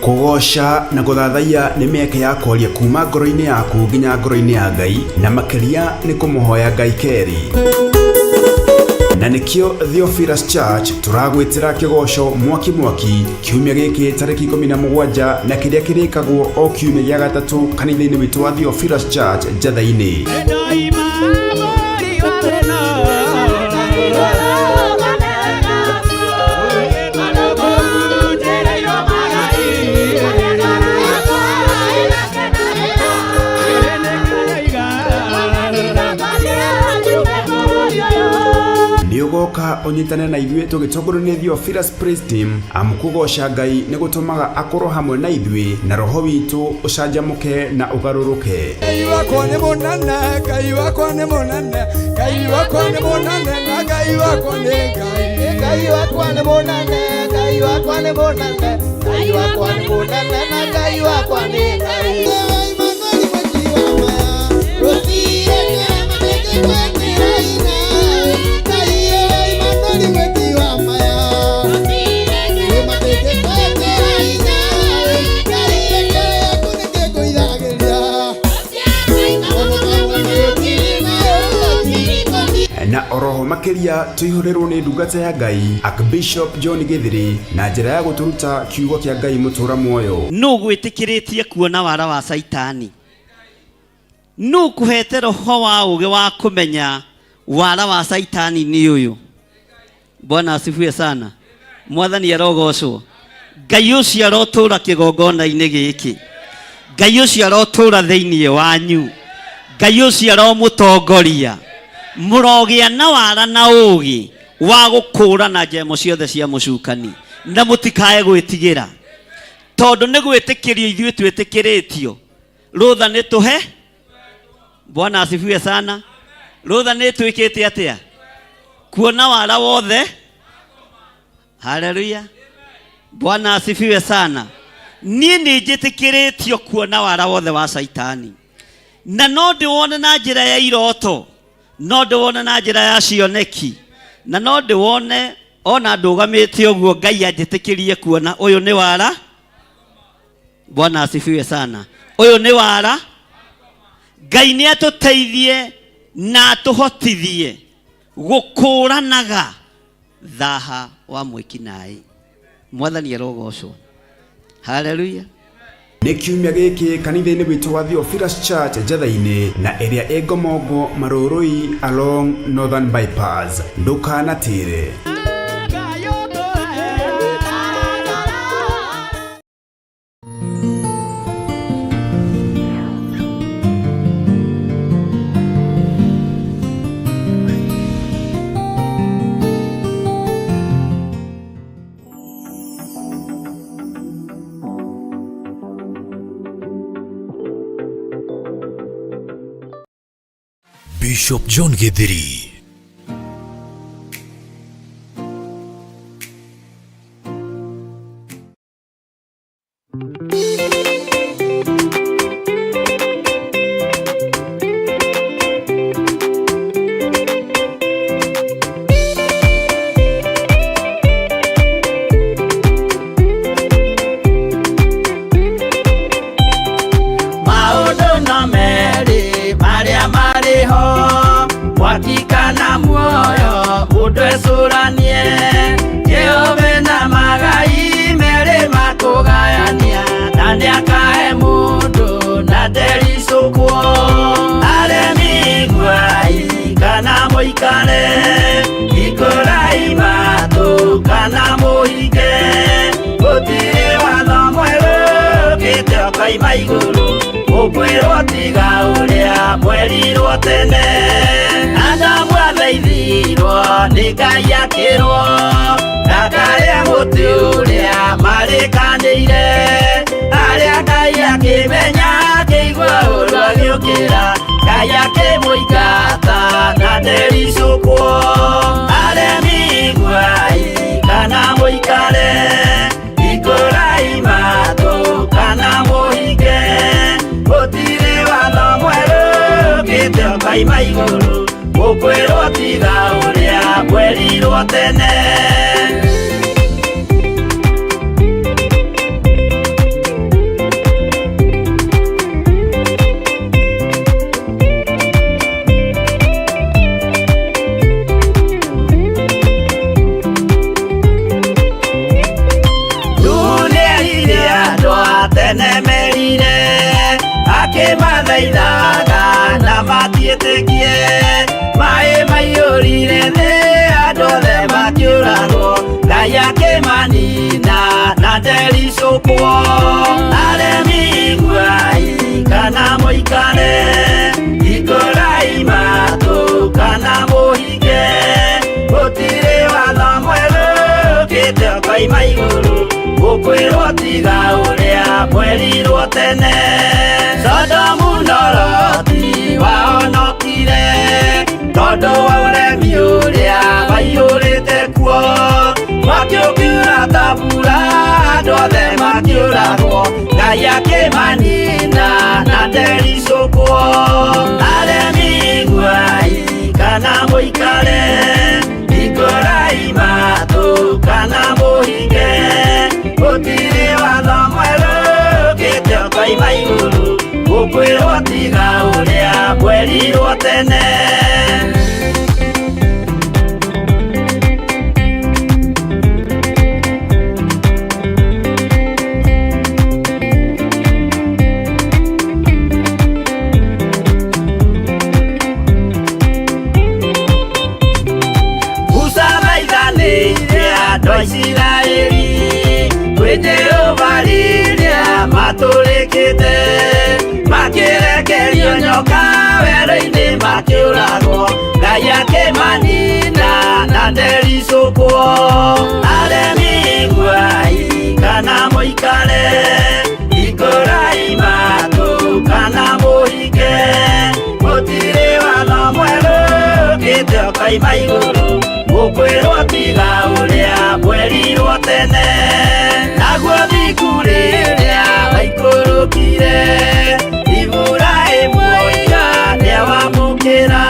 Kũgoca na gũthathaiya nĩ mĩeke ya kwaria kuma ngoro-inĩ yaku nginya ngoro-inĩ ya Ngai, na makĩria nĩ kũmũhoya Ngai kerĩ. Na nĩkĩo Theophilus Church tũragwĩtĩra kĩgoco mwaki mwaki kiumia gĩkĩ tarĩki 17 na kĩrĩa kĩrĩkagwo o kiumia gĩa gatatũ kanitha-inĩ witũ wa Theophilus Church Njatha-inĩ. Nĩ ũgoka ũnyitane na ithuĩ tũgĩtongorio nĩ Theophilus Praise Team, amu kũgoca Ngai nĩ gũtũmaga akorwo hamwe na ithuĩ na roho witũ ũcanjamũke na ũgarũrũke. Ngai wakwa nĩ mũnene, Ngai wakwa nĩ mũnene, Ngai wakwa nĩ mũnene, na Ngai wakwa nĩ Ngai. Ngai wakwa nĩ mũnene, Ngai wakwa nĩ mũnene, Ngai wakwa nĩ mũnene, na Ngai wakwa nĩ Ngai. Na oroho makĩria tũihũrĩrwo nĩ ndungata ya Ngai Archbishop John Gĩthĩrĩ na njĩra ya gũtũruta kiugo kĩa Ngai mũtũra muoyo. Nũ gwĩtĩkĩrĩtie kuona wara wa Caitani? Nũ kũhete roho wa ũũgĩ wa kũmenya wara wa Caitani nĩ ũyũ? Bwana asifiwe sana. Mwathani arogocwo. Ngai ũcio arotũra kĩgongona-inĩ gĩkĩ. Ngai ũcio arotũra thĩinĩ wanyu. Ngai ũcio aromũtongoria. Mũrogĩa na wara na ũũgĩ wa gũkũũrana njemo ciothe cia mũcukani na mũtikae gwĩtigĩra, tondũ nĩ gwĩtĩkĩrio ithuĩ twĩtĩkĩrĩtio. Rũtha nĩ tũhe. Bwana asifiwe sana. Rũtha nĩ twĩkĩte atĩa? Kuona wara wothe. Haleluya. Bwana asifiwe sana. Niĩ nĩ njĩtĩkĩrĩtio kuona wara wothe wa Caitani, na no ndĩwone na njĩra ya iroto, no ndĩwone na njĩra ya cioneki, na no ndĩwone ona ndũgamĩte ũguo Ngai anjĩtĩkĩrie kuona ũyũ nĩ wara. Bwana asifiwe sana. Ũyũ nĩ wara. Ngai nĩ atũteithie na atũhotithie gũkũranaga thaha wa mwĩkinaĩ. Mwathani arogocwo. Haleluya. Nĩ kiumia gĩkĩ kanitha-inĩ witũ wa Theophilus Church Njatha-inĩ na ĩrĩa ĩ Ngomongo Marũrũi along Northern Bypass. Ndũkanatĩre. Bishop John Githiri. Maũndũ no merĩ marĩa marĩ ho, mwaki kana muoyo, mũndũ ecũranie. Jehova na magai merĩ makũgayania, na nĩakahe mũndũ na ndericũkwo. Aremi iguai kana mũikare, hingũrai matũ kana mũhinge. Gũtirĩ watho mwerũ ũkĩte ũkoima igũrũ, ũkwĩrwo tiga ũrĩa mwerirwo tene. Adamu athaithirwo nĩ Ngai akĩrwo ndakarĩa mũtĩ ũrĩa marĩkanĩire. Arĩa Ngai akĩmenya akĩigua ũru agĩũkĩra, Ngai akĩmũingata na ndericũkwo. Aremi iguai kana mũikare, hingũrai matũ kana mũhinge. Gũtirĩ watho mwerũ ũkĩte ũkoima igũrũ, mũkwĩrwo tiga ũrĩa mwerirwo tene. Ndagũthaithaga na matiĩtĩkie. Maĩ maiyũrire thĩ, andũ othe makĩũragwo, Ngai akĩmanina na ndericũkwo. Aremi iguai kana mũikare, hingũrai matũ kana mũhinge, gũtirĩ watho mwerũ ũkĩte ũkoima igũrũ, gũkwĩrwo tiga ũrĩa mwerirwo tene. Sodomu na Loti wahonokire tondũ wa ũremi ũrĩa waiyũrĩte kuo. Mwaki ũkiura ta mbura, andũ othe makĩũragwo, Ngai akĩmanina na ndericũkwo. Aremi iguai kana mũikare, hingũrai matũ kana mũhinge, gũtirĩ watho mwerũ ũkĩte ũkoima igũrũ, gũkwĩrwo tiga ũrĩa mwerirwo tene. Musa thaithanĩire andũ a Isiraeli kwĩ Jehova rĩrĩa matũrĩkĩte, makĩrekerio nyoka werũ-inĩ makĩũragwo, Ngai akĩmanina na ndericũkwo. Aremi iguai kana mũikare, hingũrai matũ kana mũhinge, gũtirĩ watho mwerũ ũkĩte ũkoima igũrũ, gũkwĩrwo tiga ũrĩa mwerirwo tene. Naguo thingu rĩrĩa waikũrũkire, Iburahĩmu oiga nĩawamũkĩra,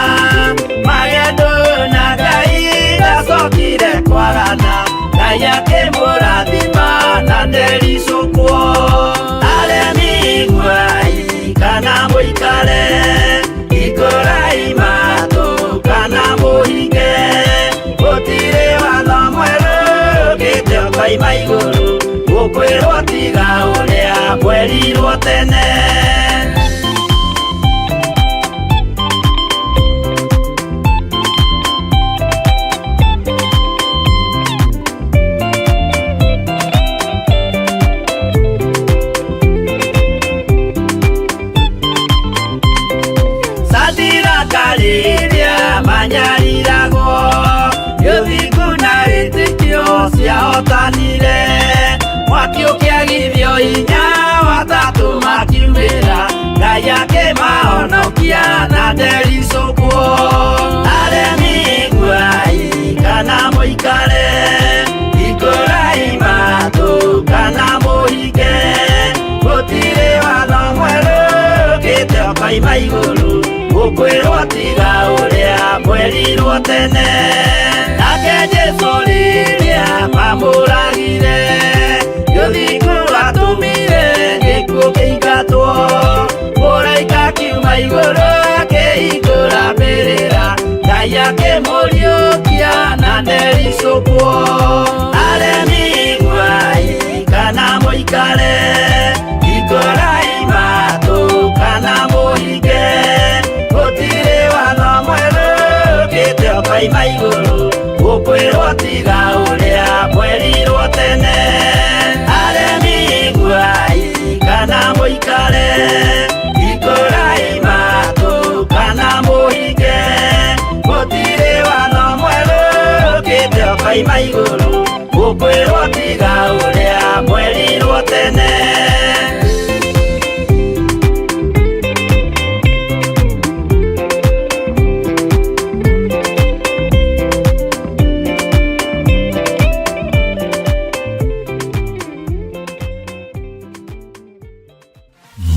magendo na Ngai ndacokire kwagana, Ngai akĩmũrathima na ndericũkwo. Aremi iguai kana mũikare, hingũrai matũ kana mũhinge, gũtirĩ watho mwerũ ũkĩte ũkoima igũrũ, gũkwĩrwo tiga ũrĩa mwerirwo tene. Sadiraka rĩrĩa manyariragwo, gĩthingu na wĩtĩkio ciahotanire, mwaki ũkĩagithio hinya watatũ makiumĩra, Ngai akĩmahonokia na ndericũkwo. Aremi iguai kana mũikare, hingũrai matũ kana mũhinge, gũtirĩ watho mwerũ ũkĩte ũkoima igũrũ, gũkwĩrwo tiga ũrĩa mwerirwo tene. Nake Jesũ rĩrĩa mamũragire, gĩthingu atũmire gĩkuũ kĩingatwo, mũraika akiuma igũrũ akĩhingũra mbĩrĩra, Ngai akĩmũriũkia na ndericũkwo. Aremi iguai kana mũikare, hingũrai matũ kana mũhinge, gũtirĩ watho mwerũ ũkĩte ũkoima igũrũ, gũkwĩrwo tiga ũrĩa mwerirwo tene. Aremi iguai kana mũikare, hingũrai matũ kana mũhinge, gũtirĩ watho mwerũ ũkĩte ũkoima igũrũ, gũkwĩrwo tiga ũrĩa mwerirwo tene.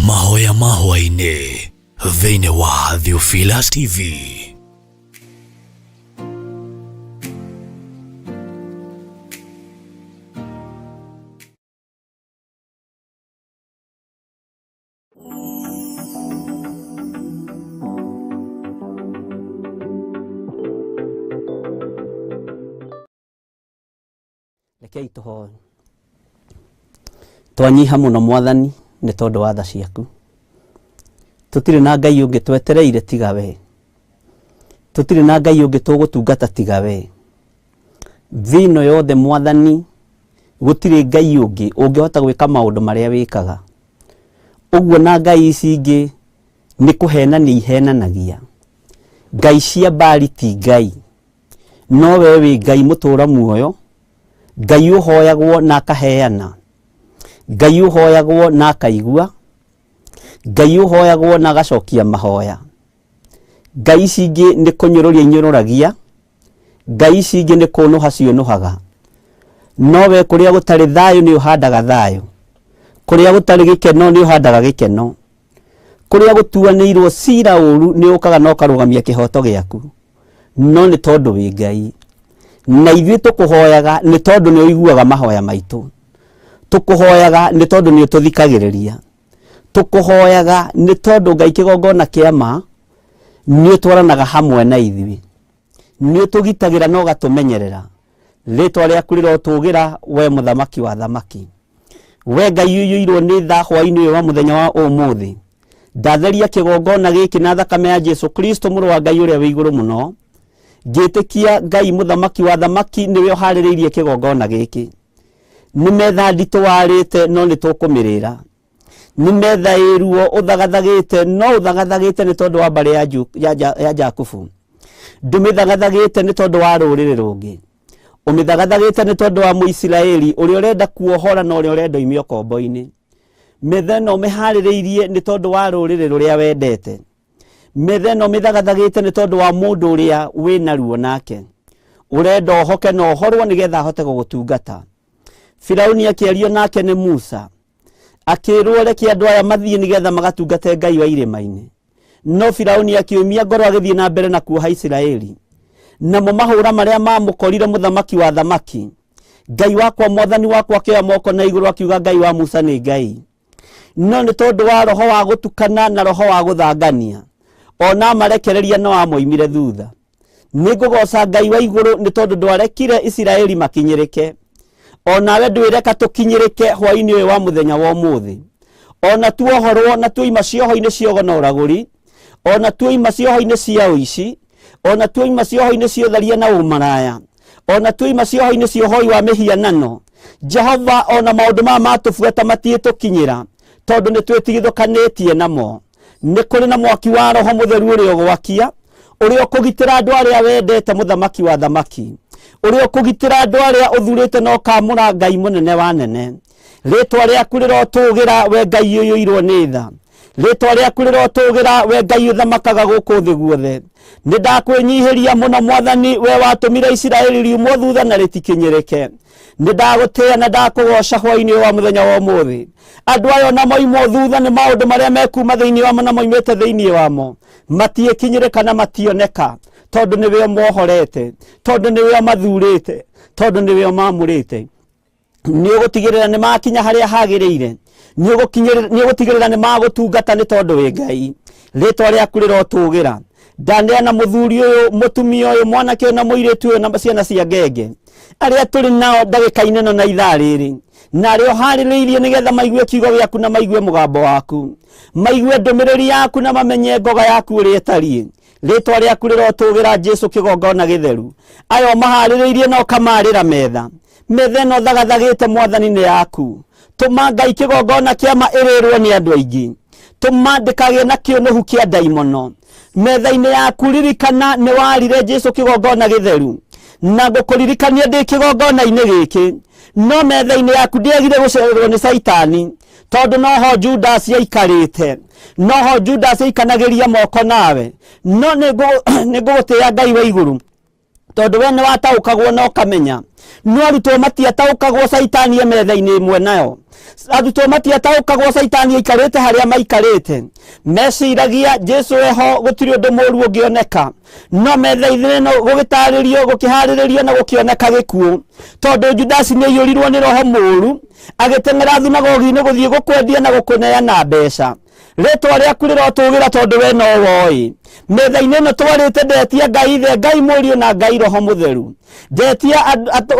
Mahoya mahwainĩ thĩinĩ wa Theophilus TV. Rekei tũhoe. Twanyiha mũno Mwathani nĩ tondũ wa tha ciaku. Tũtirĩ na Ngai ũngĩ twetereire tiga we. Tũtirĩ na Ngai ũngĩ tũgũtungata tiga we. Thĩ ĩno yothe Mwathani gũtirĩ Ngai ũngĩ ũngĩhota gwĩka maũndũ marĩa wĩkaga. Ũguo na ngai ici ingĩ nĩ kũhenania ihenanagia. Ngai cia Baali ti Ngai. No we wĩ Ngai mũtũra muoyo, Ngai ũhoyagwo na akaheana, Ngai ũhoyagwo na akaigua, Ngai ũhoyagwo na agacokia mahoya. Ngai ici ingĩ nĩ kũnyũrũria inyũrũragia, ngai ici ingĩ nĩ kũnũha ciũnũhaga. No we kũrĩa gũtarĩ thayũ nĩ ũhandaga thayũ, kũrĩa gũtarĩ gĩkeno nĩ ũhandaga gĩkeno, kũrĩa gũtuanĩirwo cira ũru nĩ ũkaga na ũkarũgamia kĩhoto gĩaku. No nĩ tondũ wĩ Ngai, na ithuĩ tũkũhoyaga nĩ tondũ nĩ ũiguaga mahoya maitũ. Tũkũhoyaga nĩ tondũ nĩ ũtũthikagĩrĩria. Tũkũhoyaga nĩ tondũ Ngai kĩgongona kĩa ma nĩ ũtwaranaga hamwe na ithuĩ. Nĩ ũtũgitagĩra na ũgatũmenyerera. Rĩtwa rĩaku rĩrotũgĩra we mũthamaki wa thamaki. We Ngai ũiyũirwo nĩ tha hwaĩ-inĩ ũyũ wa mũthenya wa ũmũthĩ. Ndatheria kĩgongona gĩkĩ na thakame ya Jesu Kristo mũrũ wa Ngai ũrĩa wĩ igũrũ mũno. Ngĩtĩkia Ngai mũthamaki wa thamaki nĩwe ũharĩrĩirie kĩgongona gĩkĩ. Nĩ metha nditũ warĩte no nĩ tũkũmĩrĩra. Nĩ metha ĩruo ũthagathagĩte no ũthagathagĩte nĩ tondũ wa mbarĩ ya Jakubu. Ndũmĩthagathagĩte nĩ tondũ wa rũrĩrĩ rũngĩ. Ũmĩthagathagĩte nĩ tondũ wa Mũisiraeli ũrĩa ũrenda kuohora na ũrĩa ũrenda oime ũkombo-inĩ. Metha ĩno ũmĩharĩrĩirie nĩ tondũ wa rũrĩrĩ rũrĩa wendete. Metha ĩno ũmĩthagathagĩte nĩ tondũ wa mũndũ ũrĩa wĩna ruo nake. Ũrenda ohoke na ohorwo nĩgetha ahote gũgũtungata. Firauni akĩario nake nĩ Musa. Akĩrwo reke andũ aya mathiĩ nĩgetha magatungate Ngai wa irĩma-inĩ. No Firauni akĩũmia ngoro agĩthiĩ na mbere na kuoha Isiraeli. Namo mahũra marĩa mamũkorire mũthamaki wa thamaki. Ngai wakwa mwathani wakwa akĩoya moko na igũrũ akiuga Ngai wa Musa nĩ Ngai. No nĩ tondũ wa roho wa gũtukana na roho wa gũthangania. Ona amarekereria no amoimire thutha. Nĩ ngũgoca Ngai wa igũrũ nĩ tondũ ndwarekire Isiraeli makinyĩrĩke. Onawe ndwĩreka tũkinyĩrĩke hwaĩ-inĩ ũyũ wa mũthenya wa ũmũthĩ. Ona tuohorwo na tuoima cioho-inĩ cia ũgo na ũragũri, ona tuoima cioho-inĩ cia ũici, ona tuoima cioho-inĩ cia ũtharia na ũmaraya, ona tuoima cioho-inĩ cia ũhoi wa mĩhianano, Jehova ona maũndũ maya matũbuata matiĩtũkinyĩra tondũ nĩ twĩtigithũkanĩtie namo. Nĩ kũrĩ na mwaki wa roho mũtheru ũrĩa ũgwakia, ũrĩa ũkũgitĩra andũ arĩa wendete mũthamaki wa thamaki, ũrĩa ũkũgitĩra andũ arĩa ũthurĩte na ũkamũra Ngai mũnene wa nene. Rĩtwa rĩaku rĩrotũgĩra we Ngai ũiyũirwo nĩ tha. Rĩtwa rĩaku rĩrotũgĩra we Ngai ũthamakaga gũkũ thĩ guothe. Nĩ ndakwĩnyihĩria mũno Mwathani, we watũmire Isiraeli riumwo thutha na rĩtikinyĩrĩke. Nĩ ndagũtĩĩa na ndakũgoca hwaĩ-inĩ ũyũ wa mũthenya wa ũmũthĩ. Andũ aya ona moimwo thutha nĩ maũndũ marĩa mekuma thĩinĩ wamo na moimĩte thĩinĩ wamo. Matiĩkinyĩrĩka na mationeka tondũ nĩwe ũmohorete, tondũ nĩwe ũmathurĩte, tondũ nĩwe ũmamũrĩte. Nĩ ũgũtigĩrĩra nĩ makinya harĩa hagĩrĩire. Nĩ ũgũtigĩrĩra nĩ magũtungata nĩ tondũ wĩ Ngai. Rĩtwa rĩaku rĩrotũgĩra. Ndaneana mũthuri ũyũ, mũtumia ũyũ, mwanake ũyũ na mũirĩtu ũyũ na ciana cia ngenge. Arĩa tũrĩ nao ndagĩka-inĩ ĩno na ithaa rĩrĩ. Na arĩa ũharĩrĩirie nĩgetha maigue kiugo gĩaku na maigue mũgambo waku. Maigue ndũmĩrĩri yaku na mamenye ngoga yaku ũrĩa ĩtariĩ. Rĩtwa rĩaku rĩrotũgĩra Jesu kĩgongona gĩtheru. Aya ũmaharĩrĩirie na ũkamarĩra metha. Metha ĩno thagathagĩte Mwathani nĩ yaku. Tũma Ngai kĩgongona kĩa ma ĩrĩrwo nĩ andũ aingĩ. Tũma ndĩkagĩe na kĩũnũhu kĩa ndaimono. Metha-inĩ yaku ririkana nĩ warire Jesu kĩgongona gĩtheru. Na ngũkũririkania ndĩ kĩgongona-inĩ gĩkĩ. No metha-inĩ yaku ndĩagire gũcererwo nĩ Caitani. Tondũ noho Judas aikarĩte. Noho Judas aikanagĩria moko nawe. No nĩ ngũgũtĩĩa Ngai wa igũrũ. Tondũ we nĩ wataũkagwo na ũkamenya. No arutwo matiataũkagwo Caitani e metha-inĩ ĩmwe nayo. Arutwo matiataũkagwo Caitani aikarĩte harĩa maikarĩte. Meciragia Jesu eho gũtirĩ ũndũ mũru ũngĩoneka. No metha-inĩ ĩno gũgĩtarĩrio, gũkĩharĩrĩrio na gũkĩoneka gĩkuũ. Tondũ Judasi nĩ aiyũrirwo nĩ roho mũru, agĩteng'era thunagogi-inĩ gũthiĩ gũkwendia na gũkũneana mbeca. Rĩtwa rĩaku rĩrotũgĩra tondũ we no woĩ. Metha-inĩ ĩno twarĩte ndetia Ngai Ithe, Ngai Mũriũ na Ngai Roho Mũtheru. Ndetia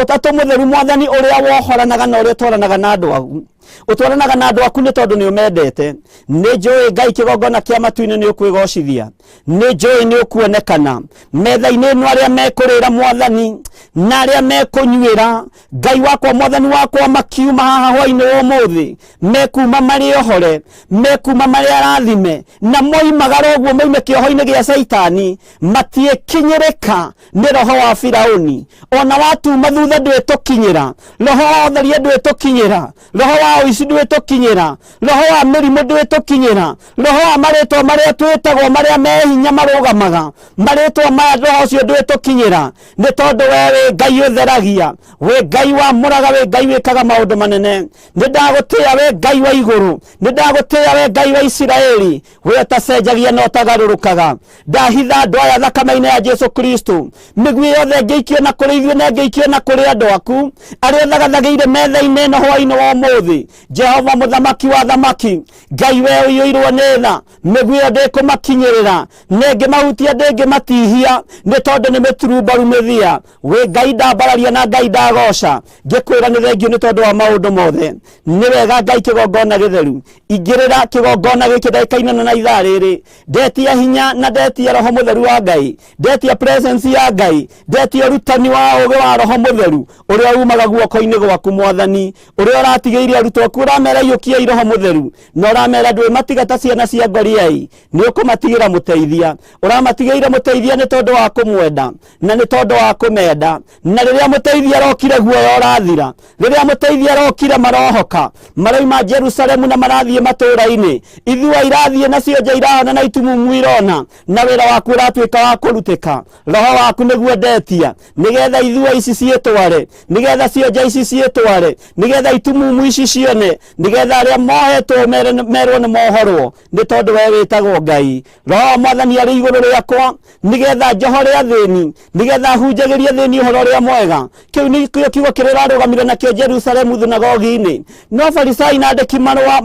Ũtatũ Mũtheru Mwathani ũrĩa wohoranaga na ũrĩa ũtwaranaga na andũ aku. Ũtwaranaga na andũ aku nĩ tondũ nĩ ũmendete. Nĩ njũĩ Ngai kĩgongona kĩa matu-inĩ nĩ ũkwĩgocithia. Nĩ njũĩ nĩ ũkuonekana metha-inĩ ĩno, arĩa mekũrĩra Mwathani na arĩa mekũnyuĩra Ngai wakwa, Mwathani wakwa, makiuma haha hwainĩ wa ũmũthĩ, mekuma marĩ ohore, mekuma marĩ arathime, na moimagara ũguo moime kĩoho-inĩ gĩa Caitani, matiĩkinyĩrĩka nĩ roho wa Firauni. Ona watuma thutha ndwĩtũkinyĩra, roho wa ũtharia ndwĩtũkinyĩra, roho wa ũici ndwĩtũkinyĩra, roho wa mĩrimũ ndwĩtũkinyĩra, roho wa marĩtwa marĩa twĩtagwo marĩa me hinya marũgamaga marĩtwa maya, roho ũcio ndwĩtũkinyĩra, nĩ tondũ we wĩ Ngai ũtheragia, wĩ Ngai wamũraga, wĩ Ngai wĩkaga maũndũ manene. Nĩ ndagũtĩĩa we Ngai wa igũrũ, nĩ ndagũtĩĩa we Ngai wa Isiraeli, we ũtacenjagia na ũtagarũrũkaga. Ndahitha andũ aya thakame-inĩ ya Jesu Kristo, mĩguĩ yothe ĩngĩikio na kũrĩ ithuĩ na ĩngĩikio na kũrĩ andũ aku arĩa ũthagathagĩire metha-inĩ ĩno hwaĩ-inĩ wa ũmũthĩ. Jehova mũthamaki wa thamaki, Ngai we ũiyũirwo nĩ tha, mĩguĩ ĩyo ndĩkũmakinyĩrĩra, na ĩngĩmahutia ndĩngĩmatihia, nĩ tondũ nĩ mĩturumbaru mĩthia. Wĩ Ngai ndambararia na Ngai ndagoca, ngĩkwĩra nĩ thengio nĩ tondũ wa maũndũ mothe. Nĩ wega Ngai kĩgongona gĩtheru, ingĩrĩra kĩgongona gĩkĩ ndagĩka-inĩ ĩno na ithaa rĩrĩ, ndetia hinya na ndetia roho mũtheru wa Ngai, ndetia presence ya Ngai, ndetia ũrutani wa ũũgĩ wa roho mũtheru ũrĩa umaga guoko-inĩ gwaku Mwathani, ũrĩa ũratigĩire arutwo aku, ũramera iyũkiai roho mũtheru, na ũramera ndwĩmatiga ta ciana cia ngoriai, nĩ ũkũmatigĩra mũteithia. Ũramatigĩire mũteithia nĩ tondũ wa kũmwenda na nĩ tondũ wa kũmenda. Na rĩrĩa mũteithia arokire guoya ũrathira, rĩrĩa mũteithia arokire marohoka, maroima Jerusalemu na marathiĩ matũũra-inĩ, ithua irathiĩ nacio nja irahona na itumumu irona, na wĩra waku ũratuĩka wa kũrutĩka. Roho waku nĩguo ndetia, nĩgetha ithua ici ciĩtware, nĩgetha cionja ici ciĩtware, nĩgetha itumumu ici cione, nĩgetha arĩa mohetwo merwo nĩ mohorwo, nĩ tondũ we wĩtagwo Ngai. Roho wa Mwathani arĩ igũrũ rĩakwa, nĩgetha njohore athĩni, nĩgetha hunjagĩrie athĩni ũhoro ũrĩa mwega. Kĩu nĩkĩo kiugo kĩrĩa ũrarũgamire nakĩo Jerusalemu thunagogi-inĩ. No Farisai na andĩki marũa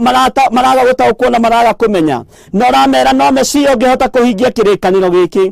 maraga gũtaũkwo na maraga kũmenya, na ũramera no Mesia ũngĩhota kũhingia kĩrĩkanĩro gĩkĩ.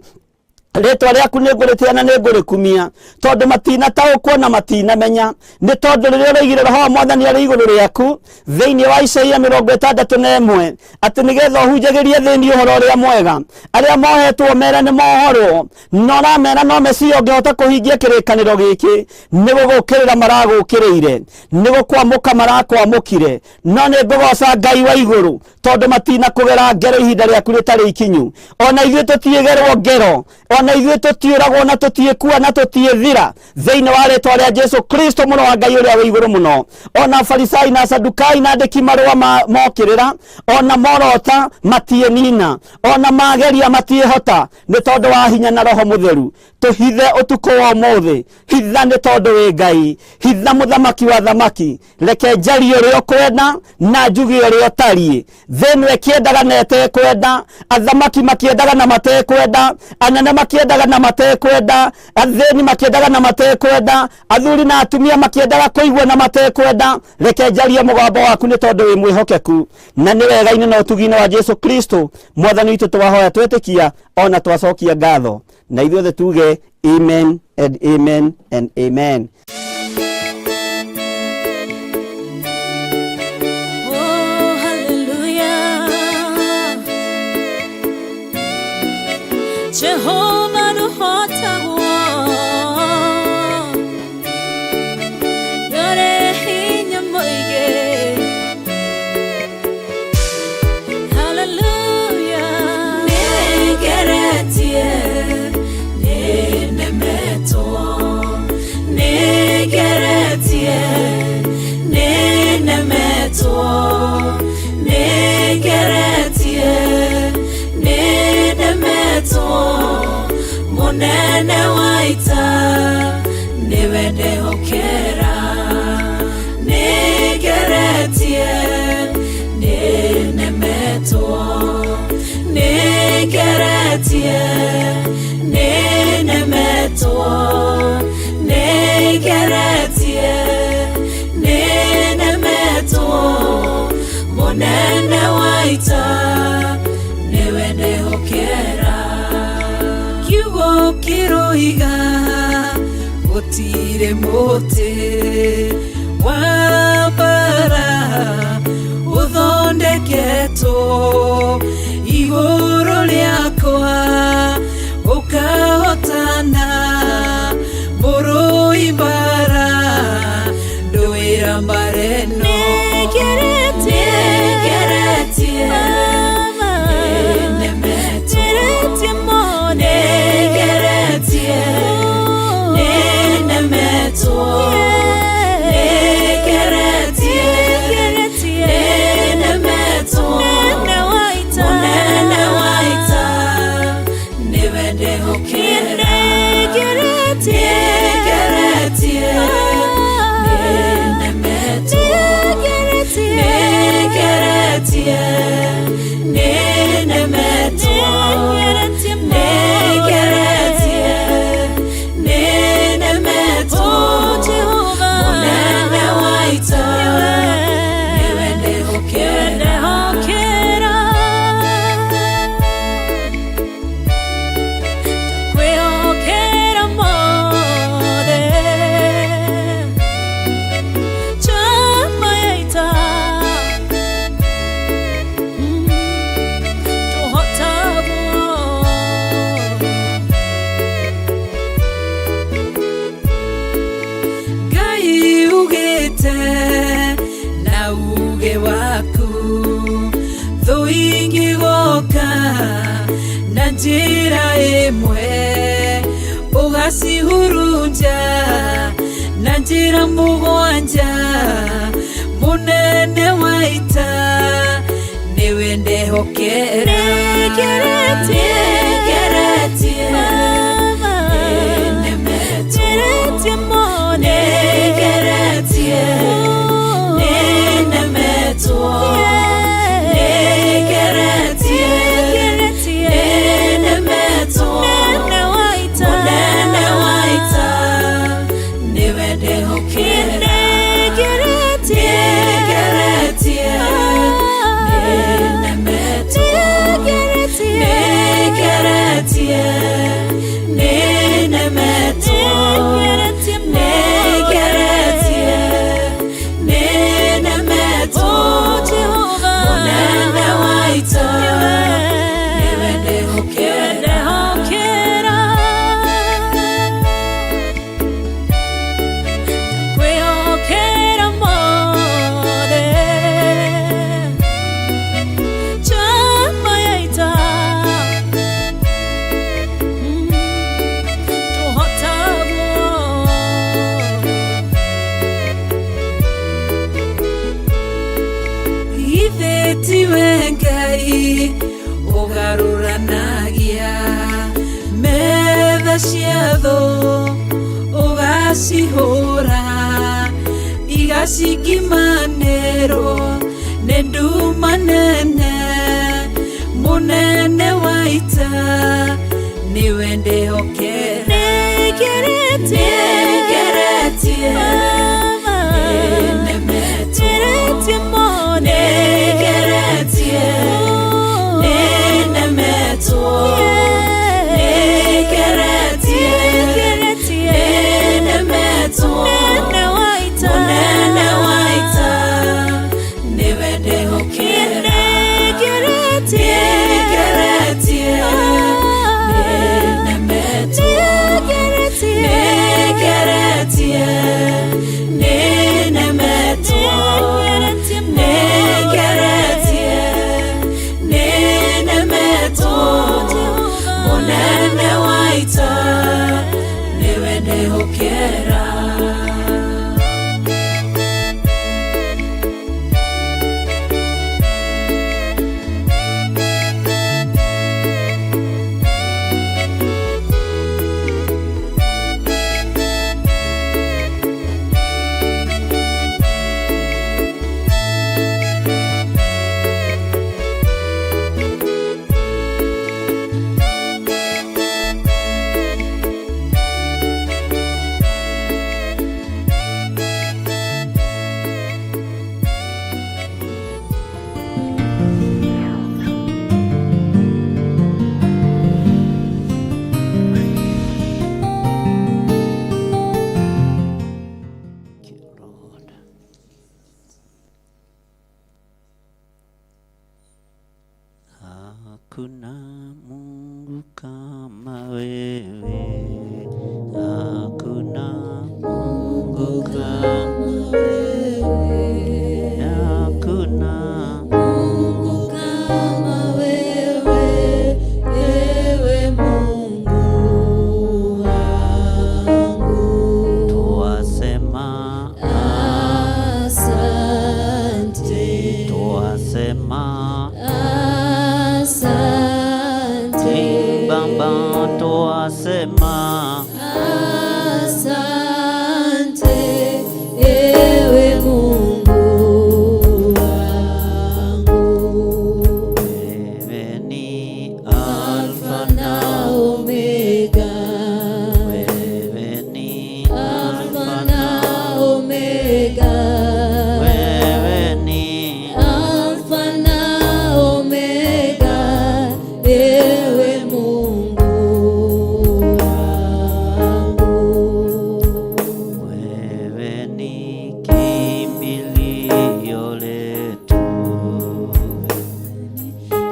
Rĩtwa rĩaku nĩ ngũrĩtĩa na nĩ ngũrĩkumia, tondũ matinataũkwo na matinamenya, nĩ tondũ rĩrĩa ũroigire roho wa Mwathani arĩ igũrũ rĩaku thĩinĩ wa Isaia 61, atĩ nĩgetha ũhunjagĩrie thĩni ũhoro ũrĩa mwega, arĩa mohetwo mere nĩ mohorwo, na ũramera no Mesia ũngĩhota kũhingia kĩrĩkanĩro gĩkĩ. Nĩ gũgũkĩrĩra maragũkĩrĩire, nĩ gũkwamũka marakwamũkire, no nĩ ngũgoca Ngai wa igũrũ, tondũ matinakũgera ngero ihinda rĩaku rĩtarĩ ikinyu. Ona ithuĩ tũtiĩgerwo ngero, ona ithuĩ tũtiũragwo na tũtiĩkua na tũtiĩthira, thĩinĩ wa rĩtwa rĩa Jesu Kristo mũno wa Ngai ũrĩa wĩ igũrũ mũno. Ona Farisai na Sadukai na andĩki marũa mokĩrĩra, ona morota matiĩnina, ona mageria matiĩhota, nĩ tondũ wa hinya na roho mũtheru. Tũhithe ũtukũ wa ũmũthĩ, hitha nĩ tondũ wĩ Ngai, hitha mũthamaki wa thamaki, reke njarie ũrĩa ũkwenda na njuge ũrĩa ũtariĩ. Thĩ ĩno ĩkĩendaga na ĩtekwenda, athamaki makĩendaga na matekwenda, anene makĩendaga na matekwenda, athĩni makĩendaga na matekwenda, athuri na atumia makĩendaga kũigua na matekwenda. Reke njarie mũgambo waku nĩ tondũ wĩ mwĩhokeku, na nĩ wega-inĩ na ũtugi-inĩ wa Jesu Kristo Mwathani witũ twahoya twetĩkia ona twacokia ngatho, na ithuothe tuge amen and amen and amen. Oh, hallelujah. Jehovah ndũhotagwo, ndũrĩ hinya mũingĩ. Hallelujah. Nĩngeretie, nĩnemetwo, nĩngeretie, nĩnemetwo, nĩngeretie, nĩnemetwo, mũnene wa ita nĩwe ndehokera. Nĩngeretie, nĩnemetwo, nĩngeretie, nĩnemetwo, nĩngeretie, nĩnemetwo, mũnene wa ita nĩwe ndehokera. Kiugo kĩroiga gũtirĩ mũtĩ wa mbara Nĩngeretie, nĩnemetwo. Nĩngeretie, nĩnemetwo. Nĩngeretie, nĩnemetwo. Mũnene wa ita, nĩwe ndĩhokera. Nĩngeretie, nĩnemetwo. Nĩngeretie, nĩnemetwo. Nĩngeretie, nĩnemetwo. Mũnene wa ita, nĩwe ndĩhokera. Kwĩhokera mothe chama ya ita tũhotagwo Ngai ugĩte na uge waku thũ ingĩgoka na njĩra ĩmwe ũgacihurunja na njĩra mũgwanja mũnene wa ita nĩwe ndehokera. Nĩngeretie, Nĩngeretie, nĩnemetwo. Nĩngeretie, nĩnemetwo. Nĩngeretie, nĩnemetwo. Mũnene wa ita, nĩwe ndĩhokera. Nĩngeretie, nĩnemetwo. Nĩngeretie, nĩnemetwo. Nĩngeretie, nĩnemetwo. Mũnene wa ita, nĩwe ndĩhokera. Kwĩhokera mothe chama ya ita tũhotagwo Ithe tiwe Ngai ũgarũranagia metha cia thũ ũgacihũra igacingimanĩrwo nĩ nduma nene mũnene wa ita nĩwe ndĩhokera. Nĩngeretie, Nĩngeretie, nĩnemetwo. Nĩngeretie, nĩnemetwo. Nĩngeretie, nĩnemetwo. Mũnene wa ita, nĩwe ndĩhokera. Nĩngeretie, nĩnemetwo. Nĩngeretie, nĩnemetwo. Nĩngeretie, nĩnemetwo. Mũnene wa ita, nĩwe ndĩhokera. Hakuna Mungu kama wewe, hakuna Mungu kama wewe, hakuna twasema Asante. Baba twasema Asante, ewe Mungu wangu. wewe ni Alfa Alfa na Omega, wewe ni Alfa na Omega, wewe ni Alfa na Omega, ewe Mungu wangu. wewe ni kimbilio letu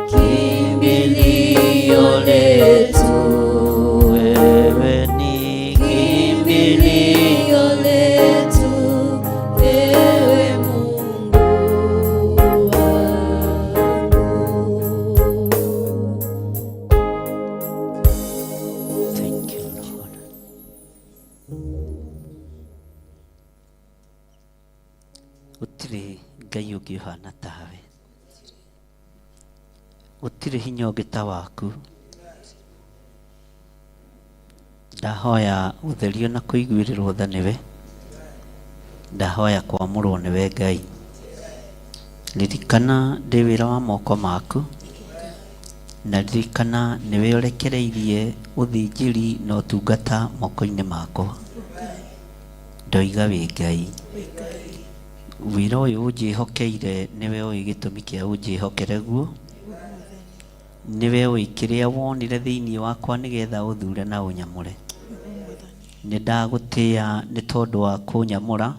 Kimbilio letu, wewe ni kimbilio kimbilio letu, ewe Mungu wangu. Thank you, Lord. Gũtirĩ Ngai ũngĩ ũhana tawe. Gũtirĩ hinya ũngĩ ta waku. Ndahoya gũtherio na kũiguĩrĩrwo tha nĩwe. Ndahoya kwamũrwo nĩwe Ngai. Ririkana ndĩ wĩra wa moko maku na ririkana nĩwe ũrekereirie ũthĩnjĩri na ũtungata moko-inĩ makwa. Ndoiga wĩ Ngai. Wĩra ũyũ ũnjĩhokeire nĩwe ũĩ gĩtũmi kĩa ũnjĩhokere guo. Nĩwe ũĩ kĩrĩa wonire thĩinĩ wakwa nĩgetha ũthure na ũnyamũre. Nĩ ndagũtĩa nĩ tondũ wa kũnyamũra.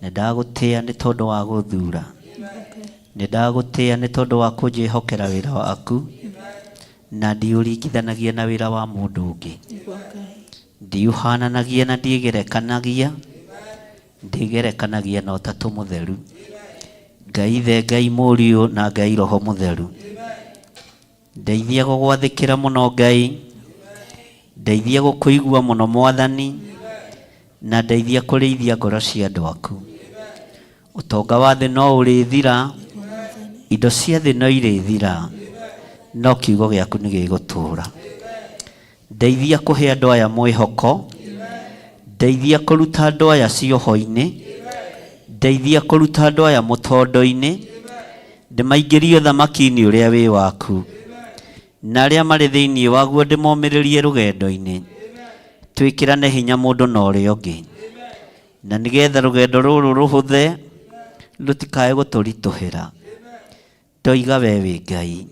Nĩ ndagũtĩa nĩ tondũ wa gũthura. Nĩ ndagũtĩa nĩ tondũ wa kũnjĩhokera wĩra waku na ndiũringithanagia na wĩra wa mũndũ ũngĩ. Ndiũhananagia na ndiĩgerekanagia, ndĩgerekanagia na ũtatũ mũtheru. Ngai Ithe, Ngai Mũriũ na Ngai Roho Mũtheru. Ndeithia gũgwathĩkĩra mũno Ngai, ndeithia gũkũigua mũno Mwathani, na ndeithia kũrĩithia ngoro cia andũ aku. Ũtonga wa thĩ no ũrĩthira, indo cia thĩ no irĩthira, no kiugo gĩaku nĩ gĩgũtũũra. Ndeithia kũhe andũ aya mwĩhoko, ndeithia kũruta andũ aya cioho-inĩ, ndeithia kũruta andũ aya mũtondo-inĩ, ndĩmaingĩrie ũthamaki-inĩ ũrĩa wĩ waku, na arĩa marĩ thĩinĩ waguo ndĩmomĩrĩrie rũgendo-inĩ. Twĩkĩrane hinya mũndũ na ũrĩa ũngĩ, na nĩgetha rũgendo rũrũ rũhũthe rũtikae gũtũritũhĩra. Ndoiga we wĩ Ngai,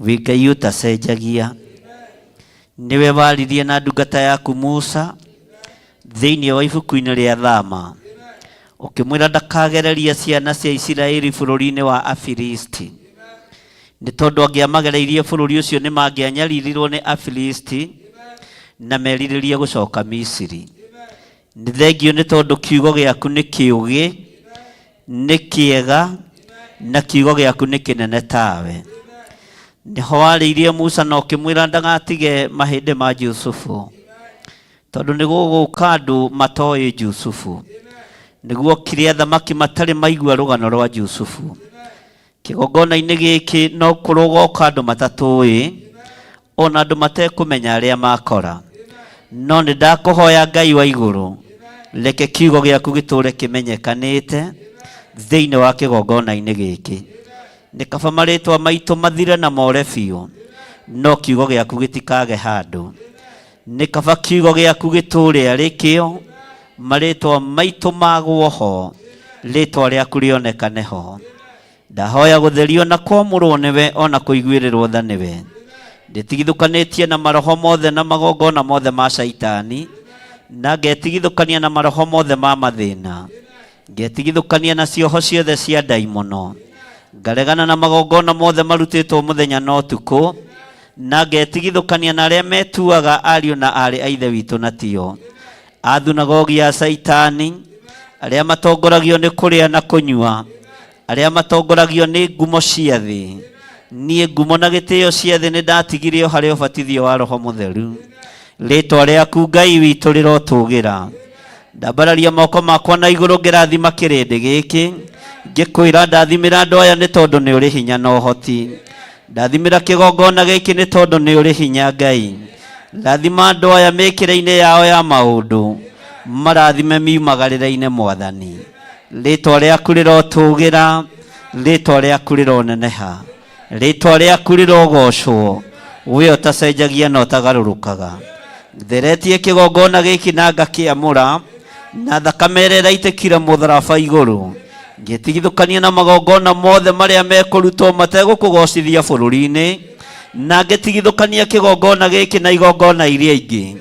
wĩ Ngai ũtacenjagia. Nĩwe waririe na ndungata yaku Musa thĩinĩ wa ibuku-inĩ rĩa Thama, ũkĩmwĩra ndakagereria ciana cia Isiraeli bũrũri-inĩ wa Afilisti, nĩ tondũ angĩamagereirie bũrũri ũcio nĩ mangĩanyaririrwo nĩ Afilisti na merirĩrie gũcoka Misiri. Nĩ thengio nĩ tondũ kiugo gĩaku nĩ kĩũgĩ, nĩ kĩega, na kiugo gĩaku nĩ kĩnene tawe. Nĩho warĩirie Musa na ũkĩmwĩra ndagatige mahĩndĩ ma Jusufu, tondũ nĩ gũgũka andũ matoĩ Jusufu, nĩguo kire athamaki matarĩ maigua rũgano rwa Jusufu. Kĩgongona-inĩ gĩkĩ no kũrũgoka andũ matatũĩ, ona andũ matekũmenya arĩa makora. No nĩ ndakũhoya Ngai wa igũrũ, reke kiugo gĩaku gĩtũũre kĩmenyekanĩte thĩinĩ wa kĩgongona-inĩ gĩkĩ. Nĩ kaba marĩtwa maitũ mathire na more biũ, no kiugo gĩaku gĩtikage handũ. Nĩ kaba kiugo gĩaku gĩtũũre arĩ kĩo, marĩtwa maitũ magwo ho, rĩtwa rĩaku rĩonekane ho. Ndahoya gũtherio na kwamũrwo nĩwe ona kũiguĩrĩrwo tha nĩwe. Ndĩtigithũkanĩtie na maroho mothe na magongona mothe ma caitani, na ngetigithũkania na maroho mothe ma mathĩna, ngetigithũkania na cioho ciothe cia ndaimono, ngaregana na magongona mothe marutĩtwo mũthenya na ũtukũ, na ngetigithũkania na arĩa metuaga ariũ na aarĩ a Ithe witũ na tio, a thunagogi ya caitani, arĩa matongoragio nĩ kũrĩa na kũnyua, arĩa matongoragio nĩ ngumo cia thĩ. Niĩ ngumo na gĩtĩo cia thĩ nĩ ndatigire o harĩ ũbatithio wa Roho Mũtheru. Rĩtwa rĩaku Ngai witũ rĩrotũgĩra. Ndambararia moko makwa na igũrũ ngĩrathima kĩrĩndĩ gĩkĩ, ngĩkwĩra ndathimĩra andũ aya nĩ tondũ nĩ ũrĩ hinya na ũhoti. Ndathimĩra kĩgongona gĩkĩ nĩ tondũ nĩ ũrĩ hinya Ngai. Rathima andũ aya mĩkĩre-inĩ yao ya maũndũ, marathime miumagarĩre-inĩ Mwathani. Rĩtwa rĩaku rĩrotũgĩra, rĩtwa rĩaku rĩroneneha, rĩtwa rĩaku rĩrogocwo, we ũtacenjagia na ũtagarũrũkaga. Theretie kĩgongona gĩkĩ na ngakĩamũra na thakame ĩrĩa ĩraitĩkire mũtharaba igũrũ, ngĩtigithũkania na magongona mothe marĩa mekũrutwo mategũkũgocithia bũrũri-inĩ, na ngĩtigithũkania kĩgongona gĩkĩ na igongona iria ingĩ,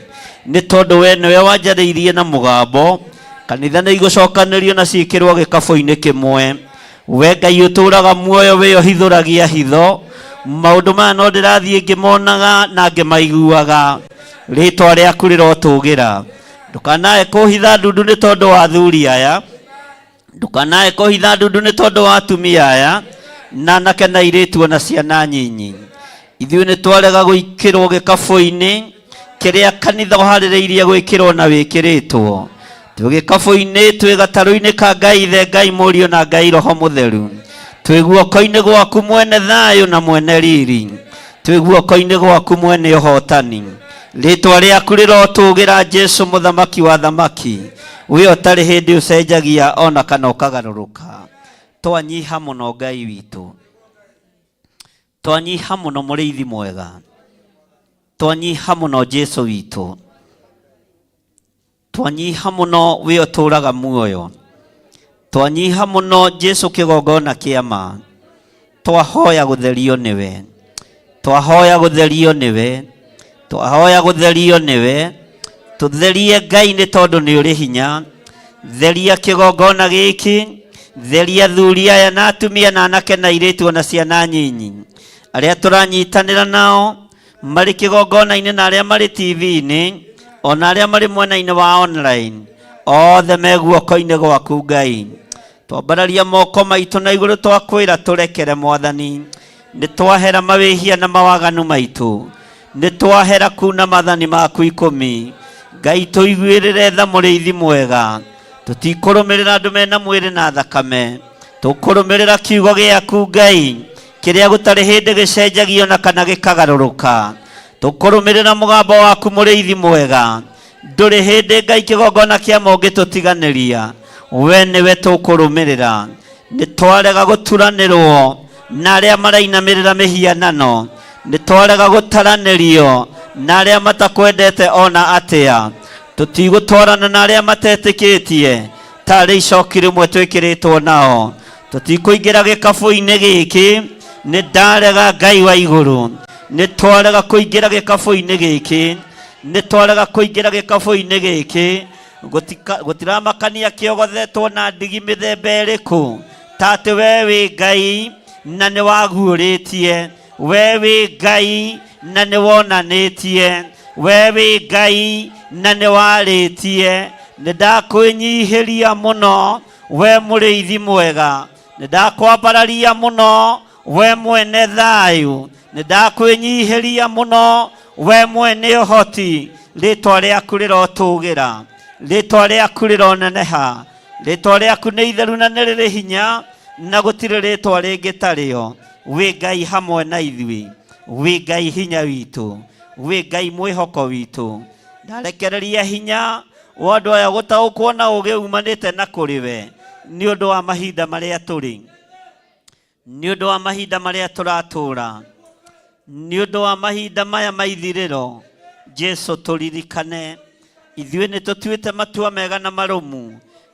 nĩ tondũ we nĩwe wanjarĩirie na mũgambo. Kanitha nĩ igũcokanĩrio na ciĩkĩrwo gĩkabũ-inĩ kĩmwe. We Ngai ũtũũraga muoyo, we ũhithũragia hitho, maũndũ maya no ndĩrathiĩ ngĩmonaga na ngĩmaiguaga. Rĩtwa rĩaku rĩrotũgĩra. Ndũkanae kũhitha ndundu nĩ tondũ wa athuri aya, ndũkanae kũhitha ndundu nĩ tondũ wa atumia aya, na anake na airĩtu ona ciana nyinyi. Ithuĩ nĩ twarega gwĩkĩrwo gĩkabũ-inĩ kĩrĩa kanitha ũharĩrĩirie gwĩkĩrwo na wĩkĩrĩtwo. Twĩ gĩkabũ-inĩ, twĩ gatarũ-inĩ ka Ngai Ithe, Ngai Mũriũ na Ngai Roho Mũtheru. Twĩ guoko-inĩ gwaku mwene thayũ na mwene riri. Twĩ guoko-inĩ gwaku mwene ũhotani. Rĩtwa rĩaku rĩrotũgĩra Jesu mũthamaki wa thamaki. We ũtarĩ hĩndĩ ũcenjagia ona kana ũkagarũrũka. Twanyiha mũno Ngai witũ. Twanyiha mũno mũrĩithi mwega. Twanyiha mũno Jesu witũ. Twanyiha mũno we ũtũũraga muoyo. Twanyiha mũno Jesu kĩgongona kĩa ma. Twahoya gũtherio nĩwe. Twahoya gũtherio nĩwe. Twahoya gũtherio nĩwe. Tũtherie Ngai nĩ tondũ nĩ ũrĩ hinya. Theria kĩgongona gĩkĩ. Theria athuri aya na atumia na anake na airĩtu ona ciana nyinyi. Arĩa tũranyitanĩra nao marĩ kĩgongona-inĩ na arĩa marĩ TV-inĩ ona arĩa marĩ mwena-inĩ wa online, othe me guoko-inĩ gwaku Ngai. Twambararia moko maitũ na igũrũ twakwĩra tũrekere Mwathani. Nĩ twahera mawĩhia na mawaganu maitũ. Nĩ twahera kuna mathani maku 10. Ngai tũiguĩrĩre tha mũrĩithi mwega. Tũtikũrũmĩrĩra andũ mena mwĩrĩ na thakame. Tũkũrũmĩrĩra kiugo gĩaku Ngai, kĩrĩa gũtarĩ hĩndĩ gĩcenjagio na kana gĩkagarũrũka. Tũkũrũmĩrĩra mũgambo waku mũrĩithi mwega. Ndũrĩ hĩndĩ Ngai kĩgongona kĩa ma ũngĩtũtiganĩria. We nĩwe tũkũrũmĩrĩra. Nĩ twarega gũturanĩrwo na arĩa marainamĩrĩra mĩhianano. Nĩ twarega gũtaranĩrio na arĩa matakwendete ona atĩa. Tũtigũtwarana na arĩa matetĩkĩtie tarĩ icoki rĩmwe twĩkĩrĩtwo nao. Tũtikũingĩra gĩkabũ-inĩ gĩkĩ. Nĩ ndarega Ngai wa igũrũ. Nĩ twarega kũingĩra gĩkabũ-inĩ gĩkĩ. Nĩ twarega kũingĩra gĩkabũ-inĩ gĩkĩ. Gũtiramakania kĩogothetwo na ndigi mĩthemba ĩrĩkũ, ta atĩ we wĩ Ngai na nĩ waguũrĩtie, we wĩ Ngai na nĩ wonanĩtie, we wĩ Ngai na nĩ warĩtie. Nĩ ndakwĩnyihĩria mũno we mũrĩithi mwega, nĩ ndakwambararia mũno we mwene thayũ, nĩ ndakwĩnyihĩria mũno we mwene ũhoti. Rĩtwa rĩaku rĩrotũgĩra, rĩtwa rĩaku rĩroneneha, rĩtwa rĩaku nĩ itheru na nĩ rĩrĩ hinya, na gũtirĩ rĩtwa rĩngĩ tarĩo. Wĩ Ngai hamwe na ithuĩ, wĩ Ngai hinya witũ, wĩ Ngai mwĩhoko witũ. Ndarekereria hinya wa andũ aya gũtaũkwo na ũũgĩ umanĩte na kũrĩ we, nĩ ũndũ wa mahinda marĩa tũrĩ, nĩ ũndũ wa mahinda marĩa tũratũũra, nĩ ũndũ wa mahinda maya ma ithirĩro. Jesu tũririkane ithuĩ nĩ tũtuĩte matua mega na marũmu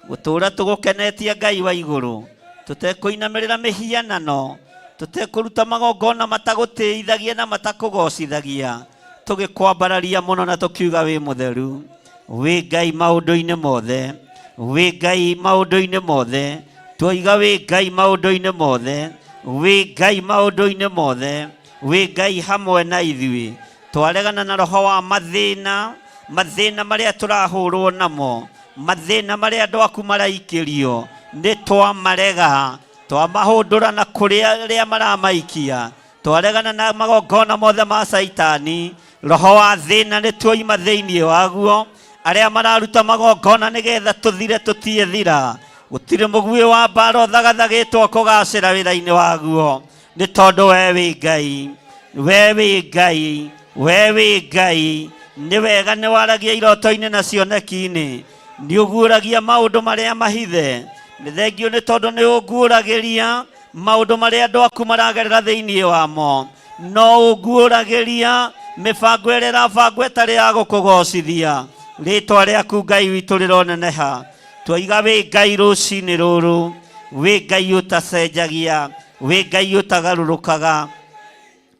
gũtũũra tũgũkenetie Ngai wa igũrũ, tũtekũinamĩrĩra mĩhianano, tũtekũruta magongona matagũtĩithagia na matakũgocithagia, tũgĩkwambararia mũno na tũkiuga wĩ mũtheru, wĩ Ngai maũndũ-inĩ mothe, wĩ Ngai maũndũ-inĩ mothe, twoiga wĩ Ngai maũndũ-inĩ mothe, wĩ Ngai maũndũ-inĩ mothe, wĩ Ngai hamwe na ithuĩ. Twaregana na roho wa mathĩna, mathĩna marĩa tũrahũrwo namo, mathĩna marĩa andũ aku maraikĩrio, nĩ twamarega, twamahũndũra na kũrĩa arĩa maramaikia. Twaregana na magongona mothe ma Caitani, roho wa thĩna nĩ tuoima thĩinĩ waguo. Arĩa mararuta magongona nĩgetha tũthire tũtie thira. Gũtirĩ mũguĩ wa mbara ũthagathagĩtwo kũgacĩra wĩra-inĩ waguo. Nĩ tondũ we wĩ Ngai. We wĩ Ngai. We wĩ Ngai. Nĩ wega nĩ waragia iroto-inĩ na cioneki-inĩ. Nĩ ũguũragia maũndũ marĩa mahithe. Nĩ thengio nĩ tondũ nĩ ũnguũragĩria maũndũ marĩa andũ aku maragerera thĩinĩ wamo. No ũnguũragĩria mĩbango ĩrĩa ĩrabangwo ĩtarĩ ya gũkũgocithia. Rĩtwa rĩaku Ngai witũ rĩroneneha. Twaiga wĩ Ngai rũcinĩ rũrũ. Wĩ Ngai ũtacenjagia. Wĩ Ngai ũtagarũrũkaga.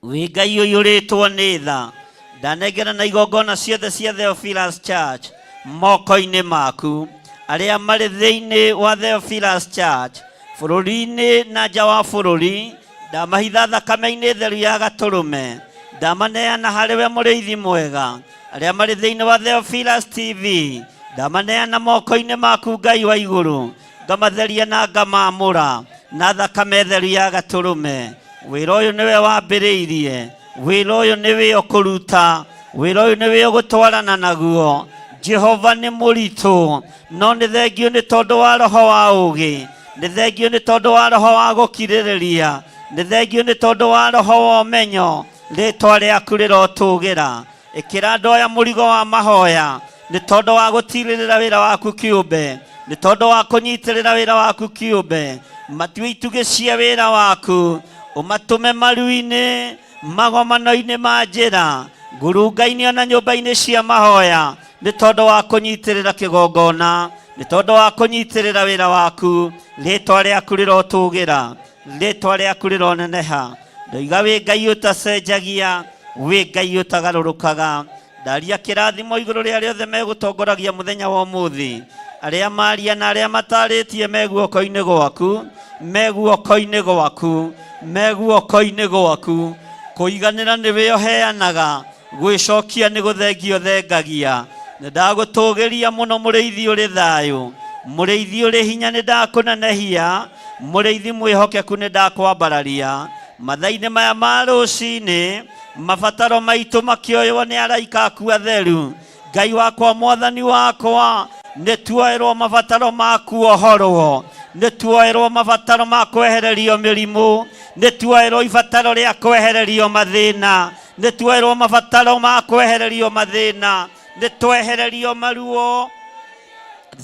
Wĩ Ngai ũiyũrĩtwo nĩ tha. Ndanengera na igongona ciothe cia Theophilus Church moko-inĩ maku. Arĩa marĩ thĩinĩ wa Theophilus Church bũrũri-inĩ na nja wa bũrũri, ndamahitha thakame-inĩ theru ya gatũrũme. Ndamaneana harĩ we mũrĩithi mwega. Arĩa marĩ thĩinĩ wa Theophilus TV, ndamaneana moko-inĩ maku Ngai wa igũrũ. Ngamatheria na ngamamũra na thakame theru ya gatũrũme. Wĩra ũyũ nĩwe wambĩrĩirie, wĩra ũyũ nĩwe ũkũruta, wĩra ũyũ nĩwe ũgũtwarana naguo. Jehova nĩ mũritũ, no nĩ thengio nĩ tondũ wa roho wa ũũgĩ, nĩ thengio nĩ tondũ wa roho wa gũkirĩrĩria, nĩ thengio nĩ tondũ wa roho wa ũmenyo. Rĩtwa rĩaku rĩrotũgĩra. Ĩkĩra andũ aya mũrigo wa mahoya nĩ tondũ wa gũtirĩrĩra wĩra waku kĩũmbe, nĩ tondũ wa kũnyitĩrĩra wĩra waku kĩũmbe. Matue itugĩ cia wĩra waku, ũmatũme maru-inĩ, magomano-inĩ ma njĩra, ngurunga-inĩ ona nyũmba-inĩ cia mahoya, nĩ tondũ wa kũnyitĩrĩra kĩgongona, nĩ tondũ wa kũnyitĩrĩra wĩra waku. Rĩtwa rĩaku rĩrotũgĩra, rĩtwa rĩaku rĩroneneha. Ndoiga wĩ Ngai ũtacenjagia, wĩ Ngai ũtagarũrũkaga. Ndaria kĩrathimo igũrũ rĩa arĩa othe megũtongoragia mũthenya wa ũmũthĩ, arĩa maria na arĩa matarĩtie me guoko-inĩ gwaku, me guoko-inĩ gwaku, me guoko-inĩ gwaku. Kũiganĩra nĩwe ũheanaga, gwĩcokia nĩ gũthengio thengagia. Nĩ ndagũtũgĩria mũno mũrĩithi ũrĩ thayũ, mũrĩithi ũrĩ hinya nĩ ndakũnenehia, mũrĩithi mwĩhokeku nĩ ndakwambararia. Mathaa-inĩ maya ma rũcinĩ, mabataro maitũ makĩoywo nĩ araika aku atheru. Ngai wakwa, mwathani wakwa, nĩ tuoerwo mabataro ma kuohorwo, nĩ tuoerwo mabataro ma kwehererio mĩrimũ, nĩ tuoerwo ibataro rĩa kwehererio mathĩna, nĩ tuoerwo mabataro ma kwehererio mathĩna, nĩ twehererio maruo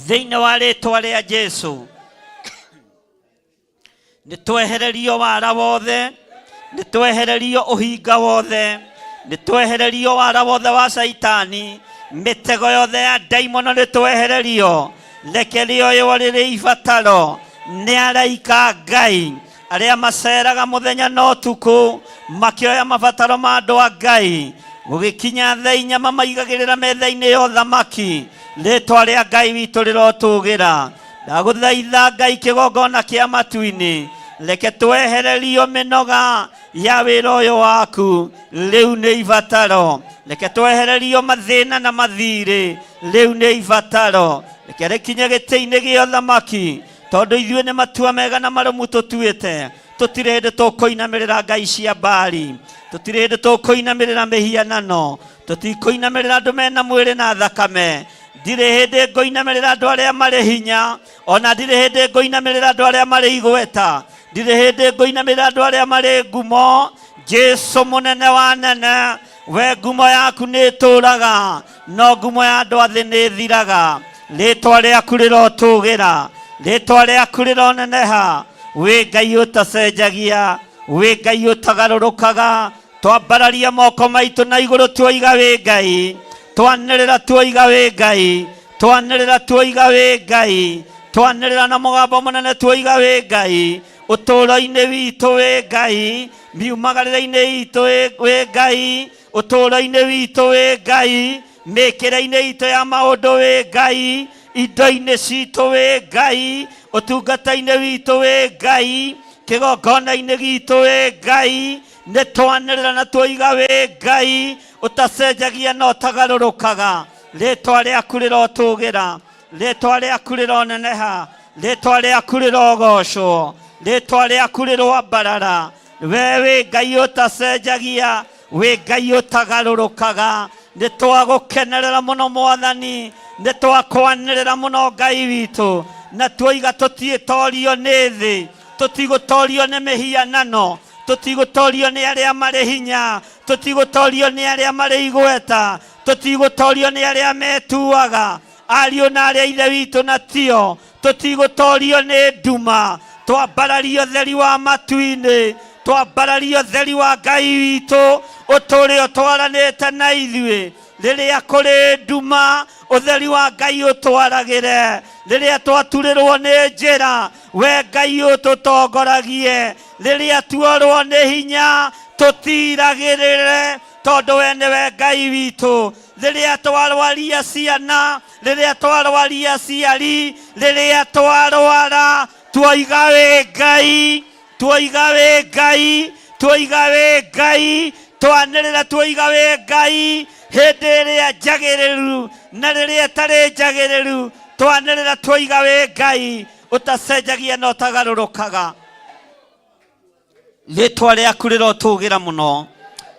thĩinĩ wa rĩtwa rĩa Jesu. Nĩ twehererio wara wothe, nĩ twehererio ũhinga wothe, nĩ twehererio wara wothe wa Caitani, mĩtego yothe ya ndaimono nĩ twehererio. Reke rĩoywo rĩrĩ ibataro nĩ araika a Ngai arĩa maceraga mũthenya na ũtukũ makĩoya mabataro ma andũ a Ngai. Gũgĩkinya thaa inya mamaigagĩrĩra metha-inĩ ya ũthamaki. Rĩtwa rĩa Ngai witũ rĩrotũgĩra. Ndagũthaitha Ngai kĩgongona kĩa matu-inĩ, reke twehererio mĩnoga ya wĩra ũyũ waku, rĩu nĩ ibataro. Reke twehererio mathĩna na mathirĩ, rĩu nĩ ibataro. Reke rĩkinye gĩtĩ-inĩ gĩa ũthamaki, tondũ ithuĩ nĩ matua mega na marũmu tũtuĩte. Tũtirĩ hĩndĩ tũkũinamĩrĩra ngai cia Baali, tũtirĩ hĩndĩ tũkũinamĩrĩra mĩhianano, tũtikũinamĩrĩra andũ mena mwĩrĩ na thakame. Ndirĩ hĩndĩ ngũinamĩrĩra andũ arĩa marĩ hinya, ona ndirĩ hĩndĩ ngũinamĩrĩra andũ arĩa marĩ igweta, ndirĩ hĩndĩ ngũinamĩrĩra andũ arĩa marĩ ngumo. Jesu mũnene wa nene, we ngumo yaku nĩ ĩtũraga, no ngumo ya andũ a thĩ nĩ ĩthiraga. Rĩtwa rĩaku rĩrotũgĩra, rĩtwa rĩaku rĩroneneha. Wĩ Ngai ũtacenjagia, wĩ Ngai ũtagarũrũkaga. Twambararia moko maitũ na igũrũ tuoiga wĩ Ngai, twanĩrĩra tuoiga wĩ Ngai, twanĩrĩra tuoiga wĩ Ngai, twanĩrĩra na mũgambo mũnene tuoiga wĩ Ngai. Ũtũũro-inĩ witũ wĩ Ngai, miumagarĩre-inĩ itũ wĩ Ngai, ũtũũro-inĩ witũ wĩ Ngai, mĩkĩre-inĩ itũ ya maũndũ wĩ Ngai, indo-inĩ citũ wĩ Ngai, ũtungata-inĩ witũ wĩ Ngai, kĩgongona-inĩ gitũ wĩ Ngai. Nĩ twanĩrĩra na tuoiga wĩ Ngai ũtacenjagia na ũtagarũrũkaga. Rĩtwa rĩaku rĩrotũgĩra, rĩtwa rĩaku rĩroneneha, rĩtwa rĩaku rĩrogocwo, rĩtwa rĩaku rĩroambarara. We wĩ Ngai ũtacenjagia, wĩ Ngai ũtagarũrũkaga. Nĩ twagũkenerera mũno Mwathani, Nĩ twakwanĩrĩra mũno Ngai witũ, na tuoiga tũtiĩtorio nĩ thĩ, tũtigũtorio nĩ mĩhianano, tũtigũtorio nĩ arĩa marĩ hinya, tũtigũtorio nĩ arĩa marĩ igweta, tũtigũtorio nĩ arĩa metuaga ariũ na arĩa ithe witũ na tio, tũtigũtorio nĩ nduma. Twambarario theri wa matu-inĩ, twambarario theri wa Ngai witũ, ũtũũre ũtwaranĩte na ithuĩ. Rĩrĩa kũrĩ nduma, ũtheri wa Ngai ũtwaragĩre. Rĩrĩa twaturĩrwo nĩ njĩra, we Ngai ũtũtongoragie. Rĩrĩa tuorwo nĩ hinya, tũtiragĩrĩre, tondũ we nĩwe Ngai witũ. Rĩrĩa twarwaria ciana, rĩrĩa twarwaria aciari, rĩrĩa twarwara, tuoiga wĩ Ngai, tuoiga wĩ Ngai, tuoiga wĩ Ngai, twanĩrĩra tuoiga wĩ Ngai, hĩndĩ ĩrĩa njagĩrĩru na rĩrĩa ĩtarĩ njagĩrĩru, twanĩrĩra tuoiga wĩ Ngai ũtacenjagia na ũtagarũrũkaga. Rĩtwa rĩaku rĩrotũgĩra mũno,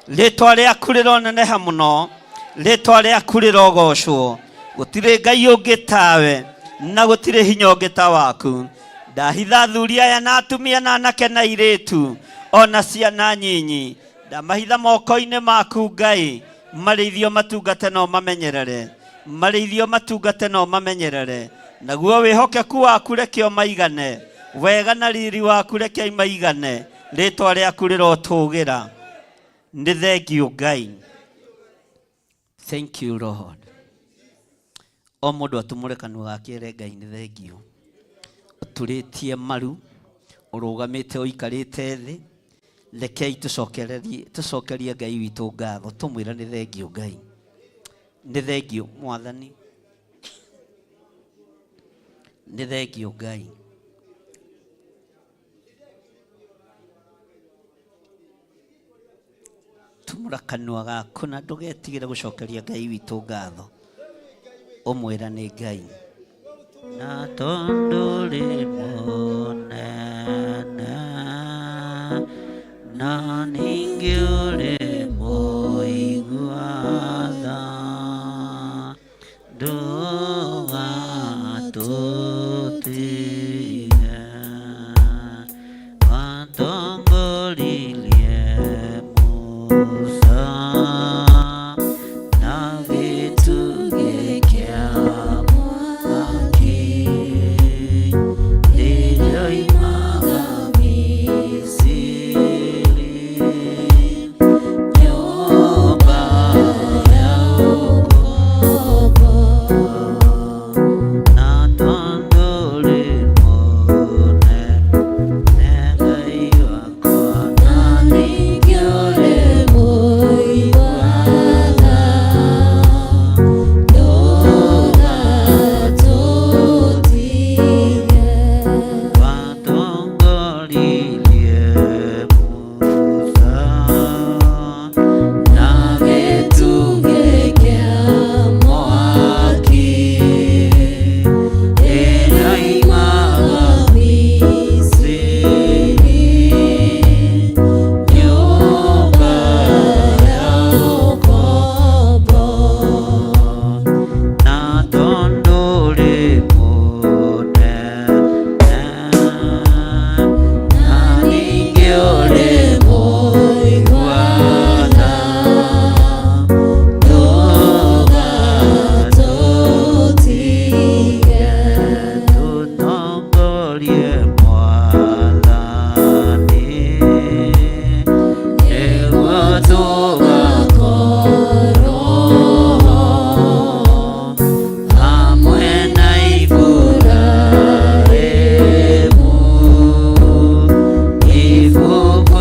rĩtwa rĩaku rĩroneneha mũno, rĩtwa rĩaku rĩrogocwo. Gũtirĩ Ngai ũngĩ tawe, na gũtirĩ hinya ũngĩ ta waku. Ndahitha athuri aya na atumia na anake na airĩtu ona ciana nyinyi, ndamahitha moko-inĩ maku Ngai, marĩithio matungate na ũmamenyerere, marĩithio matungate na ũmamenyerere. Naguo wĩhokeku waku reke ũmaigane, wega na riri waku reke imaigane, rĩtwa rĩaku rĩrotũgĩra. Nĩ thengiũ Ngai. Thank you Lord. O mũndũ atumũre kanua gake ere Ngai nĩ thengiũ. Ũturĩtie maru, ũrũgamĩte ũikarĩte thĩ, rekei tũcokerie Ngai witũ ngatho, tũmwĩre nĩ thengiũ Ngai. Nĩ thengiũ Mwathani. Nĩ thengiũ Ngai. Tumũra kanua gaku na ndũgetigĩre gũcokeria Ngai witũ ngatho, ũmwĩra nĩ Ngai. Na tondũ ũrĩ mũnene, na ningĩ ũrĩ mũigua tha, ndũgatũtige. Watongoririe Musa na gĩtugĩ kĩa mwaki, rĩrĩa oimaga Misiri, nyũmba ya ũkombo. Na tondũ ũrĩ mũnene Ngai wakwa, na ningĩ ũrĩ mũigua tha, ndũgatũtige. Watongoririe Musa na gĩtugĩ kĩa mwaki, rĩrĩa oimaga Misiri, nyũmba ya ũkombo. Na tondũ ũrĩ mũnene, na ningĩ ũrĩ mũigua tha, ndũgatũtige. Tũtongorie Mwathani, nĩguo tũgakorwo hamwe na Iburahĩmu. Ibuku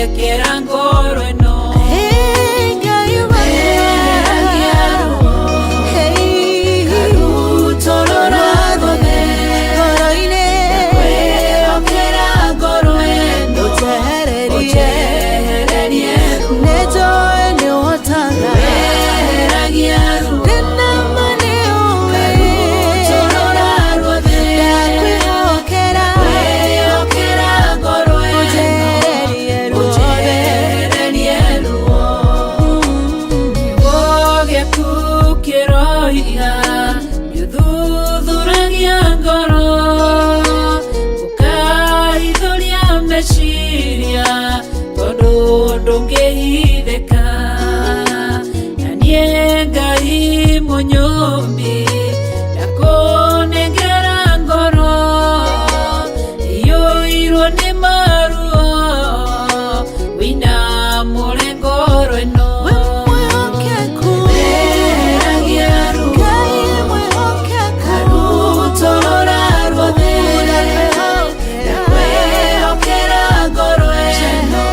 Thondekera ngoro ĩno. Ngai Weheragia ruo. Karutũrũra ruothe. Ngoro-inĩ Ndakwĩhokera ngoro ĩno. Ũnjehererie. Ũnjehererie ruo. Nĩnjũĩ nĩũhotaga. Weheragia ruo. Ndĩna ma nĩũĩ. Karutũrũra ruothe. Ndakwĩhokera. Ndakwĩhokera ngoro ĩno. Ũnjehererie ruothe. Ũnjehererie ruo. Kiugo gĩaku kĩroiga nĩũthuthuragia ngoro, ũkahithũria meciria tondũ ndũngĩhithĩka. Na niĩ Ngai mũnyũmbi ndakũnengera ngoro iyũirwo nĩ maruo, wĩinamũre ngoro ĩno. We mwĩhokeku. Weheragia ruo. Ngai mwĩhokeku. Karutũrũra ruothe. Ndakwĩhokera ngoro ĩno.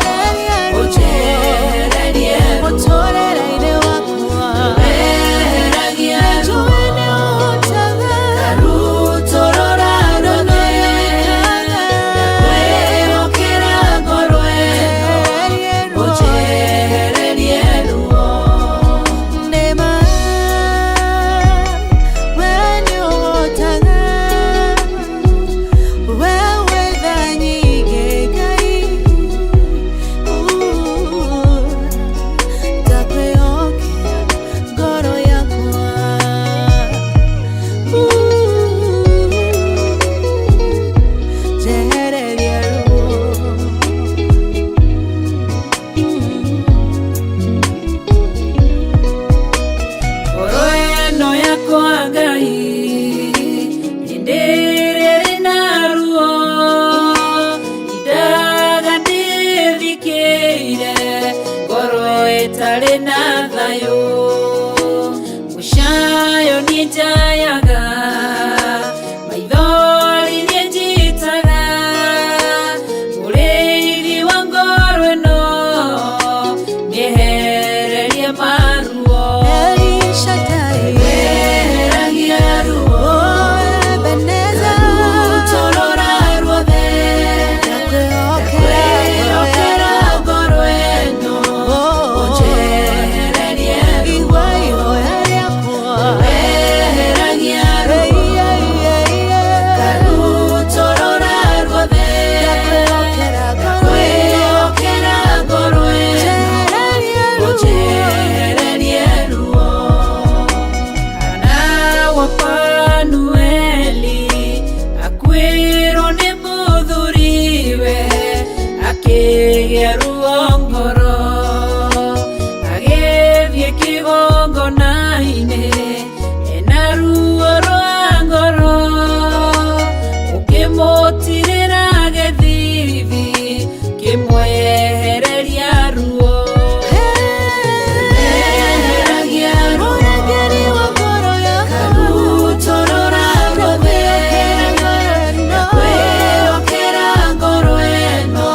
Ũnjehererie ruo. Mũtũũrĩre-inĩ wakwa. Weheragia ruo. Njũĩ nĩũhotaga. Karutũrũra ruothe. Ndakwĩhokera ngoro ĩno. Ũnjehererie ruo. Nĩma, we nĩũhotaga. We wĩ tha nyingĩ, Ngai. Ndakwĩhokera ngoro yakwa. Njehererie ruo. Ngoro ĩno yakwa Ngai nĩndĩrĩrĩ na ruo, indaga ndĩthikĩire ngoro ĩtarĩ na thayũ. Mũcayo niĩ njayaga, maithori niĩ njitaga, mũrĩithi wa ngoro ĩno mĩehererie maruo. El Shaddai. Weheragia ruo. Oh, Ebenezer. Karutũrũra ruothe. Ndakwĩhokera. Ndakwĩhokera ngoro ĩno. Ũnjehererie ruo. Igua ihoya rĩakwa. Weheragia ruo. Karutũrũra ruothe. Ndakwĩhokera ngoro ĩno. Ndakwĩhokera ngoro ĩno. Njehererie ruo. Ũnjehererie ruo. Hana wa Fanueli akuĩrwo nĩ mũthuriwe, akĩgĩa ruo ngoro, agĩthiĩ kĩgongona-inĩ ena ruo rwa ngoro, ũkĩmũtirĩra gĩthithi kĩmwehereria ruo. Weheragia ruo. Mũrangĩri wa ngoro yakwa. Karutũrũra ruothe. Ndakwĩhokera ngoro ĩno.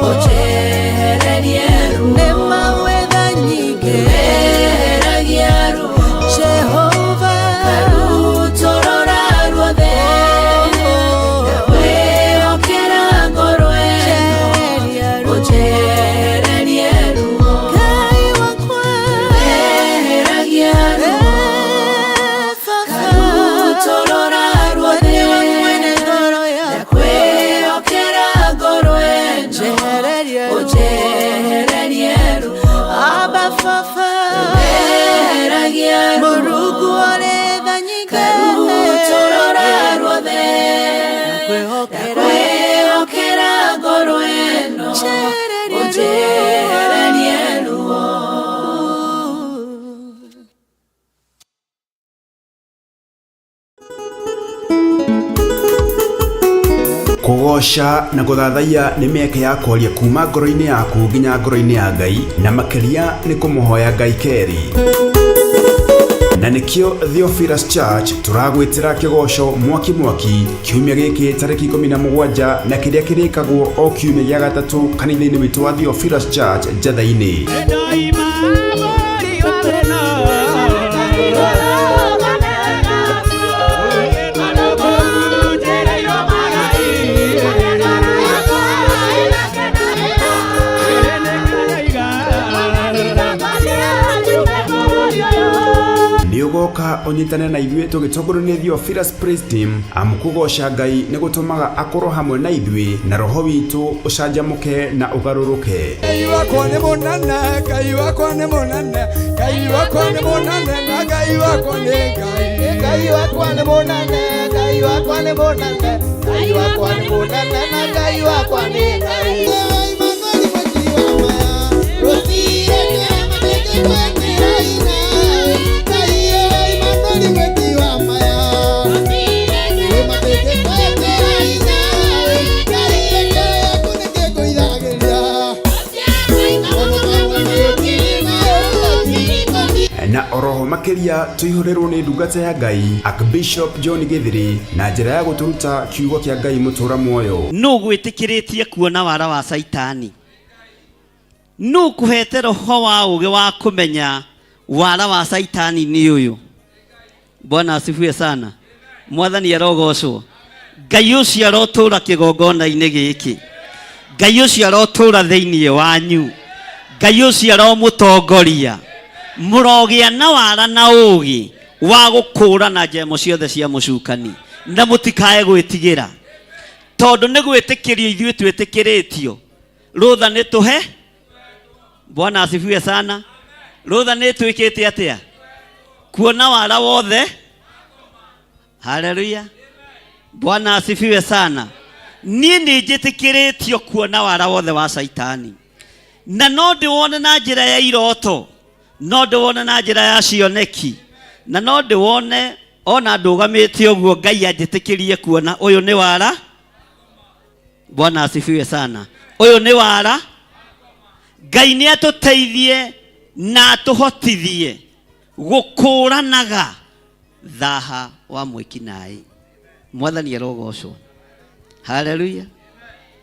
Ũnjehererie ruo. Nĩma wĩ tha nyingĩ. Weheragia ruo. Jehova. Karutũrũra ruothe. Ndakwĩhokera ngoro ĩno. Njehererie ruo. Ũnjehererie ruo. Ngai wakwa. Weheragia ruo. Karutũrũra ruothe. Nĩwe mwene ngoro yakwa. Ndakwĩhokera ngoro ĩno. Njehererie ruo. Ũnjehererie ruo. Abba Baba. Weheragia ruo. Mũrungu ũrĩ tha nyingĩ. Karutũrũra ruothe. Ndakwĩhokera. Ndakwĩhokera ngoro ĩno. Njehererie ruo. Ũnjehererie ruo. Kũgoca na gũthathaiya nĩ mĩeke ya kwaria kuma ngoro-inĩ yaku nginya ngoro-inĩ ya Ngai, na makĩria nĩ kũmũhoya Ngai kerĩ. Na nĩkĩo Theophilus Church tũragwĩtĩra kĩgoco mwaki mwaki kiumia gĩkĩ tarĩki 17 na kĩrĩa kĩrĩkagwo o kiumia gĩa gatatũ kanitha-inĩ witũ wa Theophilus Church Njatha-inĩ. Nĩũgoka ũnyitane na ithuĩ tũgĩtongorio nĩ Theophilus Praise Team, amu kũgoca Ngai nĩ gũtũmaga akorwo hamwe na ithuĩ na roho witũ ũcanjamũke na ũgarũrũke. Ngai wakwa nĩ mũnene, Ngai wakwa nĩ mũnene, Ngai wakwa nĩ mũnene, na Ngai wakwa nĩ Ngai. Ngai wakwa nĩ mũnene, Ngai wakwa nĩ mũnene, Ngai wakwa nĩ mũnene, na Ngai wakwa nĩ Ngai. Na oroho makiria tuihũrĩrwo nĩ ndungata ya Ngai Archbishop John Githiri na njĩra ya gũtũruta kiugo kĩa Ngai mũtũra muoyo. Nũ gwĩtĩkĩrĩtie kuona wara wa Saitani? Nũ kũhete roho wa ũũgĩ wa kũmenya wara wa Saitani nĩ ũyũ? Bwana asifiwe sana. Mwathani arogocwo. Ngai ũcio arotũra kĩgongona-inĩ gĩkĩ. Ngai ũcio arotũra thĩinĩ wanyu. Ngai ũcio aromũtongoria. Mũrogĩa na wara na ũũgĩ wa gũkũũrana njemo ciothe cia mũcukani na mũtikae gwĩtigĩra, tondũ nĩ gwĩtĩkĩrio ithuĩ twĩtĩkĩrĩtio. Rũtha nĩ tũhe. Bwana asifiwe sana. Rũtha nĩ twĩkĩte atĩa? Kuona wara wothe. Haleluya. Bwana asifiwe sana. Niĩ nĩ njĩtĩkĩrĩtio kuona wara wothe wa Saitani, na no ndĩwone na njĩra ya iroto, no ndĩwone na njĩra ya cioneki, na no ndĩwone ona ndũgamĩte ũguo Ngai anjĩtĩkĩrie kuona ũyũ nĩ wara. Bwana asifiwe sana. Ũyũ nĩ wara. Ngai nĩ atũteithie na atũhotithie gũkũranaga thaha wa mwĩkinaĩ. Mwathani arogocwo. Haleluya.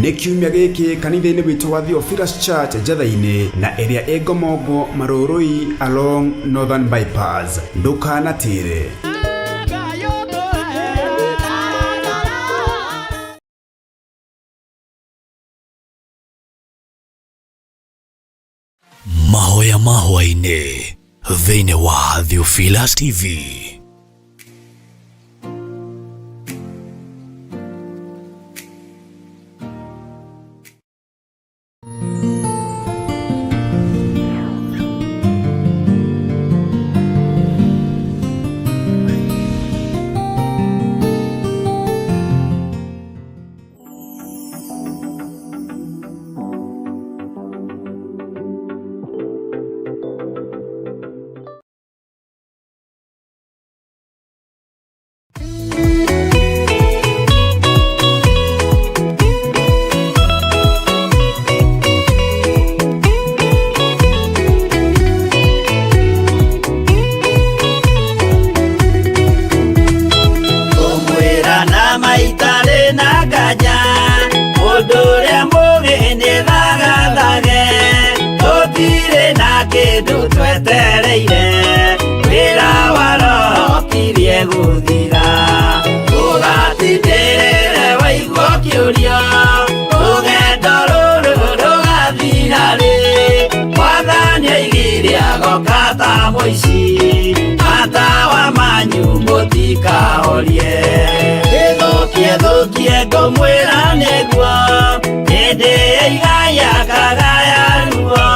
Nĩ kiumia gĩkĩ kanitha-inĩ witũ wa Theophilus Church Njatha-inĩ na ĩrĩa ĩ Ngomongo Marũrũi along Northern Bypass. Ndũkanatĩre. Mahoya ma hwaĩ-inĩ thĩinĩ wa Theophilus TV. Kũmwĩra na maitarĩ na nganja, mũndũ ũrĩa mũũgĩ nĩ thagathage, tũtirĩ na kĩndũ twetereire, wĩra wa roho ũkirie gũthira. Ũgatindĩrĩre waigua ũkĩũrio, rũgendo rũrũ rũgathira rĩ, Mwathani aigire agoka ta mũici, matawa manyu mũtikahorie. Gĩthũkie thũkie ngũmwĩra nĩguo, hĩndĩ ĩigaya kagaya ruo,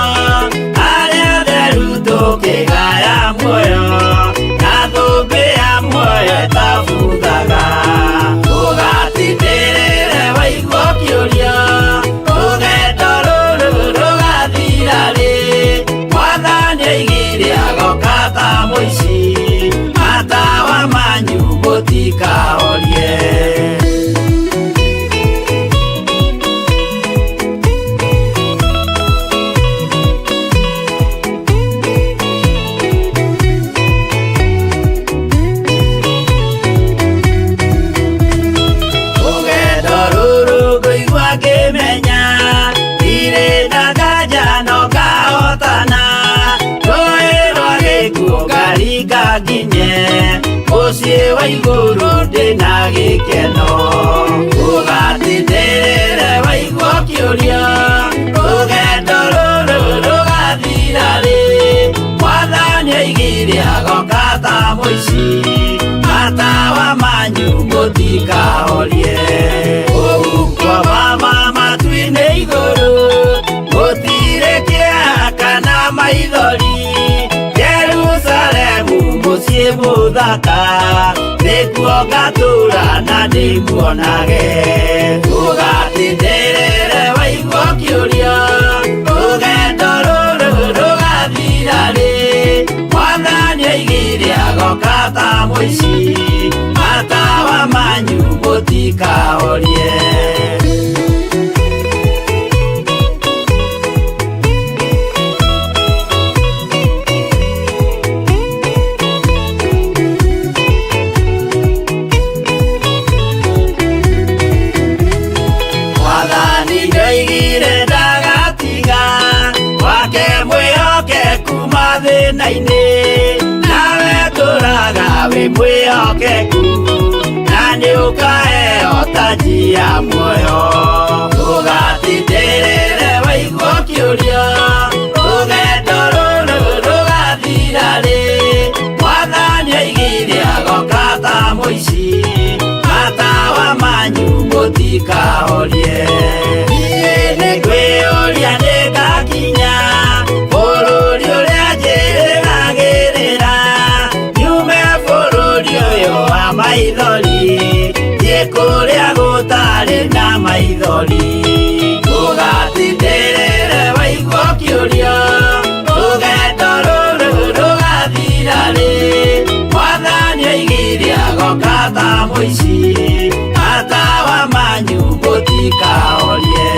arĩa atheru tũkĩgaya muoyo, na thũmbĩ ya muoyo ĩtabuthaga. Ũgatindĩrĩre waigua ũkĩũrio, rũgendo rũrũ rũgathira rĩ, Mwathani aigire agoka ta mũici, matawa manyu mũtikahorie. Mũciĩ wa igũrũ ndĩna gĩkeno. Ũgatindĩrĩre waigua ũkĩũria, rũgendo rũrũ rũgathira rĩ? Mwathani oigire agoka ta mũici, matawa manyu mũtikahorie. Kũu kwa mama matu-inĩ igũrũ, gũtirĩ kĩeha kana maithori. Jerusalemu mũciĩ mũthaka, nĩkuo ngatũũra na ndĩmuonage. Ũgatindĩrĩre waigua ũkĩũria, rũgendo rũrũ rũgathira rĩ? Mwathani oigire agoka ta mũici, matawa manyu mũtikahorie. Mwathani nĩoigire ndagatiga, wake mwĩhokeku mathĩna-inĩ, nawe tũraga wĩ mwĩhokeku, na nĩũkaheo taji ya muoyo. Ũgatindĩrĩre waigua ũkĩũria, rũgendo rũrũ rũgathira rĩ? Mwathani oigire agoka ta mũici, matawa manyu mũtikahorie. Niĩ nĩngwĩyũria nĩngakinya bũrũri ũrĩa njĩrĩgagĩrĩra, nyume bũrũri ũyũ wa maithori, thiĩ kũrĩa gũtarĩ na maithori. Ũgatindĩrĩre waigua ũkĩũria, rũgendo rũrũ rũgathira rĩ? Mwathani oigire agoka ta mũici, matawa manyu mũtikahorie.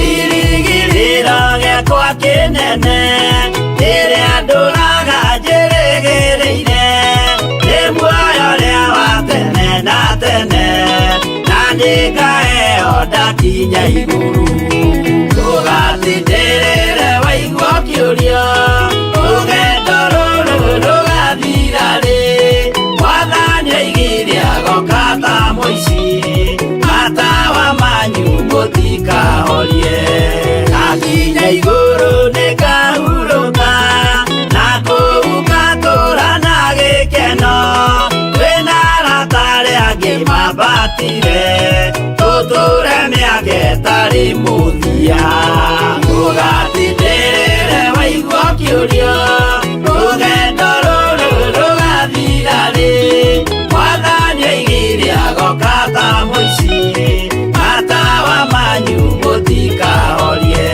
Kĩrĩgĩrĩro gĩakwa kĩnene, rĩrĩa ndũraga njĩrĩgĩrĩire, nĩ muoyo ũrĩa wa tene na tene, na nĩngaheo ndakinya igũrũ. Ũgatindĩrĩre waigua ũkĩũria, rũgendo rũrũ rũgathira rĩ? Mwathani oigire agoka ta mũici, matawa manyu mũtikahorie. Ndakinya igũrũ nĩngahurũka, na kũu ngatũũra na gĩkeno. Twĩna arata arĩa angĩ mambatire, tũtũũre mĩaka ĩtarĩ mũthia. Ũgatindĩrĩre waigua ũkĩũria, rũgendo rũrũ rũgathira rĩ? Mwathani oigire agoka ta mũici, matawa manyu mũtikahorie.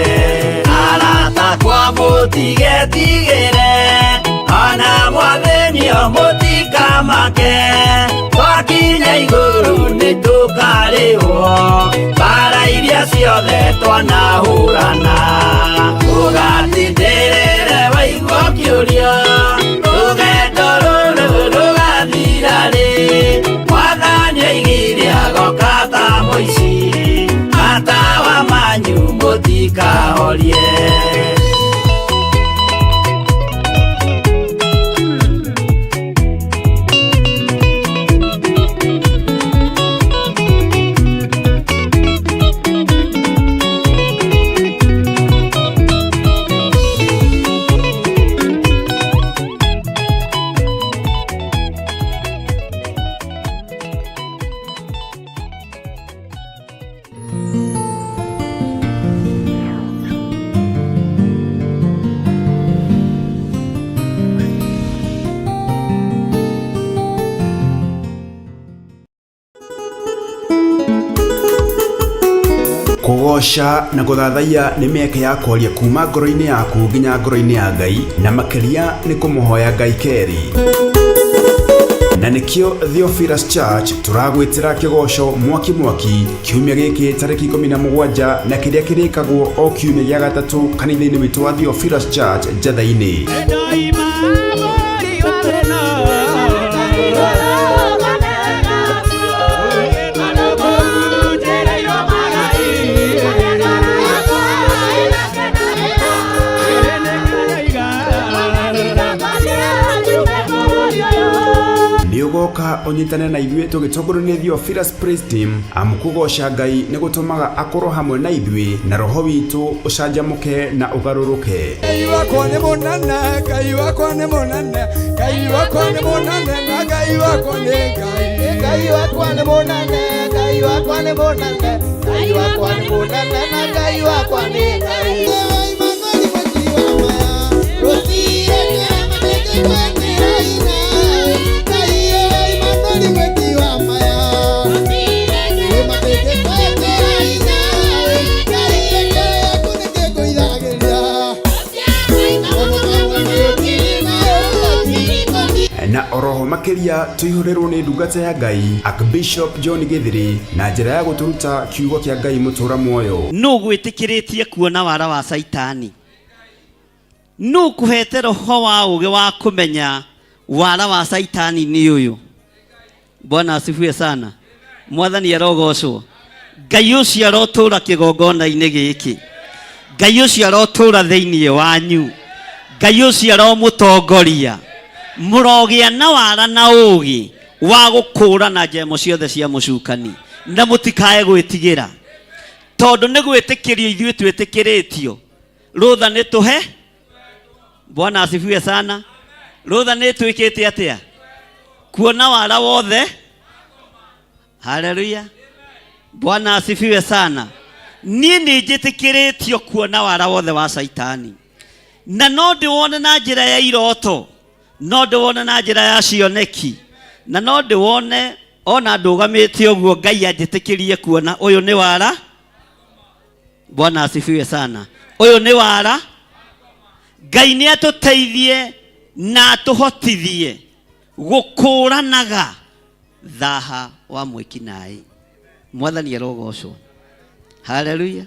Arata akwa mũtigetigĩre, ona mwathĩnio mũtikamake, twakinya igũrũ nĩtũkarĩhwo mbara iria ciothe twanahũrana. Ũgatindĩrĩre waigua ũkĩũria, rũgendo rũrũ rũgathira rĩ? Mwathani oigire agoka ta mũici, matawa manyu mũtikahorie. Kũgoca na gũthathaiya nĩ mĩeke ya kwaria kuma ngoro-inĩ yaku nginya ngoro-inĩ ya Ngai, na makĩria nĩ kũmũhoya Ngai kerĩ. Na nĩkĩo Theophilus Church tũragwĩtĩra kĩgoco mwaki mwaki kiumia gĩkĩ tarĩki 17 na kĩrĩa kĩrĩkagwo o kiumia gĩa gatatũ kanitha-inĩ witũ wa Theophilus Church Njatha-inĩ. Ũka ũnyitane na ithuĩ tũgĩtongorio nĩ Theophilus Praise Team, amu kũgoca Ngai nĩ gũtũmaga akorwo hamwe na ithuĩ na roho witũ ũcanjamũke na ũgarũrũke. Ngai wakwa nĩ mũnene, Ngai wakwa nĩ mũnene, Ngai wakwa nĩ mũnene, na Ngai wakwa nĩ Ngai. Ngai wakwa nĩ mũnene, Ngai wakwa nĩ mũnene, Ngai wakwa nĩ mũnene, na Ngai wakwa nĩ Ngai. Na oroho makĩria tũihũrĩrwo nĩ ndungata ya Ngai Archbishop John Gĩthiri na njĩra ya gũtũruta kiugo kĩa Ngai mũtũra muoyo. Nũ gwĩtĩkĩrĩtie kuona wara wa Saitani? Nũ kũhete roho wa ũũgĩ wa kũmenya wara wa Saitani nĩ ũyũ? Bwana asifiwe sana. Mwathani arogocwo. Ngai ũcio arotũra kĩgongona-inĩ gĩkĩ. Ngai ũcio arotũra thĩinĩ wanyu. Ngai ũcio aromũtongoria. Mũrogĩa na wara na ũũgĩ wa gũkũũrana njemo ciothe cia mũcukani na mũtikae gwĩtigĩra, tondũ nĩ gwĩtĩkĩrio ithuĩ twĩtĩkĩrĩtio. Rũtha nĩ tũhe. Bwana asifiwe sana. Rũtha nĩ twĩkĩte atĩa? Kuona wara wothe. Haleluya. Bwana asifiwe sana. Niĩ nĩ njĩtĩkĩrĩtio kuona wara wothe wa Saitani, na no ndĩwone na njĩra ya iroto, no ndĩwone na njĩra ya cioneki, na no ndĩwone ona ndũgamĩte ũguo Ngai anjĩtĩkĩrie kuona ũyũ nĩ wara. Bwana asifiwe sana. Ũyũ nĩ wara. Ngai nĩ atũteithie na atũhotithie gũkũranaga thaha wa mwĩkinaĩ. Mwathani arogocwo. Haleluya.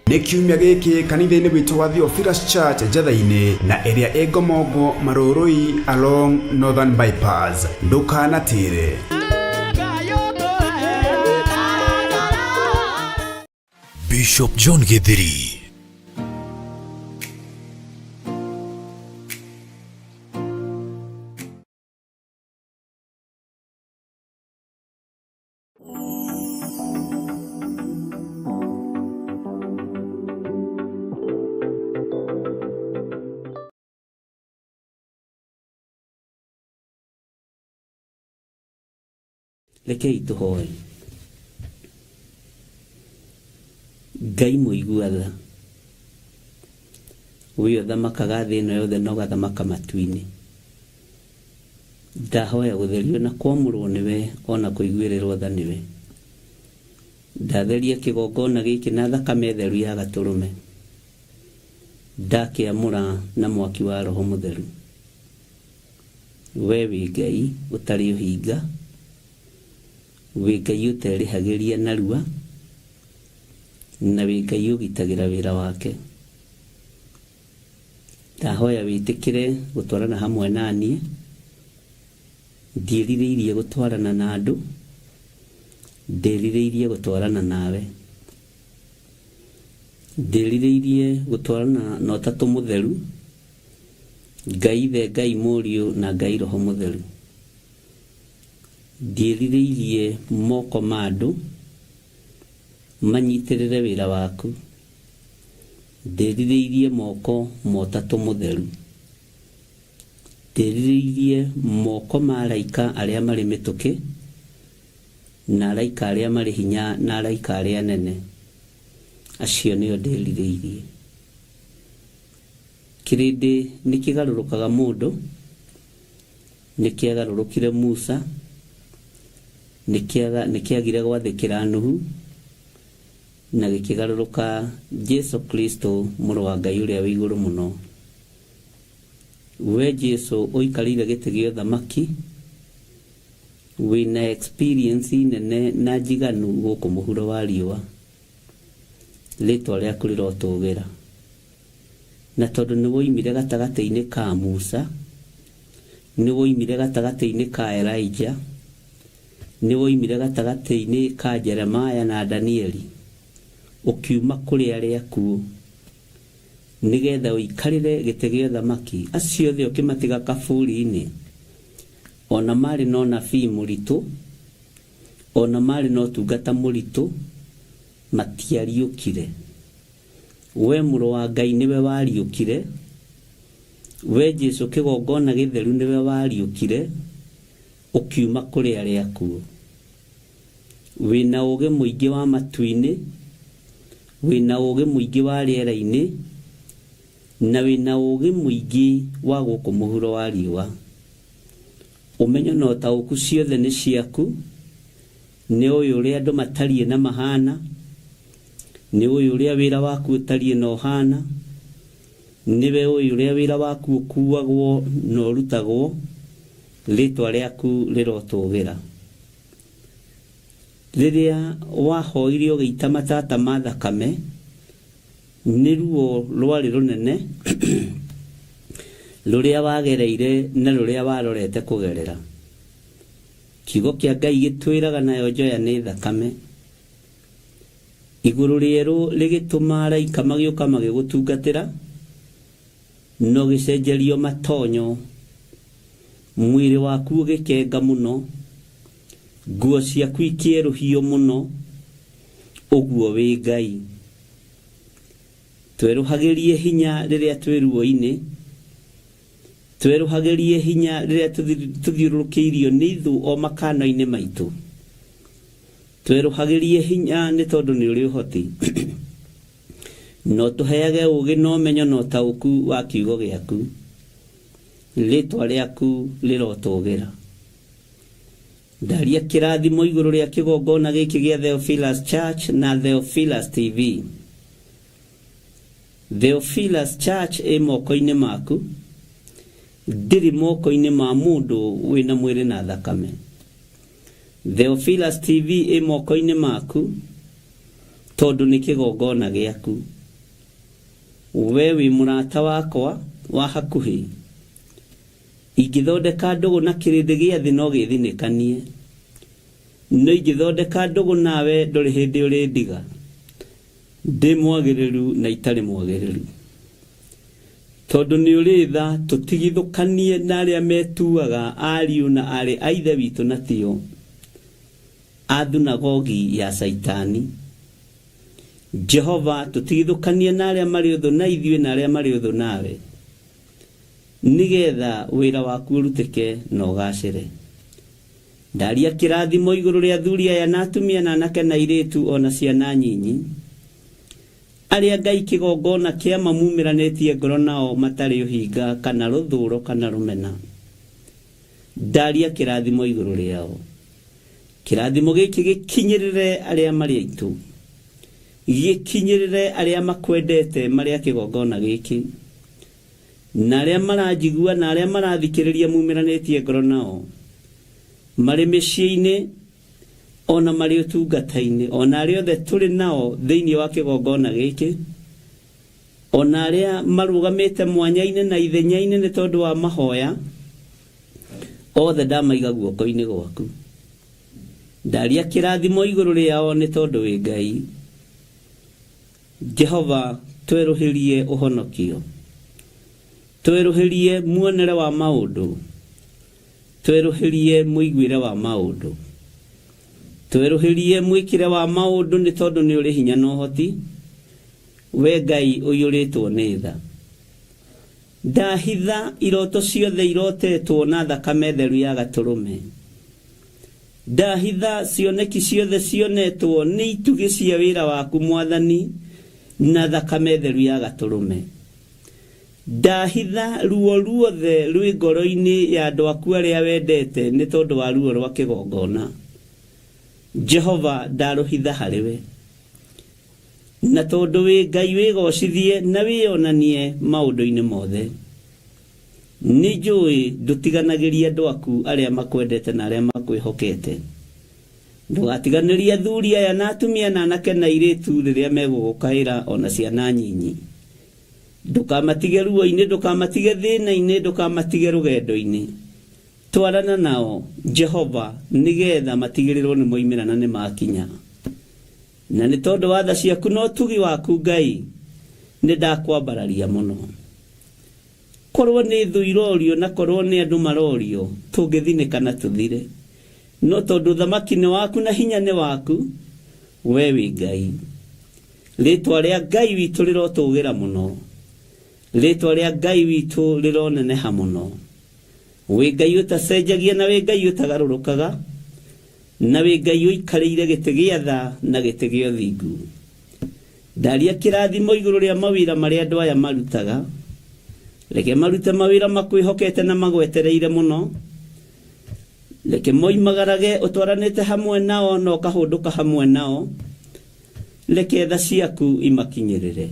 Nĩ kiumia gĩkĩ kanitha-inĩ witũ wa Theophilus Church Njatha-inĩ na ĩrĩa ĩ Ngomongo Marũrũi along Northern Bypass. Ndũkanatĩre. Bishop John Gĩthiri. Rekei tũhoe. Ngai mũigua tha, we ũthamakaga thĩ ĩno yothe na ũgathamaka matu-inĩ, ndahoya gũtherio na kwamũrwo nĩwe ona kũiguĩrĩrwo tha nĩwe. Ndatheria kĩgongona gĩkĩ na thakame theru ya gatũrũme, ndakĩamũra na mwaki wa Roho Mũtheru. We wĩ Ngai ũtarĩ ũhinga, wĩ Ngai ũterĩhagĩria narua, na wĩ Ngai ũgitagĩra wĩra wake. Ndahoya wĩtĩkĩre gũtwarana hamwe na niĩ, ndiĩrirĩirie gũtwarana na andũ, ndĩrirĩirie gũtwarana nawe. Ndĩrirĩirie gũtwarana na Ũtatũ Mũtheru, Ngai Ithe, Ngai Mũriũ na Ngai Roho Mũtheru. Ndiĩrirĩirie moko ma andũ manyitĩrĩre wĩra waku, ndĩrirĩirie moko ma Ũtatũ Mũtheru. Ndĩrirĩirie moko ma araika arĩa marĩ mĩtũkĩ, na araika arĩa marĩ hinya na araika arĩa anene. Acio nĩo ndĩrirĩirie. Kĩrĩndĩ nĩ kĩgarũrũkaga mũndũ, nĩ kĩagarũrũkire Musa, nĩ kĩagire gwathĩkĩra Nuhu, na gĩkĩgarũrũka Jesu Kristo mũrũ wa Ngai ũrĩa wĩ igũrũ mũno. We Jesu ũikarĩire gĩtĩ gĩa ũthamaki, wĩna experience nene na njiganu gũkũ mũhuro wa riũa. Rĩtwa rĩaku rĩrotũgĩra. Na tondũ nĩ woimire gatagatĩ-inĩ ka Musa, nĩ woimire gatagatĩ-inĩ ka Elijah, nĩ woimire gatagatĩ-inĩ ka Jeremiah na Danieli, ũkiuma kũrĩ arĩa akuũ, nĩgetha ũikarĩre gĩtĩ gĩa ũthamaki, acio othe ũkĩmatiga kaburi-inĩ. Ona marĩ na ũnabii mũritũ, ona marĩ na ũtungata mũritũ, matiariũkire. We mũrũ wa Ngai nĩwe wariũkire, we Jesu kĩgongona gĩtheru nĩwe wariũkire, ũkiuma kũrĩ arĩa akuũ. Wĩna ũũgĩ mũingĩ wa matu-inĩ, wĩna ũũgĩ mũingĩ wa rĩera-inĩ, na wĩna ũũgĩ mũingĩ wa gũkũ mũhuro wa riũa. Ũmenyo na ũtaũku ciothe nĩ ciaku, nĩ ũĩ ũrĩa andũ matariĩ na mahana, nĩ ũĩ ũrĩa wĩra waku ũtariĩ na ũhana, nĩwe ũĩ ũrĩa wĩra waku ũkuagwo na ũrutagwo, rĩtwa rĩaku rĩrotũgĩra. Rĩrĩa wahoire ũgĩita matata ma thakame, nĩ ruo rwarĩ rũnene rũrĩa wagereire na rũrĩa warorete kũgerera. Kiugo kĩa Ngai gĩtwĩraga nayo njoya nĩ thakame. Igũrũ rĩerũ rĩgĩtũma araika magĩũka magĩgũtungatĩra, na ũgĩcenjerio matonyo. Mwĩrĩ waku ũgĩkenga mũno, nguo ciaku ikĩerũhio mũno, ũguo wĩ Ngai. Twerũhagĩrie hinya rĩrĩa twĩ ruo-inĩ, twerũhagĩrie hinya rĩrĩa tũthiũrũrũkĩirio nĩ ithũ o makano-inĩ maitũ. Twerũhagĩrie hinya nĩ tondũ nĩ ũrĩ ũhoti. No tũheage ũũgĩ na ũmenyo na ũtaũku wa kiugo gĩaku. Rĩtwa rĩaku rĩrotũgĩra. Ndaria kĩrathimo igũrũ rĩa kĩgongona gĩkĩ gĩa Theophilus Church na Theophilus TV. Theophilus Church ĩ moko-inĩ maku, ndĩrĩ moko-inĩ ma mũndũ wĩna mwĩrĩ na thakame. Theophilus TV ĩ moko-inĩ maku tondũ nĩ kĩgongona gĩaku. We wĩ mũrata wakwa wa hakuhĩ. Ingĩthondeka ndũgũ na kĩrĩndĩ gĩa thĩ no gĩthinĩkanie. No ingĩthondeka ndũgũ nawe ndũrĩ hĩndĩ ũrĩndiga. Ndĩ mwagĩrĩru na itarĩ mwagĩrĩru. Tondũ nĩ ũrĩ tha tũtigithũkanie na arĩa metuaga ariũ na aarĩ a Ithe witũ na tio, a thunagogi ya Caitani. Jehova, tũtigithũkanie na arĩa marĩ ũthũ na ithuĩ na arĩa marĩ ũthũ nawe, nĩgetha wĩra waku ũrutĩke na ũgaacĩre. Ndaria kĩrathimo igũrũ rĩa athuri aya na atumia na anake na airĩtu o na ciana nyinyi, arĩa Ngai kĩgongona kĩa mamumĩranĩtie ngoro nao matarĩ ũhinga kana rũthũũro kana rũmena. Ndaria kĩrathimo igũrũ rĩao. Kĩrathimo gĩkĩ gĩkinyĩrĩre arĩa marĩ aitũ, gĩkinyĩrĩre arĩa makwendete marĩ a kĩgongona gĩkĩ, na arĩa maranjigua na arĩa marathikĩrĩria mumĩranĩtie ngoro nao, marĩ mĩciĩ-inĩ o na marĩ ũtungata-inĩ, o na arĩa othe tũrĩ nao thĩinĩ wa kĩgongona gĩkĩ, o na arĩa marũgamĩte mwanya-inĩ na ithenya-inĩ nĩ tondũ wa mahoya, othe ndamaiga guoko-inĩ gwaku. Ndaria kĩrathimo igũrũ rĩao nĩ tondũ wĩ Ngai. Jehova, twerũhĩrie ũhonokio, twerũhĩrie muonere wa maũndũ, twerũhĩrie mũiguĩre wa maũndũ, twerũhĩrie mwĩkĩre wa maũndũ nĩ tondũ nĩ ũrĩ hinya na ũhoti, we Ngai ũiyũrĩtwo nĩ tha. Ndahitha iroto ciothe irotetwo na thakame theru ya gatũrũme. Ndahitha cioneki ciothe cionetwo nĩ itugĩ cia wĩra waku Mwathani na thakame theru ya gatũrũme. Ndahitha ruo ruothe rwĩ ngoro-inĩ ya andũ aku arĩa wendete nĩ tondũ wa ruo rwa kĩgongona. Jehova, ndarũhitha harĩ we. Na tondũ wĩ Ngai wĩgocithie na wĩyonanie maũndũ-inĩ mothe. Nĩ njũĩ ndũtiganagĩria andũ aku arĩa makwendete na arĩa makwĩhokete. Ndũgatiganĩrie athuri aya na atumia na anake na airĩtu rĩrĩa megũgũkaĩra o na ciana nyinyi. Ndũkamatige ruo-inĩ, ndũkamatige thĩna-inĩ, ndũkamatige rũgendo-inĩ. Twarana nao, Jehova, nĩgetha matigĩrĩrwo nĩ moimĩra na nĩ makinya. Na nĩ tondũ wa tha ciaku na ũtugi waku, Ngai, nĩ ndakwambararia mũno. Korwo nĩ thũ irorio na korwo nĩ andũ marorio tũngĩthinĩka na tũthire, no tondũ thamaki nĩ waku na hinya nĩ waku, we wĩ Ngai. Rĩtwa rĩa Ngai witũ rĩrotũgĩra mũno, rĩtwa rĩa Ngai witũ rĩroneneha mũno. Wĩ Ngai ũtacenjagia na wĩ Ngai ũtagarũrũkaga, na wĩ Ngai ũikarĩire gĩtĩ gĩa tha na gĩtĩ gĩa ũthingu. Ndaria kĩrathimo igũrũ rĩa mawĩra marĩa andũ aya marutaga, reke marute mawĩra makwĩhokete na magwetereire mũno, reke moimagarage ũtwaranĩte hamwe nao na ũkahũndũka hamwe nao, reke tha ciaku imakinyĩrĩre.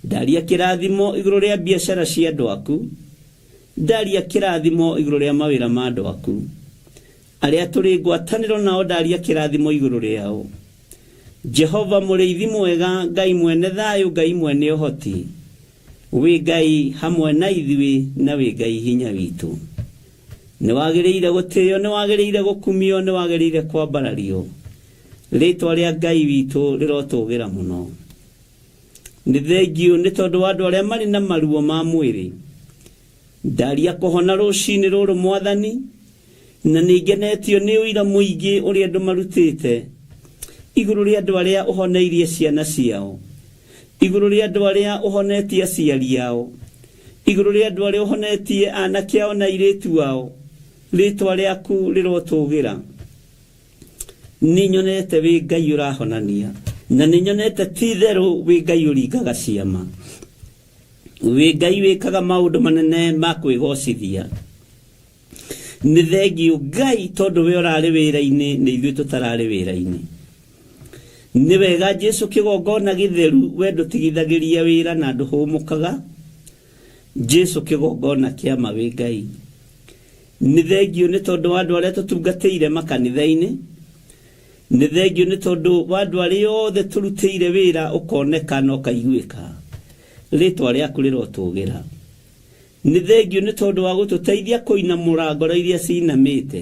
Ndaria kĩrathimo igũrũ rĩa biacara cia andũ aku, ndaria kĩrathimo igũrũ rĩa mawĩra ma andũ aku, arĩa tũrĩ ngwatanĩro nao ndaria kĩrathimo igũrũ rĩao. Jehova mũrĩithi mwega, Ngai mwene thayũ, Ngai mwene ũhoti, wĩ Ngai hamwe na ithuĩ na wĩ Ngai hinya witũ. Nĩ wagĩrĩire gũtĩo, nĩ wagĩrĩire gũkumio, nĩ wagĩrĩire kwambarario. Rĩtwa rĩa Ngai witũ rĩrotũgĩra mũno. Nĩ thengiũ nĩ tondũ wa andũ arĩa marĩ na maruo ma mwĩrĩ. Ndaria kũhona rũcinĩ rũrũ Mwathani, na nĩ ngenetio nĩ ũira mũingĩ ũrĩa andũ marutĩte igũrũ rĩa andũ arĩa ũhoneirie ciana ciao, igũrũ rĩa andũ arĩa ũhonetie aciari ao, igũrũ rĩa andũ arĩa ũhonetie anake ao na airĩtu ao. Rĩtwa rĩaku rĩrotũgĩra. Nĩ nyonete wĩ Ngai ũrahonania, na nĩ nyonete ti itherũ wĩ Ngai ũringaga ciama, wĩ Ngai wĩkaga maũndũ manene ma kwĩgocithia. Nĩ thengiũ Ngai tondũ we ũrarĩ wĩra-inĩ nĩ ithuĩ tũtararĩ wĩra-inĩ. Nĩ wega Jesu kĩgongona gĩtheru, we ndũtigithagĩria wĩra na ndũhũmũkaga. Jesu kĩgongona kĩa ma wĩ Ngai. Nĩ thengiũ nĩ tondũ wa andũ arĩa tũtungatĩire makanitha-inĩ, nĩ thengiũ nĩ tondũ wa andũ arĩa othe tũrutĩire wĩra ũkoneka na ũkaiguĩka. Rĩtwa rĩaku rĩrotũgĩra. Nĩ thengiũ nĩ tondũ wa gũtũteithia kũinamũra ngoro iria cinamĩte.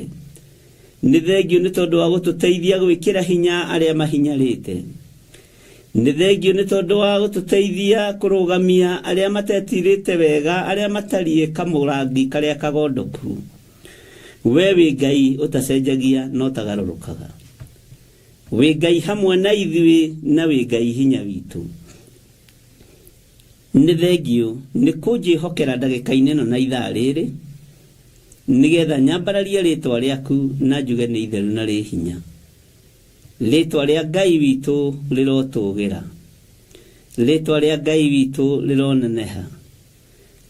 Nĩ thengiũ nĩ tondũ wa gũtũteithia gwĩkĩra hinya arĩa mahinyarĩte. Nĩ thengiũ nĩ tondũ wa gũtũteithia kũrũgamia arĩa matetirĩte wega, arĩa matariĩ kamũrangi karĩa kagondoku. We wĩ Ngai ũtacenjagia na ũtagarũrũkaga. Wĩ Ngai hamwe na ithuĩ na wĩ Ngai hinya witũ. Nĩ thengiũ nĩ kũnjĩhokera ndagĩka-inĩ ĩno na ithaa rĩrĩ, nĩgetha nyambararie rĩtwa rĩaku na njuge nĩ itheru na rĩ hinya. Rĩtwa rĩa Ngai witũ rĩrotũgĩra, rĩtwa rĩa Ngai witũ rĩroneneha,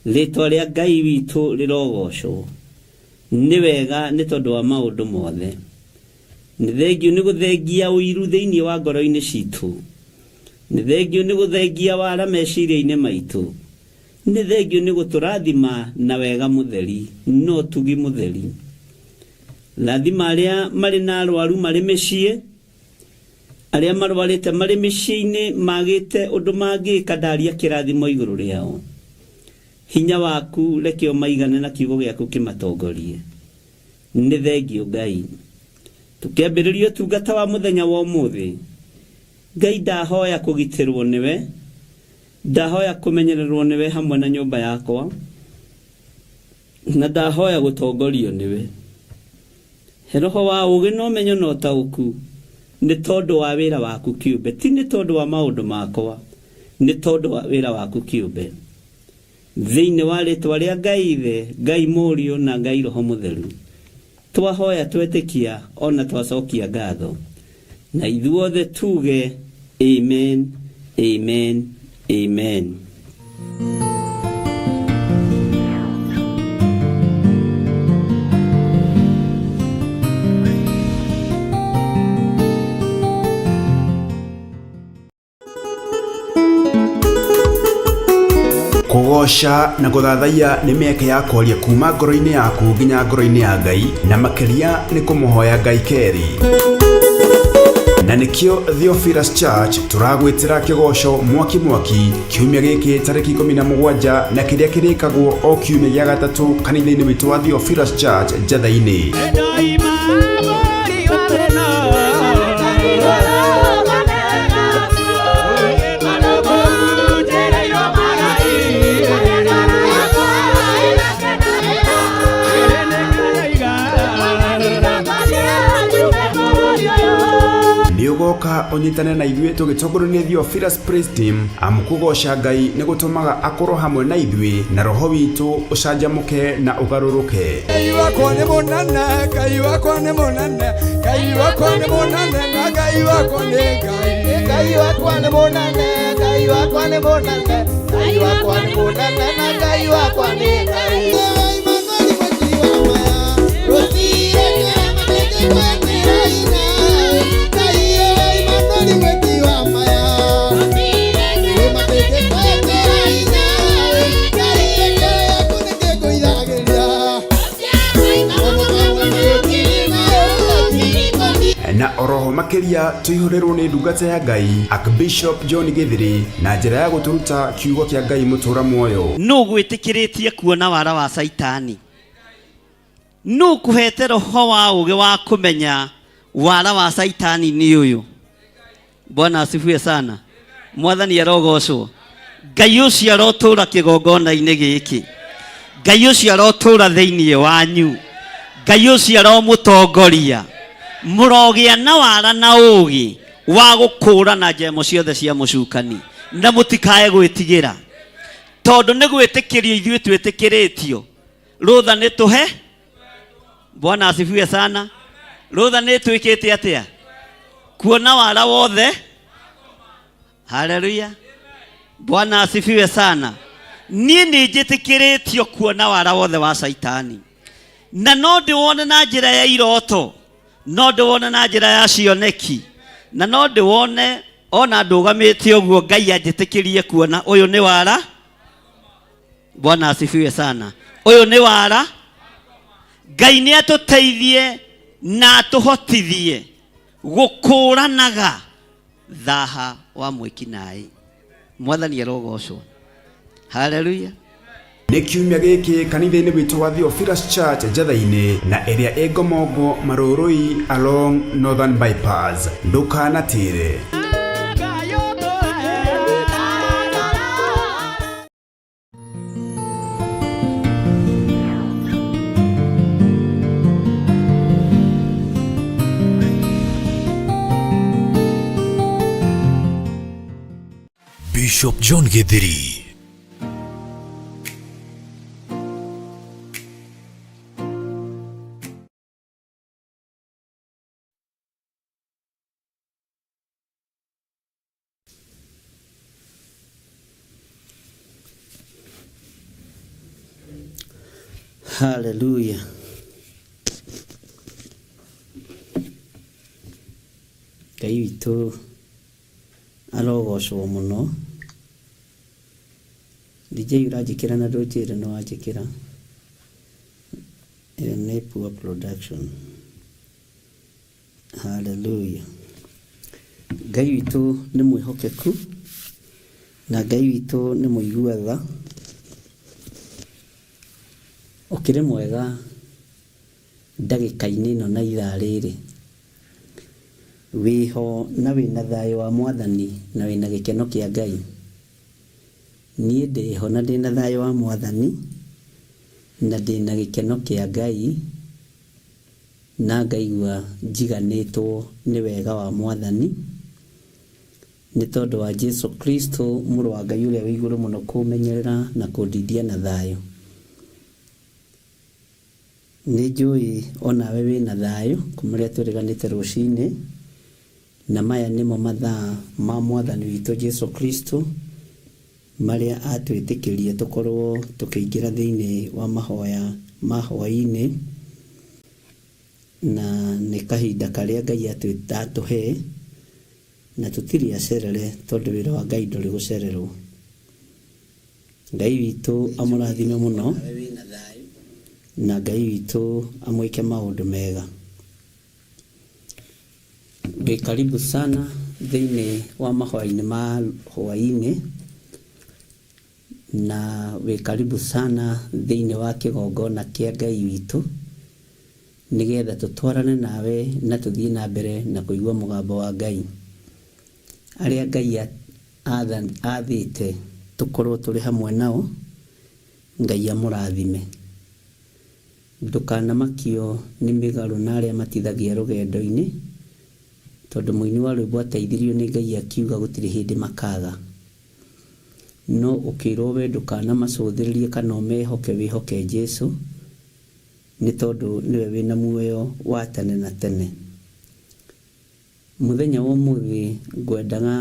rĩtwa rĩa Ngai witũ rĩrogocwo. Nĩ wega nĩ tondũ wa maũndũ mothe. Nĩ thengiũ nĩ gũthengia ũiru thĩinĩ wa ngoro-inĩ citũ. Nĩ thengiũ nĩ gũthengia wara meciria-inĩ maitũ. Nĩ thengiũ nĩ gũtũrathima na wega mũtheri na ũtugi mũtheri. Rathima arĩa marĩ na arwaru marĩ mĩciĩ, arĩa marwarĩte marĩ mĩciĩ-inĩ magĩte ũndũ mangĩka, ndaria kĩrathimo igũrũ rĩao. Hinya waku reke ũmaigane na kiugo gĩaku kĩmatongorie. Nĩ thengiũ Ngai. Tũkĩambĩrĩria ũtungata wa mũthenya wa ũmũthĩ, Ngai ndahoya kũgitĩrwo nĩwe, ndahoya kũmenyererwo nĩwe hamwe na nyũmba yakwa, na ndahoya gũtongorio nĩwe. He roho wa ũũgĩ na ũmenyo na ũtaũku nĩ tondũ wa wĩra waku kĩũmbe, ti nĩ tondũ wa maũndũ makwa, nĩ tondũ wa wĩra waku kĩũmbe. Thĩinĩ wa rĩtwa rĩa Ngai Ithe, Ngai Mũriũ na Ngai Roho Mũtheru, twahoya twetĩkia ona twacokia ngatho, na ithuothe tuge amen, amen, amen. Kũgoca na gũthathaiya nĩ mĩeke ya kwaria kuma ngoro-inĩ yaku nginya ngoro-inĩ ya Ngai, na makĩria nĩ kũmũhoya Ngai kerĩ. Na nĩkĩo Theophilus Church tũragwĩtĩra kĩgoco mwaki mwaki kiumia gĩkĩ tarĩki 17, na kĩrĩa kĩrĩkagwo o kiumia gĩa gatatũ kanitha-inĩ witũ wa Theophilus Church Njatha-inĩ. ũnyitane na ithuĩ tũgĩtongorio nĩ Theophilus Praise Team, amu kũgoca Ngai nĩ gũtũmaga akorwo hamwe na ithuĩ na roho witũ ũcanjamũke na ũgarũrũke. Ngai wakwa nĩ mũnene, Ngai wakwa nĩ mũnene, Ngai wakwa nĩ mũnene, na Ngai wakwa nĩ Ngai. Ngai wakwa nĩ mũnene, Ngai wakwa nĩ mũnene, Ngai wakwa nĩ mũnene, na Ngai wakwa nĩ Ngai. Na oroho makiria tuihũrĩrwo nĩ ndungata ya Ngai Archbishop John Githiri na njĩra ya gũtũruta kiugo kĩa Ngai mũtũra muoyo. Nũ gwĩtĩkĩrĩtie kuona wara wa Saitani? Nũ kũhete roho wa ũũgĩ wa kũmenya wara wa Saitani nĩ ũyũ? Bwana asifiwe sana. Mwathani arogocwo. Ngai ũcio arotũra kĩgongona-inĩ gĩkĩ. Ngai ũcio arotũra thĩinĩ wanyu. Ngai ũcio aromũtongoria. Mũrogĩa na wara na ũũgĩ wa gũkũũrana njemo ciothe cia mũcukani na mũtikae gwĩtigĩra, tondũ nĩ gwĩtĩkĩrio ithuĩ twĩtĩkĩrĩtio. Rũtha nĩ tũhe. Bwana asifiwe sana. Rũtha nĩ twĩkĩte atĩa? Kuona wara wothe. Haleluya. Bwana asifiwe sana. Niĩ nĩ njĩtĩkĩrĩtio kuona wara wothe wa Saitani, na no ndĩwone na njĩra ya iroto, no ndĩwone na njĩra ya cioneki, na no ndĩwone ona ndũgamĩte ũguo Ngai anjĩtĩkĩrie kuona ũyũ nĩ wara. Bwana asifiwe sana. Ũyũ nĩ wara. Ngai nĩ atũteithie na atũhotithie gũkũranaga thaha wa mwĩkinaĩ. Mwathani arogocwo. Haleluya. Nĩ kiumia gĩkĩ kanitha-inĩ witũ wa Theophilus Church Njatha-inĩ na ĩrĩa ĩ Ngomongo Marũrũi along Northern Bypass. Ndũkanatĩre. Bishop John Githiri. Haleluya. Ngai witũ arogocwo mũno. DJ ũranjĩkĩra na ndũnjĩre nĩ wanjĩkĩra. Ĩyo nĩ poor production. Haleluya. Ngai witũ nĩ mwĩhokeku na Ngai witũ nĩ mũigua tha. Ũkĩrĩ mwega ndagĩka-inĩ ĩno na ithaa rĩrĩ. Wĩho na wĩna thayũ wa Mwathani na wĩna gĩkeno kĩa Ngai. Niĩ ndĩho na ndĩna thayũ wa Mwathani na ndĩna gĩkeno kĩa Ngai na ngaigua njiganĩtwo nĩ wega wa Mwathani nĩ tondũ wa Jesu Kristo mũrũ wa Ngai ũrĩa wĩ igũrũ mũno kũmenyerera na kũndindia na thayũ. Nĩ njũĩ onawe wĩna thayũ kuma rĩrĩa twĩrĩganĩte rũcinĩ, na maya nĩmo mathaa ma Mwathani witũ Jesu Kristo marĩa atwĩtĩkĩrie tũkorwo tũkĩingĩra thĩinĩ wa mahoya ma hwaĩ-inĩ, na nĩ kahinda karĩa Ngai atũhe na tũtirĩ acerere tondũ wĩra wa Ngai ndũrĩ gũcererwo. Ngai witũ amũrathime mũno na Ngai witũ amwĩke maũndũ mega. Wĩ karibu sana thĩinĩ wa mahoya-inĩ ma hwaĩ-inĩ, na wĩ karibu sana thĩinĩ wa kĩgongona kĩa Ngai witũ nĩgetha tũtwarane nawe na tũthiĩ na mbere na kũigua mũgambo wa Ngai. Arĩa Ngai athĩte tũkorwo tũrĩ hamwe nao, Ngai amũrathime. Ndũkanamakio nĩ mĩgarũ na arĩa matithagia rũgendo-inĩ, Tondũ mũini wa rwĩmbo ateithirio nĩ Ngai akiuga gũtirĩ hĩndĩ makaga. No ũkĩrwo we ndũkanamacũthĩrĩrie kana ũmehoke, wĩhoke Jesu, nĩ tondũ nĩwe wĩna muoyo wa tene na tene. Mũthenya wa ũmũthĩ ngwendaga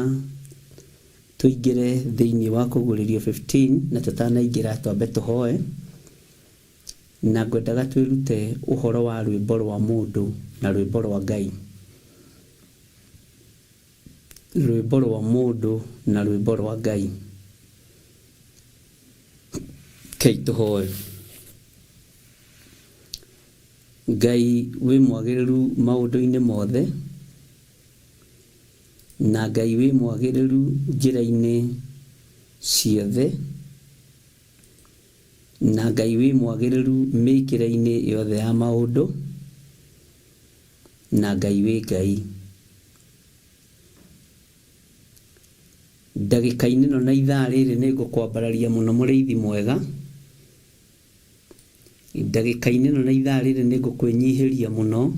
tũingĩre thĩinĩ wa kũguũrĩrio 15, na tũtanaingĩra twambe tũhoe, na ngwendaga twĩrute ũhoro wa rwĩmbo rwa mũndũ na rwĩmbo rwa Ngai. Rwĩmbo rwa mũndũ na rwĩmbo rwa Ngai. Kei tũhoe. Ngai wĩ mwagĩrĩru maũndũ-inĩ mothe, na Ngai wĩ mwagĩrĩru njĩra-inĩ ciothe, na Ngai wĩ mwagĩrĩru mĩkĩre-inĩ yothe ya maũndũ, na Ngai wĩ Ngai. Ndagĩka-inĩ ĩno na ithaa rĩrĩ nĩ ngũkwambararia mũno mũrĩithi mwega. Ndagĩka-inĩ ĩno na ithaa rĩrĩ nĩ ngũkwĩnyihĩria mũno,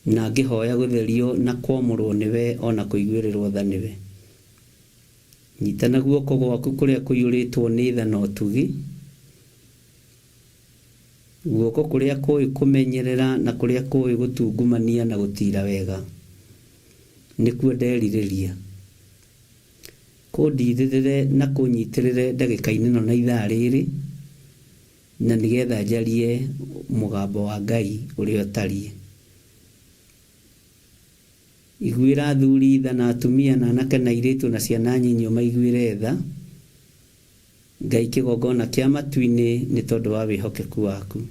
na ngĩhoya gũtherio na kwamũrwo nĩwe ona kũiguĩrĩrwo tha nĩwe. Nyita na guoko gwaku kũrĩa kũiyũrĩtwo nĩ tha na ũtugi, guoko kũrĩa kũĩ kũmenyerera na kũrĩa kũĩ gũtungumania na gũtira wega, nĩkuo nderirĩria. Kũndirĩrĩre na kũnyitĩrĩre ndagĩka-inĩ ĩno na ithaa rĩrĩ, na nĩgetha njarie mũgambo wa Ngai ũrĩa ũtariĩ. Iguĩra athuri tha na atumia na anake na airĩtu na ciana nyinyi ũmaiguĩre tha. Ngai kĩgongona kĩa matu-inĩ nĩ tondũ wa wĩhokeku waku.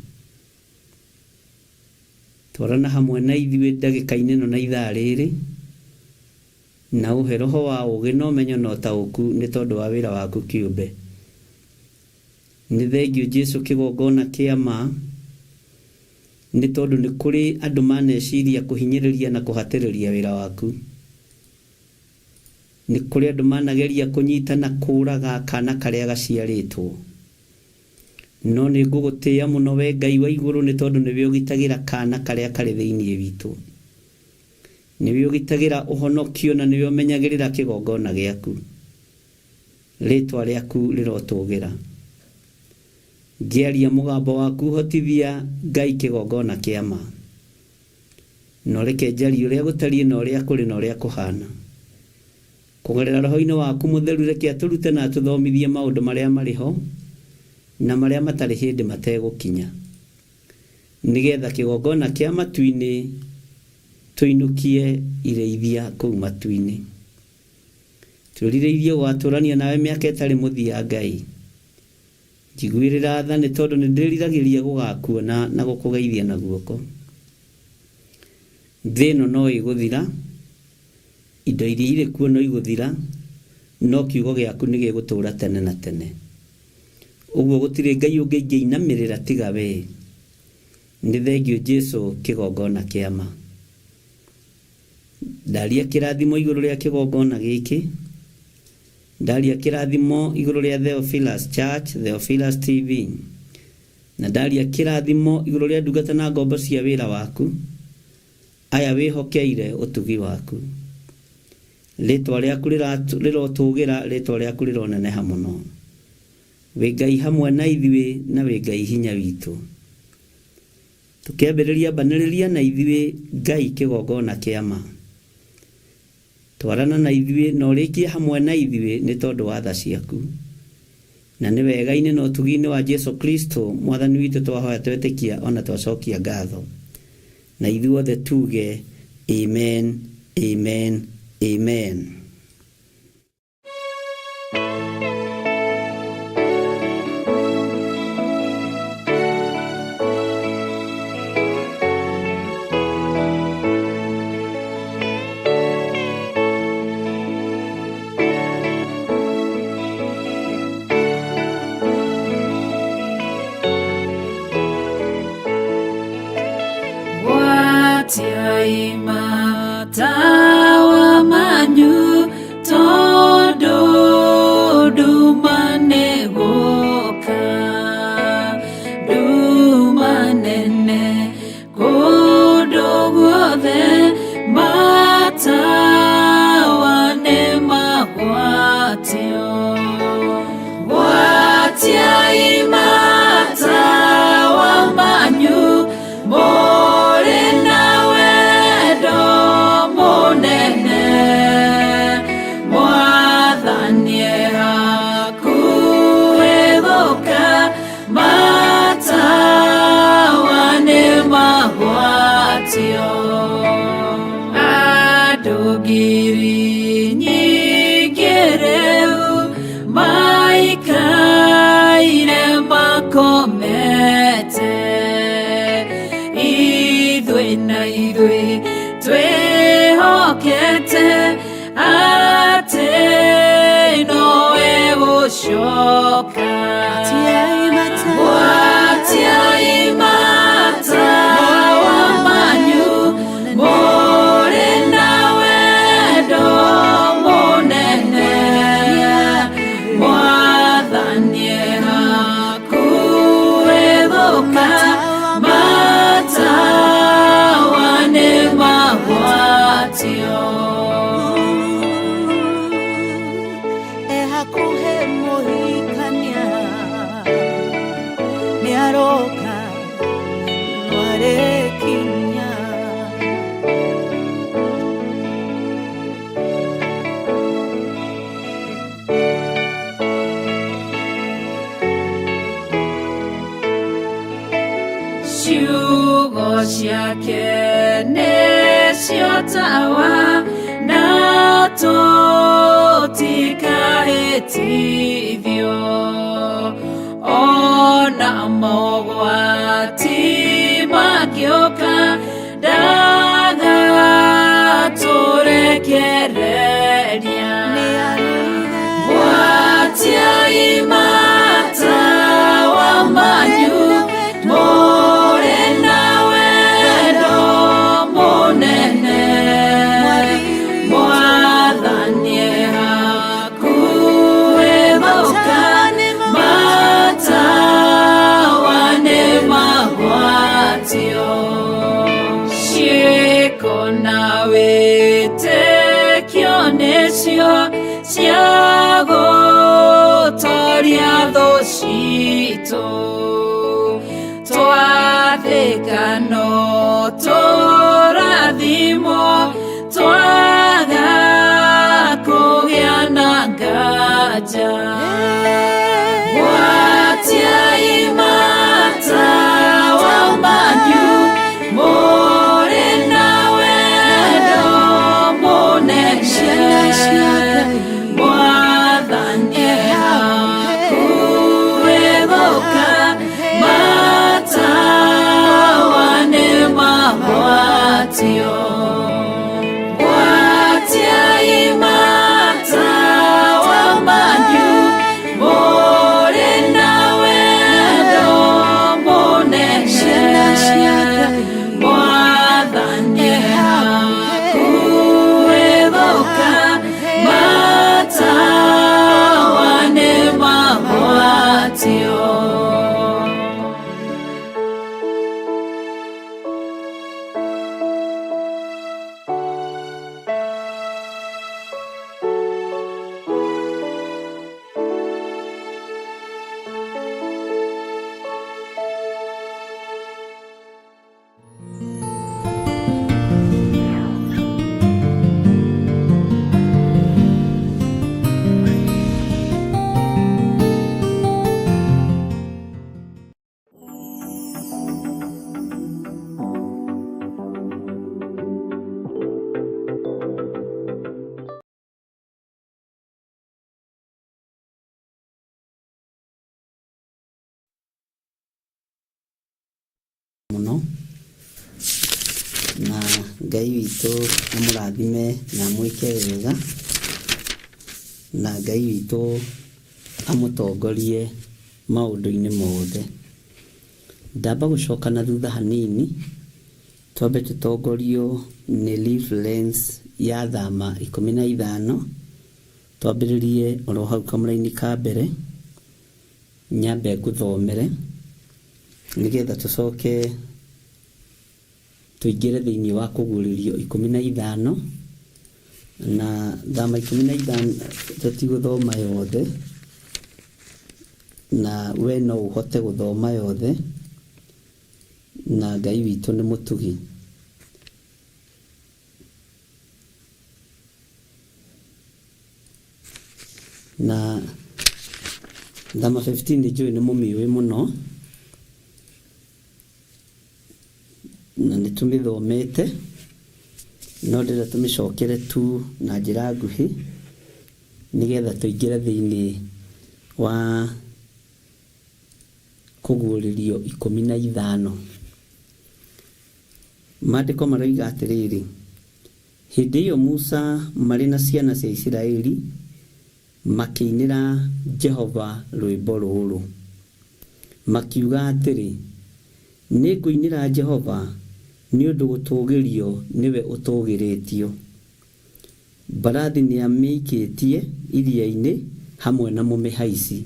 Twarana hamwe na ithuĩ ndagĩka-inĩ ĩno na ithaa rĩrĩ, na ũhe roho wa ũũgĩ na ũmenyo na ũtaũku nĩ tondũ wa wĩra waku kĩũmbe. Nĩ thengiũ Jesu kĩgongona kĩa ma, nĩ tondũ nĩ kũrĩ andũ maneciria kũhinyĩrĩria na kũhatĩrĩria wĩra waku. Nĩ kũrĩ andũ manageria kũnyita na kũũraga kana karĩa gaciarĩtwo. No nĩ ngũgũtĩĩa mũno we Ngai wa igũrũ nĩ tondũ nĩwe ũgitagĩra kana karĩa karĩ thĩinĩ witũ. Nĩwe ũgitagĩra ũhonokio na nĩwe ũmenyagĩrĩra kĩgongona gĩaku. Rĩtwa rĩaku rĩrotũgĩra. Ngĩaria mũgambo waku hotithia Ngai kĩgongona kĩa ma. Na ũreke njarie ũrĩa gũtariĩ na ũrĩa kũrĩ na ũrĩa kũhana. Kũgerera roho-inĩ waku mũtheru reke atũrute na atũthomithie maũndũ marĩa marĩ ho na marĩa matarĩ hĩndĩ mategũkinya. Nĩgetha kĩgongona kĩa matu-inĩ tũinũkie irĩithia kũu matu-inĩ. Twĩrirĩirie gũgatũrania nawe mĩaka ĩtarĩ mũthia Ngai. Njiguĩrĩra tha nĩ tondũ nĩ ndĩriragĩria gũgakuona na gũkũgeithia na guoko. Thĩ ĩno no ĩgũthira, indo iria irĩ kuo no igũthira, no kiugo gĩaku nĩ gĩgũtũũra tene na tene. Ũguo gũtirĩ Ngai ũngĩ ingĩinamĩrĩra tiga we. Nĩ thengiũ Jesu kĩgongona kĩa ma. Ndaria kĩrathimo igũrũ rĩa kĩgongona gĩkĩ. Ndaria kĩrathimo igũrũ rĩa Theophilus Church, Theophilus TV. Na ndaria kĩrathimo igũrũ rĩa ndungata na ngombo cia wĩra waku. Aya wĩhokeire ũtugi waku. Rĩtwa rĩaku rĩrotũgĩra, rĩtwa rĩaku rĩroneneha mũno. Wĩ Ngai hamwe na ithuĩ na wĩ Ngai hinya witũ. Tũkĩambĩrĩria mbanĩrĩria na ithuĩ Ngai kĩgongona kĩa ma. Twarana na ithuĩ na ũrĩkie hamwe na ithuĩ nĩ tondũ wa tha ciaku. Na nĩ wega-inĩ na ũtugi-inĩ wa Jesu Kristo mwathani witũ twahoya twetĩkia ona twacokia ngatho. Na ithuothe tuge amen, amen, amen. Gwatiai matawa manyu. Mũrĩ na wendo mũnene, Mwathani e hakuhĩ gũka, matawa nĩ magwatio. Andũ ngiri nyingĩ rĩu maikaire makomete, ithuĩ na ithuĩ twĩhokete atĩ nowe gũcoka. Gwatiai matawa manyu, mũrĩ na wendo mũnene, Mwathani e hakuhĩ gũka, matawa nĩ magwatio. Ehakuhe muhikania nĩaroka nĩarekinya. Ciugo ciake nĩcio tawa, na tũtikahĩtithio, ona mogwati mangĩũka, ndagatũrekereria. Gwatiai matawa manyu, mũrĩ na wendo mũnene, Mwathani e hakuhĩ gũka, matawa nĩ magwatio. Ciĩko na wĩtĩkio nĩcio cia gũtoria thũ citũ, twathĩka no tũrathimwo, twaga kũgĩa na nganja. Gwatiai matawa manyu, mũrĩ na wendo mũnene, Mwathani e hakuhĩ gũka, matawa nĩ magwatio. Gwatiai matawa manyu, mũrĩ na wendo mũnene, Mwathani e hakuhĩ gũka, matawa nĩ magwatio. Mũno na Ngai witũ amũrathime na amwĩke wega, na Ngai witũ amũtongorie maũndũ-inĩ mothe. Ndamba gũcoka na thutha hanini, twambe tũtongorio nĩ reference ya Thama 15, twambĩrĩrie oro hau kamũraini ka mbere, nyambe ngũthomere nĩgetha tũcoke tũingĩre thĩinĩ wa kũguũrĩrio 15. Na Thama 15 tũtigũthoma yothe, na we no ũhote gũthoma yothe. Na Ngai witũ nĩ mũtugi. Na Thama 15 nĩ njũĩ nĩ mũmĩũĩ mũno na nĩ tũmĩthomete, no ndĩrenda tũmĩcokere tu na njĩra nguhĩ nĩgetha tũingĩre thĩinĩ wa kũguũrĩrio 15. Maandĩko maroiga atĩrĩrĩ, hĩndĩ ĩyo Musa marĩ na ciana cia Isiraeli makĩinĩra Jehova rwĩmbo rũrũ, makiuga atĩrĩ, nĩngũinĩra Jehova nĩ ũndũ gũtũũgĩrio nĩwe ũtũũgĩrĩtio. Mbarathi nĩamĩikĩtie iria-inĩ hamwe na mũmĩhaici.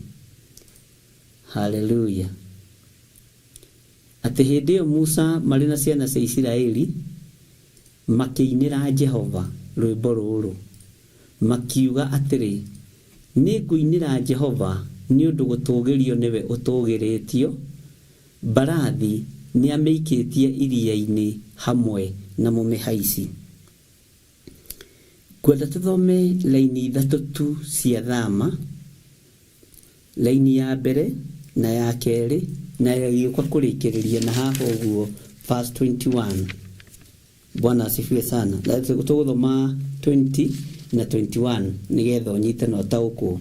Haleluya. Atĩ hĩndĩ ĩyo Musa marĩ na ciana cia Isiraeli makĩinĩra Jehova rwĩmbo rũrũ, makiuga atĩrĩ, nĩngũinĩra Jehova nĩ ũndũ gũtũũgĩrio nĩwe ũtũũgĩrĩtio. Mbarathi nĩamĩikĩtie iria-inĩ hamwe na mũmĩhaici. Ngwenda tũthome laini ithatũ tu cia Thama, laini ya mbere na ya kerĩ na ĩgĩũka kũrĩkĩrĩria na haha ũguo verse 21. Bwana asifiwe sana. Tũgũthoma 20 na 21 nĩgetha ũnyite na ũtaũkwo.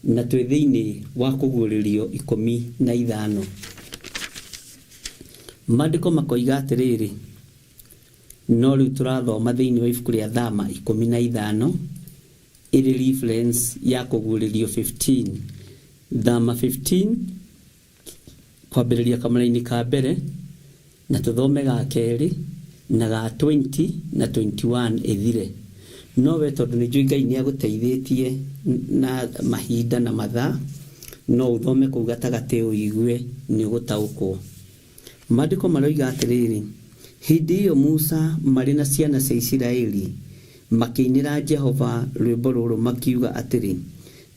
Na twĩ thĩinĩ wa kũguũrĩrio 15. Maandĩko makoiga atĩrĩrĩ, no rĩu tũrathoma thĩinĩ wa ibuku rĩa Thama 15 ĩrĩ reference ya kũguũrĩrio 15. Thama 15 kwambĩrĩria kamũraini ka mbere na tũthome ga kerĩ na ga 20 na 21 ĩthire. No we tondũ nĩ njũĩ Ngai nĩ agũteithĩtie na mahinda na mathaa, no ũthome kũu gatagatĩ ũigue nĩ ũgũtaũkwo. Maandĩko maroiga atĩrĩrĩ, hĩndĩ ĩyo Musa marĩ na ciana cia Isiraeli makĩinĩra Jehova rwĩmbo rũrũ makiuga atĩrĩ,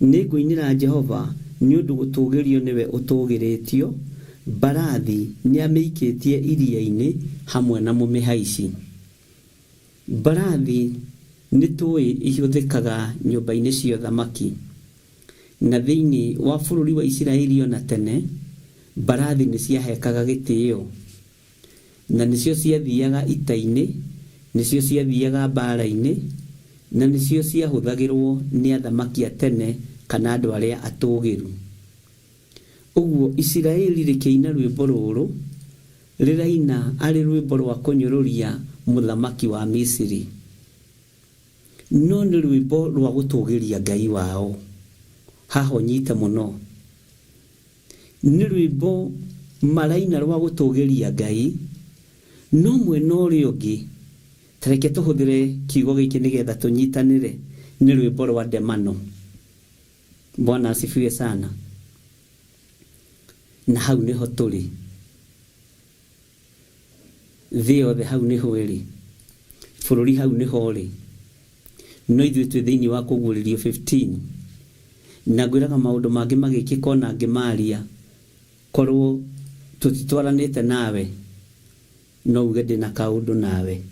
nĩngũinĩra Jehova nĩ ũndũ gũtũũgĩrio nĩwe ũtũũgĩrĩtio. Mbarathi nĩamĩikĩtie iria-inĩ hamwe na mũmĩhaici. Mbarathi nĩ tũĩ ihũthĩkaga nyũmba-inĩ cia ũthamaki, na thĩinĩ wa bũrũri wa Isiraeli ona tene mbarathi nĩ ciahekaga gĩtĩo, na nĩcio ciathiaga ita-inĩ, nĩcio ciathiaga mbara-inĩ, na nĩcio ciahũthagĩrwo nĩ athamaki a tene kana andũ arĩa atũũgĩru. Ũguo Isiraeli rĩkĩina rwĩmbo rũrũ, rĩraina arĩ rwĩmbo rwa kũnyũrũria mũthamaki wa Misiri, no nĩ rwĩmbo rwa gũtũũgĩria Ngai wao. Haha ũnyite mũno, nĩ rwĩmbo maraina rwa gũtũũgĩria Ngai, no mwena ũrĩa ũngĩ, ta reke tũhũthĩre kiugo gĩkĩ nĩgetha tũnyitanĩre, nĩ rwĩmbo rwa ndemano. Bwana asifiwe sana. Na hau nĩho tũrĩ, thĩ yothe hau nĩho ĩrĩ, bũrũri hau nĩho ũrĩ, no ithuĩ twĩ thĩinĩ wa kũguũrĩrio 15. Na ngwĩraga maũndũ mangĩ magĩkĩka ona ngĩmaria, korwo tũtitwaranĩte nawe no uge ndĩna kaũndũ nawe,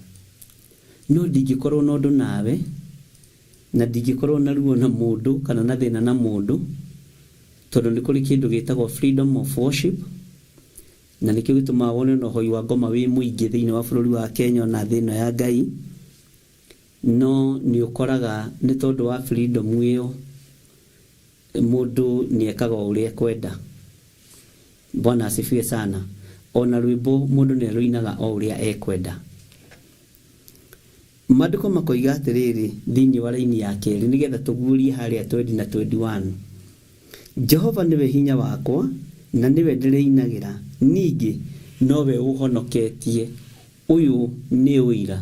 no ndingĩkorwo na ũndũ nawe, na ndingĩkorwo na ruo na mũndũ kana na thĩna na mũndũ, tondũ nĩ kũrĩ kĩndũ gĩtagwo freedom of worship, na nĩkĩo gĩtũmaga wone ona ũhoi wa ngoma wĩ mũingĩ thĩinĩ wa bũrũri wa Kenya ona thĩ ĩno ya Ngai. No nĩ ũkoraga nĩ tondũ wa freedom ĩyo mũndũ nĩ ekaga o ũrĩa ekwenda. Bwana asifiwe sana. Ona rwĩmbo mũndũ nĩ arũinaga o ũrĩa ekwenda. Maandĩko makoiga atĩrĩrĩ thĩinĩ wa raini ya kerĩ, nĩgetha tũguũrie harĩa 20 na 21. Jehova nĩwe hinya wakwa na nĩwe ndĩrĩinagĩra, ningĩ nowe ũhonoketie. Ũyũ nĩ ũira,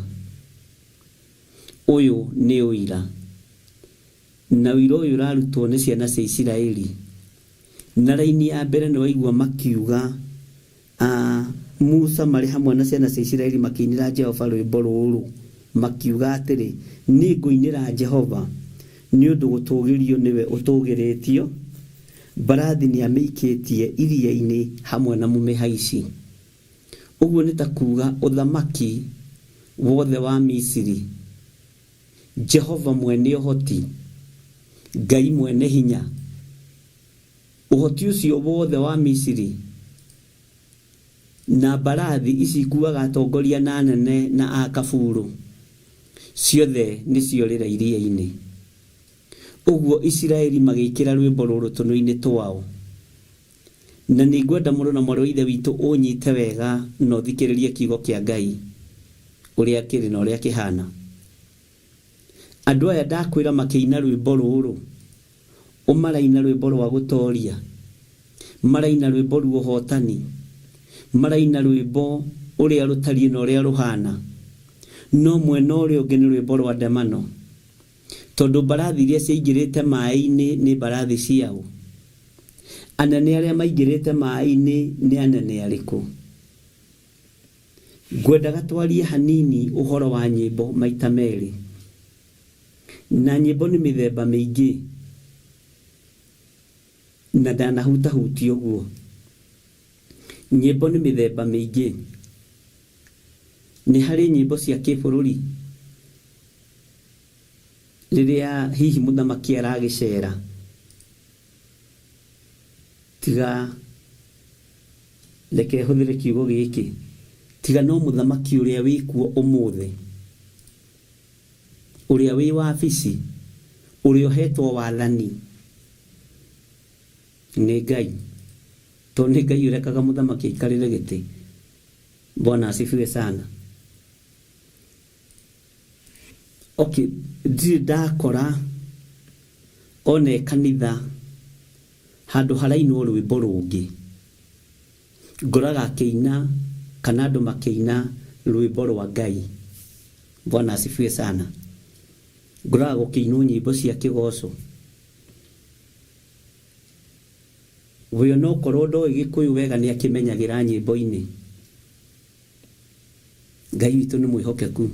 ũyũ nĩ ũira, na ũira ũyũ ũrarutwo nĩ ciana cia Isiraeli. Na raini ya mbere nĩ waigua makiuga Musa marĩ hamwe na ciana cia Isiraeli makĩinĩra Jehova rwĩmbo rũrũ makiuga atĩrĩ, nĩngũinĩra Jehova nĩ ũndũ gũtũũgĩrio nĩwe ũtũũgĩrĩtio. Mbarathi nĩamĩikĩtie iria-inĩ hamwe na mũmĩhaici. Ũguo nĩ ta kuuga ũthamaki wothe wa Misiri. Jehova mwene ũhoti, Ngai mwene hinya, ũhoti ũcio wothe wa Misiri na mbarathi ici ikuaga atongoria na anene na akaburu, ciothe nĩciorĩra iria-inĩ. Ũguo Isiraeli magĩĩkĩra rwĩmbo rũrũ tũnua-inĩ twao. Na nĩ ngwenda mũrũ na mwarĩ wa Ithe witũ ũnyite wega na ũthikĩrĩrie kiugo kĩa Ngai ũrĩa kĩrĩ na ũrĩa kĩhana. Andũ aya ndakwĩra makĩina rwĩmbo rũrũ, ũ maraina rwĩmbo rwa gũtoria, maraina rwĩmbo rwa ũhotani, maraina rwĩmbo ũrĩa rũtariĩ na ũrĩa rũhana. No mwena ũrĩa ũngĩ nĩ rwĩmbo rwa ndemano, tondũ mbarathi iria ciaingĩrĩte maĩ-inĩ nĩ mbarathi ciao. Anene arĩa maingĩrĩte maĩ-inĩ nĩ anene arĩkũ? Ngwendaga twarie hanini ũhoro wa nyĩmbo maita merĩ. Na nyĩmbo nĩ mĩthemba mĩingĩ, na ndanahutahutia ũguo. Nyĩmbo nĩ mĩthemba mĩingĩ. Nĩ harĩ nyĩmbo cia kĩbũrũri, rĩrĩa hihi mũthamaki aragĩcera, tiga reke hũthĩre kiugo gĩkĩ, tiga no mũthamaki ũrĩa wĩkuo ũmũthĩ, ũrĩa wĩ wabici, ũrĩa ũhetwo wathani nĩ Ngai, tondũ nĩ Ngai ũrekaga mũthamaki aikarĩre gĩtĩ. Bwana asifiwe sana. Okay, ndirĩ ndakora one kanitha handũ harainwo rwĩmbo rũngĩ, ngoraga akĩina kana andũ makĩina rwĩmbo rwa Ngai. Bwana asifiwe sana. Ngoraga gũkĩinwo nyĩmbo cia kĩgoco. We onokorwo ndoĩ Gĩkũyũ wega nĩ akĩmenyagĩra nyĩmbo-inĩ. Ngai witũ nĩ mwĩhokeku.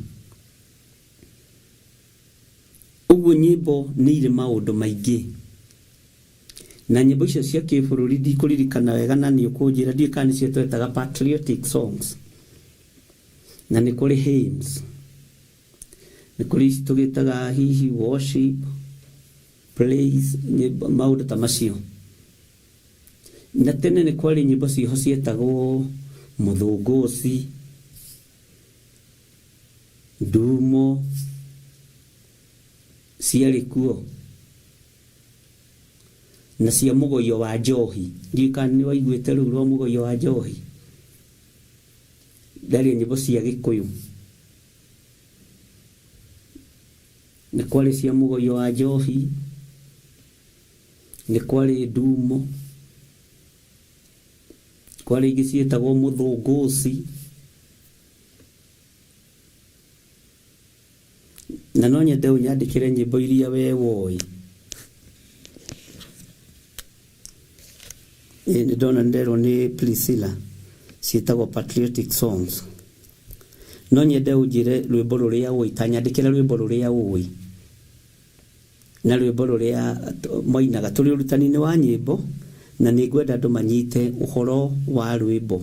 Ũguo nyĩmbo nĩ irĩ maũndũ maingĩ. Na nyĩmbo icio cia kĩbũrũri ndikũririkana wega na nĩ ũkũnjĩra, ndiũĩ kana nĩcio twetaga patriotic songs. Na nĩ kũrĩ hymns. Nĩ kũrĩ ici tũgĩtaga hihi worship, praise, nyĩmbo, maũndũ ta macio. Na tene nĩ kwarĩ nyĩmbo ciĩho cietagwo mũthũngũci, ndumo, ciarĩ kuo, na cia mũgoio wa njohi. Ndiũĩ kana nĩ waiguĩte rũu rwa mũgoio wa njohi. Ndaria nyĩmbo cia Gĩkũyũ. Nĩ kwarĩ cia mũgoio wa njohi, nĩ kwarĩ ndumo, kwarĩ ingĩ ciĩtagwo mũthũngũci. Na no nyende ũnyandĩkĩre nyĩmbo iria we woĩ. Ĩ, nĩ ndona nderwo nĩ Priscilla ciĩtagwo patriotic songs. No nyende ũnjĩre rwĩmbo rũrĩa ũĩ, ta nyandĩkĩre rwĩmbo rũrĩa ũĩ na rwĩmbo rũrĩa moinaga. Tũrĩ ũrutani-inĩ wa nyĩmbo na nĩ ngwenda andũ manyite ũhoro wa rwĩmbo.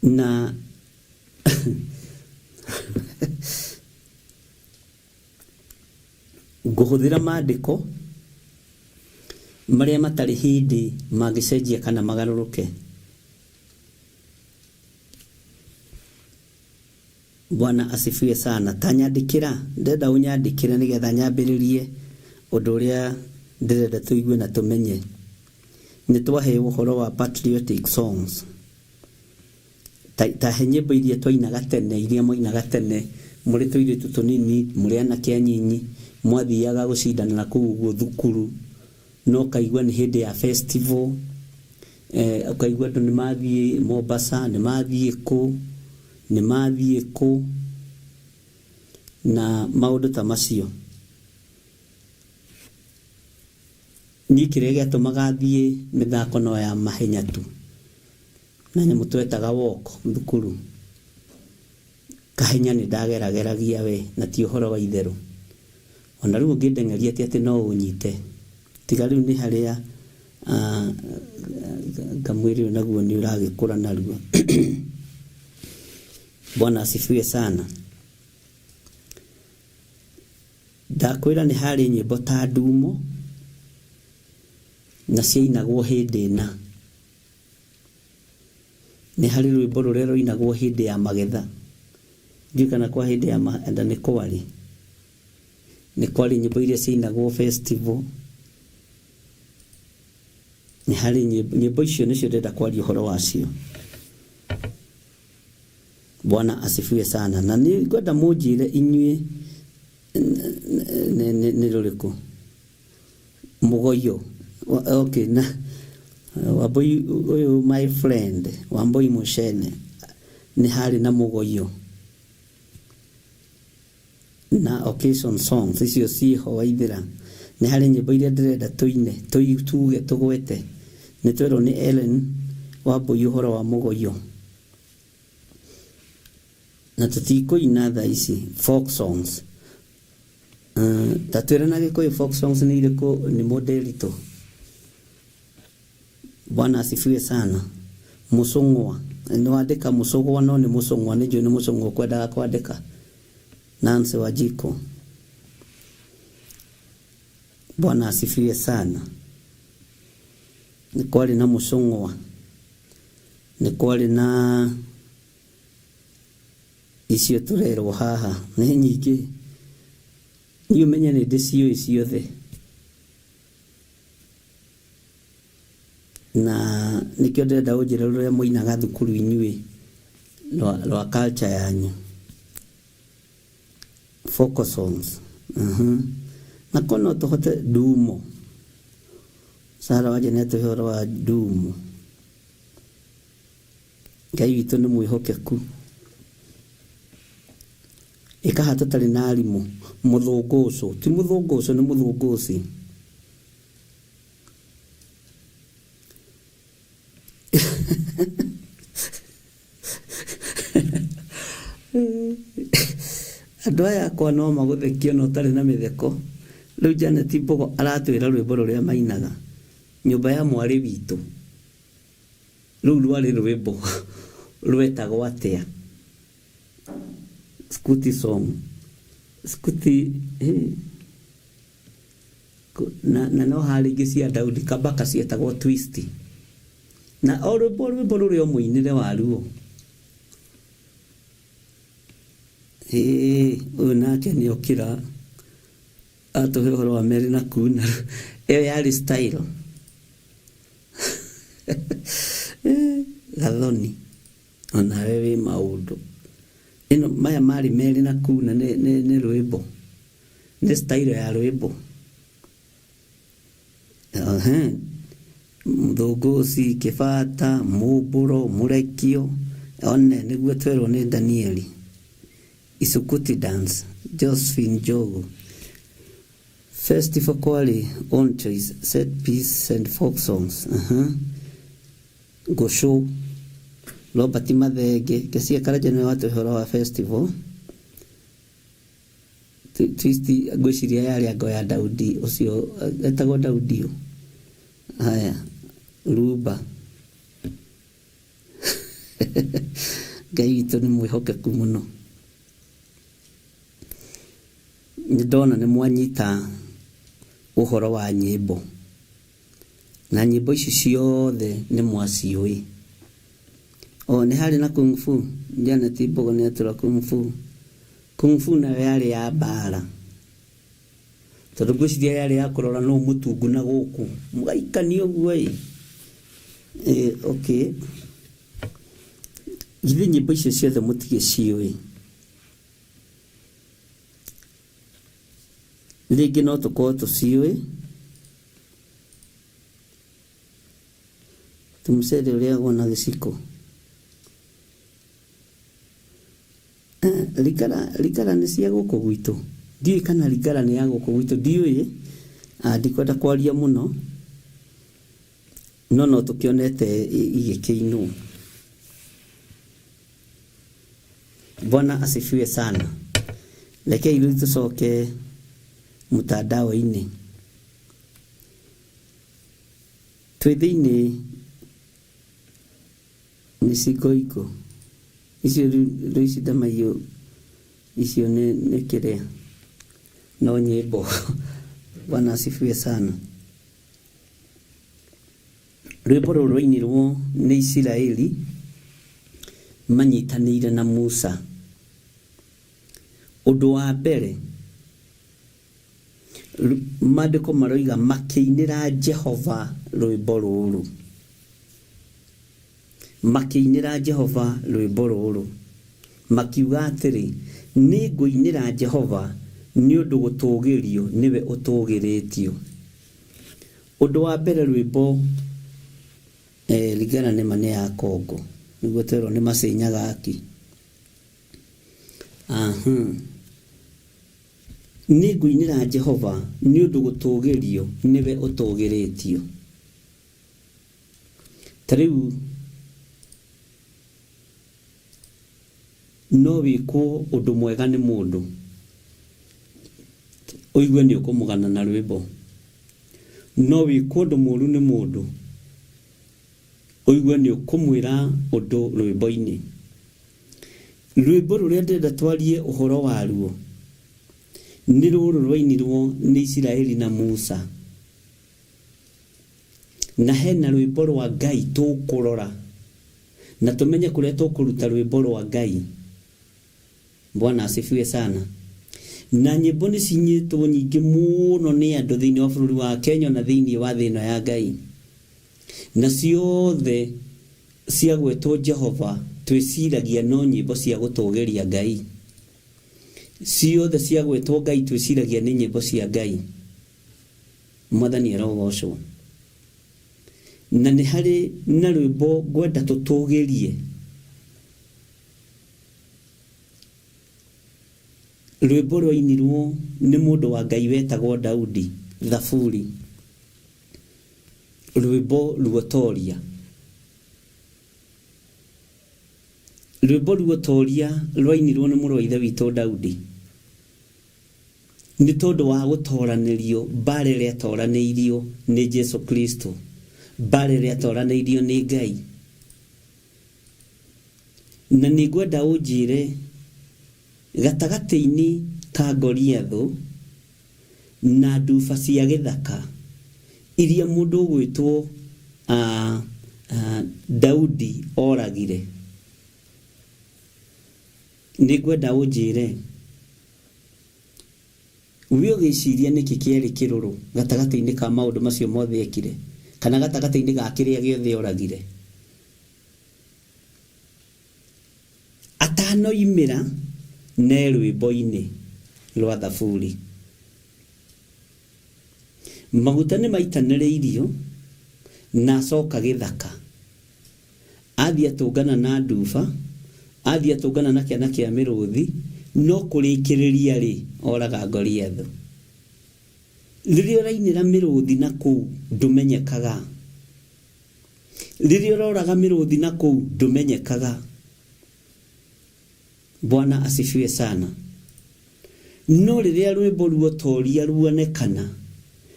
Na ngũhũthĩra maandĩko marĩa matarĩ hĩndĩ mangĩcenjia kana magarũrũke. Bwana asifiwe sana. Ta nyandĩkĩra, ndĩrenda ũnyandĩkĩre nĩgetha nyambĩrĩrie ũndũ ũrĩa ndĩrenda tũigue na tũmenye. Nĩ twaheo ũhoro wa patriotic songs. Ta, ta he nyĩmbo iria twainaga tene, iria mwainaga tene mũrĩ tũirĩtu tũnini, mũrĩ anake anyinyi, mwathiaga gũcindana na kũu ũguo thukuru, na ũkaigua nĩ hĩndĩ ya festival, ũkaigua andũ nĩ mathiĩ Mombasa, nĩ mathiĩ kũ, nĩ mathiĩ kũ, na maũndũ ta macio. Niĩ kĩrĩa gĩatũmaga thiĩ mĩthako no ya mahenya tu, na nyamũ twetaga walk thukuru. Kahenya nĩ ndagerageragia we, na ti ũhoro wa itherũ. Ona rĩu ũngĩndeng'eria ti atĩ no ũnyite. Tiga rĩu nĩ harĩa ngamwĩrĩ ũyũ naguo nĩ ũragĩkũra narua. Bwana asifiwe sana. Ndakwĩra nĩ harĩ nyĩmbo ta ndumo na ciainagwo hĩndĩ ĩna. Nĩ harĩ rwĩmbo rũrĩa rũinagwo hĩndĩ ya magetha. Ndiũĩ kana kwa hĩndĩ ya magetha nĩ kwarĩ. Nĩ kwarĩ nyĩmbo iria ciainagwo festival. Nĩ harĩ nyĩmbo icio nĩcio ndĩrenda kwaria ũhoro wacio. Bwana asifiwe sana. Na nĩ ngwenda mũnjĩre inyuĩ nĩ rũrĩkũ. Mũgoyo. Okay, na Wambui ũyũ my friend Wambui Mucene nĩ harĩ na mũgoyo na occasion songs icio ciĩho waithĩra. Nĩ harĩ nyĩmbo iria ndĩrenda tũine tuge tũgwete. Nĩ twerwo nĩ Ellen Wambui ũhoro wa mũgoyo. Na tũtikũina thaa ici folk songs. Ta twĩre na Gĩkũyũ folk songs nĩ irĩkũ nĩ mũndĩritũ. Bwana asifiwe sana. Mũcũng'wa. Nĩ wandĩka mũcũgwa no nĩ mũcũng'wa, nĩ njũĩ nĩ mũcũng'wa ũkwendaga kwandĩka. Nancy Wanjikũ. Bwana asifiwe sana. Nĩ kwarĩ na mũcũng'wa. Nĩ kwarĩ na icio tũrerwo haha. Nĩ nyingĩ. Niĩ ũmenye nĩ ndĩciũĩ ciothe. Na nĩkĩo ndĩrenda ũnjĩre rũrĩa mũinaga thukuru inyuĩ rwa culture yanyu. Folk songs. Na ko no tũhote ndumo. Sara waje nĩ atũhe ũhoro wa ndumo. Ngai witũ nĩ mwĩhokeku. Ĩkaha tũtarĩ na arimũ. Mũthũngũcũ. Ti mũthũngũcũ, nĩ mũthũngũci. Andũ aya akwa no magũthekie no ũtarĩ na mĩtheko. Rĩu Janet Mbogo aratwĩra rwĩmbo rũrĩa mainaga. Nyũmba ya mwarĩ witũ. Rũu rwarĩ rwĩmbo rwetagwo atĩa? Scuti song. Scuti, Na no harĩ ingĩ cia Daudi Kabaka cietagwo twist. Na o rwĩmbo rwĩmbo rũrĩa mũinĩre waruo. Ũyũ nake nĩ okĩra atũhe ũhoro wa Mary na kuna. Ĩyo yarĩ style. Gathoni. Onawe wĩ maũndũ. Ĩno maya marĩ Mary na kuna nĩ rwĩmbo. Nĩ style ya rwĩmbo. Mũthũngũci, Kĩbata, Mũmbũro, Mũrekio. One nĩguo twerwo nĩ Danieli. Isukuti dance, Josephine Njogu. Festival kwarĩ own choice, set piece and folk songs. Ngũcũ, Robert Mathenge, Kesia Karanja nĩwe watũhe ũhoro wa festival. Twist ngwĩciria yarĩ ango ya Daudi, ũcio etagwo Daudi ũ. Haya, Rumba. Ngai witũ nĩ mwĩhokeku mũno. Nĩ ndona nĩ mwanyita ũhoro wa nyĩmbo. Na nyĩmbo ici ciothe nĩ mwaciũĩ. O nĩ harĩ na Kung Fu. Janet Mbogo nĩ atũra Kung Fu. Kung Fu nayo yarĩ ya mbara. Tondũ ngwĩciria yarĩ ya kũrora nũ mũtungu na gũkũ. Mũgaikania ũguo ĩ. Okay. Githĩ nyĩmbo icio ciothe mũtigĩciũĩ. Rĩngĩ no tũkorwo tũciũĩ. Tũmũcere ũrĩagwo na gĩciko. Rikara nĩ cia gũkũ gwitũ. Ndiũĩ kana rikara nĩ ya gũkũ gwitũ, ndiũĩ. Ndikwenda kwaria mũno. No no tũkĩonete igĩkĩinwo. Bwana asifiwe sana. Rekei rĩu tũcoke mtandao-inĩ. Twĩ thĩinĩ nĩ cingoingo icio rĩu ici ndamaiyũ icio nĩ kĩrĩa no nyĩmbo. Bwana asifiwe sana. Rwĩmbo rũrũ rwainirwo nĩ Isiraeli manyitanĩire na Musa. Ũndũ wa mbere maandĩko maroiga makĩinĩra Jehova rwĩmbo rũrũ, makĩinĩra Jehova rwĩmbo rũrũ makiuga atĩrĩ, nĩ ngũinĩra Jehova nĩ ũndũ gũtũũgĩrio nĩwe ũtũũgĩrĩtio. Ũndũ wa mbere rwĩmbo ringana nĩ ma nĩ ya Kongo nĩguo twerwo nĩ macenyaga aki. Nĩ ngũinĩra Jehova nĩ ũndũ gũtũũgĩrio nĩwe ũtũũgĩrĩtio. Ta rĩu no wĩkwo ũndũ mwega nĩ mũndũ ũigue nĩ ũkũmũgana na rwĩmbo, no wĩkwo ũndũ mũũru nĩ mũndũ ũigue nĩ ũkũmwĩra ũndũ rwĩmbo-inĩ. Rwĩmbo rũrĩa ndĩrenda twarie ũhoro waruo nĩ rũrũ rwainirwo nĩ Isiraeli na Musa, na hena rwĩmbo rwa Ngai tũkũrora na tũmenye kũrĩa tũkũruta rwĩmbo rwa Ngai. Bwana asifiwe sana. Na nyĩmbo nĩ cinyĩtwo nyingĩ mũno nĩ andũ thĩinĩ wa bũrũri wa Kenya na thĩinĩ wa thĩ ĩno ya Ngai, na ciothe ciagwetwo Jehova twĩciragia no nyĩmbo cia gũtũũgĩria Ngai. Ciothe ciagwetwo Ngai twĩciragia nĩ nyĩmbo cia Ngai. Mwathani arogocwo. Na nĩ harĩ na rwĩmbo ngwenda tũtũũgĩrie, rwĩmbo rwainirwo nĩ mũndũ wa Ngai wetagwo Daudi, Thaburi, rwĩmbo ruotoria. Rwĩmbo ruotoria rwainirwo nĩ mũrũ wa ithe witũ Daudi nĩ tondũ wa gũtoranĩrio mbara ĩrĩa atoranĩirio nĩ Jesu Kristo, mbara ĩrĩa atoranĩirio nĩ Ngai. Na nĩ ngwenda ũnjĩre gatagatĩ-inĩ ka Goliathũ na nduba cia gĩthaka iria mũndũ ũgwĩtwo Daudi oragire, nĩ ngwenda ũnjĩre we ũgĩciria nĩkĩ kĩarĩ kĩrũrũ gatagatĩ-inĩ ka maũndũ macio mothe ekire, kana gatagatĩ-inĩ ga kĩrĩa gĩothe oragire. Atanoimĩra ne rwĩmbo-inĩ rwa Thaburi. Maguta nĩ maitanĩrĩirio na acoka gĩthaka. Athiĩ atũngana na nduba, athiĩ atũngana na kĩana kĩa mĩrũthi, no kũrĩkĩrĩria rĩ oraga Goliathũ. Rĩrĩa ũrainĩra mĩrũthi na kũu ndũmenyekaga. Rĩrĩa ũroraga mĩrũthi na kũu ndũmenyekaga. Bwana asifiwe sana. No rĩrĩa rwĩmbo ruotoria ruonekana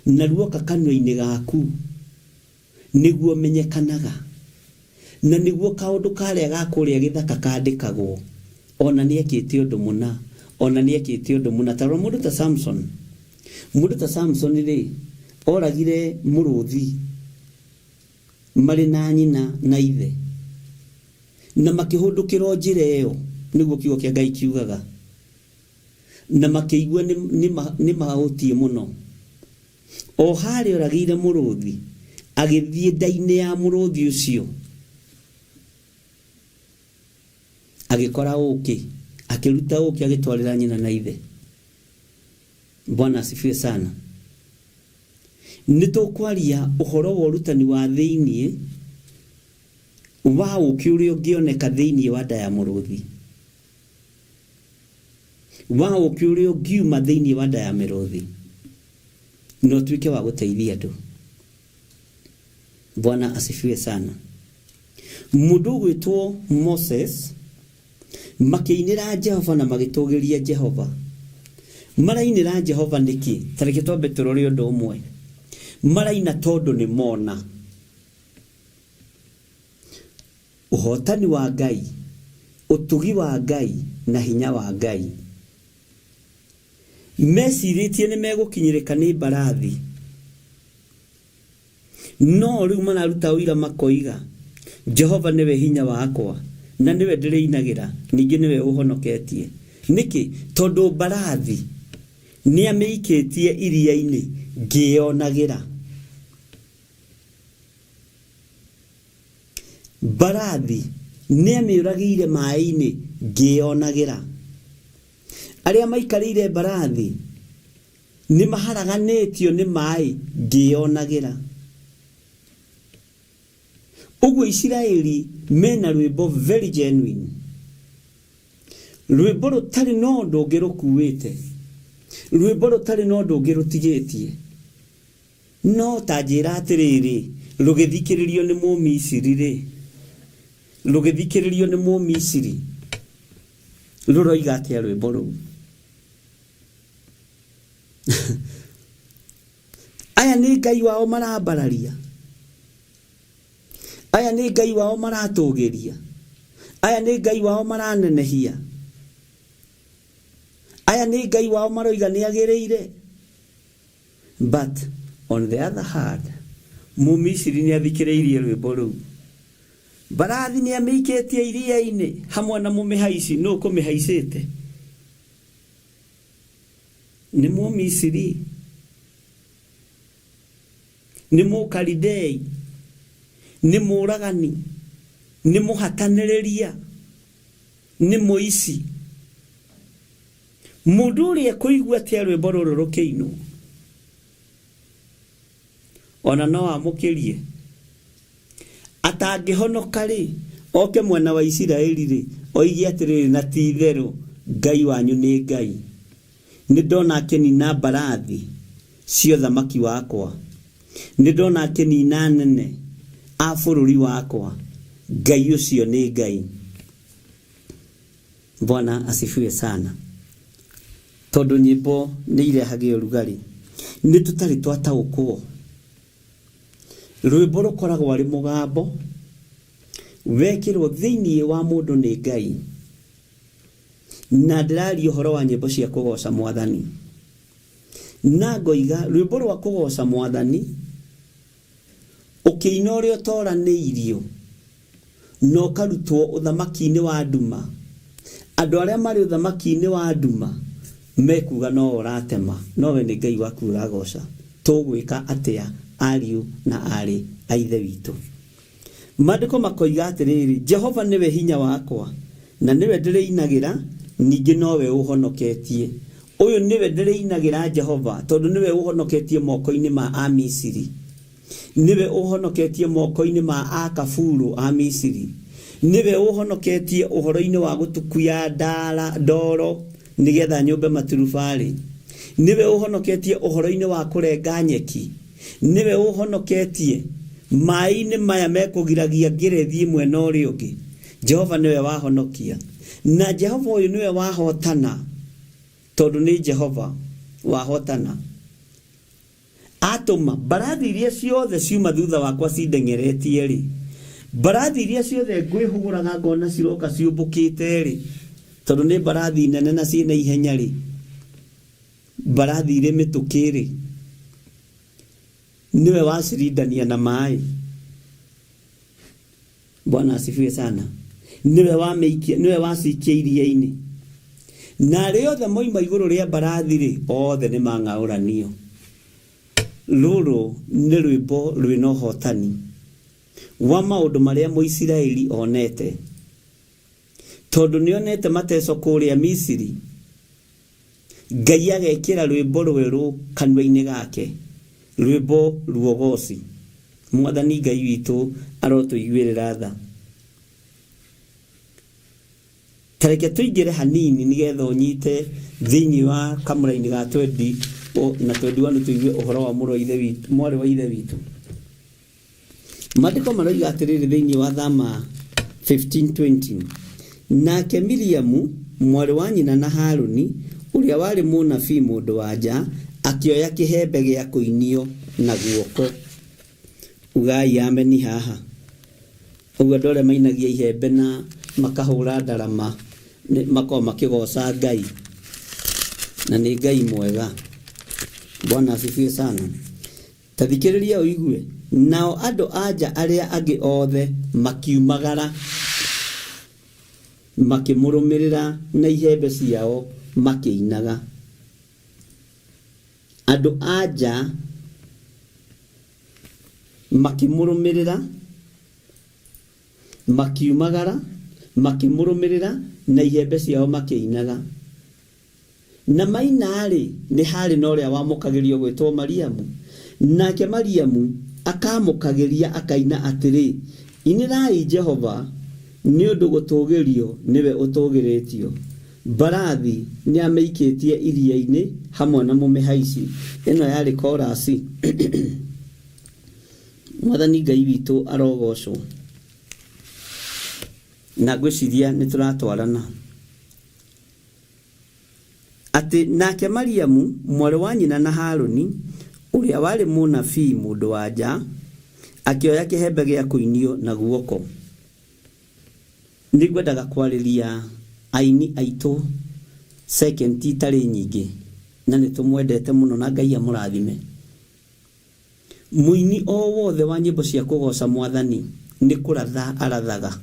na ruoka kanua-inĩ gaku nĩguo menyekanaga, na nĩguo kaũndũ karĩa ga kũrĩa gĩthaka kandĩkagwo, ona nĩ ekĩte ũndũ mũna, ona nĩ ekĩte ũndũ mũna. Ta rora mũndũ ta Samson. Mũndũ ta Samson rĩ, oragire mũrũthi marĩ na nyina na ithe, na makĩhũndũkĩra o njĩra ĩyo, nĩguo kiugo kĩa Ngai kiugaga, na makĩigua nĩ mahũtiĩ mũno. O harĩa oragĩire mũrũthi, agĩthiĩ nda-inĩ ya mũrũthi ũcio, agĩkora ũkĩ, akĩruta ũkĩ agĩtwarĩra nyina na ithe. Bwana asifiwe sana. Nĩ tũkwaria ũhoro wa ũrutani wa thĩinĩ wa ũkĩ ũrĩa ũngĩoneka thĩinĩ wa nda ya mũrũthi, wa ũkĩ ũrĩa ũngiuma thĩinĩ wa nda ya mĩrũthi na ũtuĩke wa gũteithia andũ. Bwana asifiwe sana. Mũndũ ũgwĩtwo Moses makĩinĩra Jehova na magĩtũgĩria Jehova. Marainĩra Jehova nĩkĩ? Ta reke twambe tũrore ũndũ ũmwe. Maraina tondũ nĩ mona ũhotani wa Ngai, ũtugi wa Ngai na hinya wa Ngai. Mecirĩtie nĩ megũkinyĩrĩka nĩ mbarathi, no rĩu mararuta ũira makoiga, Jehova nĩwe hinya wakwa na nĩwe ndĩrĩinagĩra, ningĩ nĩwe ũhonoketie. Nĩkĩ? Tondũ mbarathi nĩamĩikĩtie iria-inĩ ngĩyonagĩra. Mbarathi nĩamĩũragĩire maĩ-inĩ ngĩyonagĩra. Arĩa maikarĩire mbarathi nĩmaharaganĩtio nĩ maĩ ngĩyonagĩra. Ũguo Isiraeli mena rwĩmbo very genuine, rwĩmbo rũtarĩ na ũndũ ũngĩ rũkuĩte, rwĩmbo rũtarĩ na ũndũ ũngĩ rũtigĩtie. No ta njĩra atĩrĩrĩ, rũgĩthikĩrĩrio nĩ Mũmisiri rĩ, rũgĩthikĩrĩrio nĩ Mũmisiri, rũroiga atĩa rwĩmbo rũu? Aya nĩ Ngai wao marambararia, aya nĩ Ngai wao maratũgĩria, aya nĩ Ngai wao maranenehia, aya nĩ Ngai wao maroiga nĩ agĩrĩire. But on the other hand, Mũmisiri nĩ athikĩrĩirie rwĩmbo rũu. Mbarathi nĩ amĩikĩtie iria-inĩ hamwe na mũmĩhaici. Nũ ũkũmĩhaicĩte? Nĩ Mũmisiri? Nĩ Mũkalidei? Nĩ mũũragani? Nĩ mũhatanĩrĩria? Nĩ mũici? Mũndũ ũrĩa ekũigua atĩa rwĩmbo rũrũ rũkĩinwo? Ona no amũkĩrie. Atangĩhonoka-rĩ, oke mwena wa Isiraeli-rĩ, oige atĩrĩrĩ, na ti-itherũ Ngai wanyu nĩ Ngai. Nĩndona akĩnina mbarathi cia ũthamaki wakwa. Nĩndona akĩnina anene a bũrũri wakwa. Ngai ũcio nĩ Ngai. Bwana asifiwe sana. Tondũ nyĩmbo nĩ irehage ũrugarĩ, nĩ tũtarĩ twataũkwo. Rwĩmbo rũkoragwo arĩ mũgambo wekĩrwo thĩinĩ wa mũndũ nĩ Ngai. Na ndĩraria ũhoro wa nyĩmbo cia kũgoca Mwathani. Na ngoiga rwĩmbo rwa kũgoca Mwathani ũkĩina ũrĩa ũtoranĩirio na ũkarutwo ũthamaki-inĩ wa nduma. Andũ arĩa marĩ ũthamaki-inĩ wa nduma mekuga no ũratema, no we nĩ Ngai waku ũragoca. Tũgwĩka atĩa ariũ na aarĩ a Ithe witũ? Maandĩko makoiga atĩrĩrĩ, Jehova nĩwe hinya wakwa, na nĩwe ndĩrĩinagĩra, ningĩ nowe ũhonoketie. Ũyũ nĩwe ndĩrĩinagĩra Jehova, tondũ nĩwe ũhonoketie moko-inĩ ma Amisiri. Nĩwe ũhonoketie moko-inĩ ma akaburu a Misiri. Nĩwe ũhonoketie ũhoro-inĩ wa gũtukuya ndara ndoro nĩgetha nyũmbe maturubarĩ. Nĩwe ũhonoketie ũhoro-inĩ wa kũrenga nyeki. Nĩwe ũhonoketie maĩ-inĩ maya mekũgiragia ngĩre thiĩ mwena ũrĩa ũngĩ. Jehova nĩwe wahonokia. Na Jehova ũyũ nĩwe wahotana, tondũ nĩ Jehova wahotana. Atũma mbarathi iria ciothe ciuma thutha wakwa cindeng'eretie rĩ, mbarathi iria ciothe ngwĩhũgũraga ngona ciroka ciũmbũkĩte rĩ, tondũ nĩ mbarathi nene na ciĩna ihenya rĩ, mbarathi irĩ mĩtũkĩ rĩ, nĩwe wacirindania na maĩ. Bwana asifiwe sana. Nĩwe wamĩikia, nĩwe wacikia iria-inĩ. Na arĩa othe moima igũrũ rĩa mbarathi rĩ, othe nĩ mang'aũranio. Rũrũ nĩ rwĩmbo rwĩna ũhotani wa maũndũ marĩa Mũisiraeli onete. Tondũ nĩonete mateco kũrĩa Misiri, Ngai agekĩra rwĩmbo rwerũ kanua-inĩ gake, rwĩmbo ruogoci. Mwathani Ngai witũ arotũiguĩrĩra tha. Ta reke tũingĩre hanini nĩgetha ũnyite thĩinĩ wa kamũraini ga 20 na 21 tũigue ũhoro wa mũrũ wa Ithe witũ, mwarĩ wa Ithe witũ. Maandĩko maroiga atĩrĩrĩ thĩinĩ wa Thama 15:20, nake Miriamu mwarĩ wa nyina na Haruni Ũrĩa warĩ mũnabii mũndũ wa nja, akĩoya kĩhembe gĩa kũinio na guoko. Ugai ameni haha. Ũguo andũ arĩa mainagia ihembe na makahũra ndarama makoragwo makĩgoca Ngai, na nĩ Ngai mwega. Bwana asifiwe sana. Ta thikĩrĩria ũigue, nao andũ a nja arĩa angĩ othe makiumagara makĩmũrũmĩrĩra na ihembe ciao makĩinaga. Andũ a nja makĩmũrũmĩrĩra makiumagara makĩmũrũmĩrĩra na ihembe ciao makĩinaga. Na maina-rĩ, nĩ haarĩ na ũrĩa wamũkagĩrio gwĩtwo Mariamu. Nake Mariamu akaamũkagĩria akaina atĩrĩ, Inĩrai Jehova, nĩ ũndũ gũtũũgĩrio nĩwe ũtũũgĩrĩtio. Mbarathi nĩamĩikĩtie iria-inĩ hamwe na mũmĩhaici. Ĩno yarĩ korasi. Mwathani Ngai witũ arogocwo. Na ngwĩciria nĩ tũratwarana. Atĩ nake Mariamu, mwarĩ wa nyina na Haruni, ũrĩa warĩ mũnabii mũndũ-wa-nja, akĩoya kĩhembe gĩa kũinio na guoko. Nĩngwendaga kwarĩria aini aitũ second itarĩ nyingĩ, na nĩtũmwendete mũno na Ngai amũrathime. Mũini o wothe wa nyĩmbo cia kũgoca Mwathani nĩ kũratha arathaga.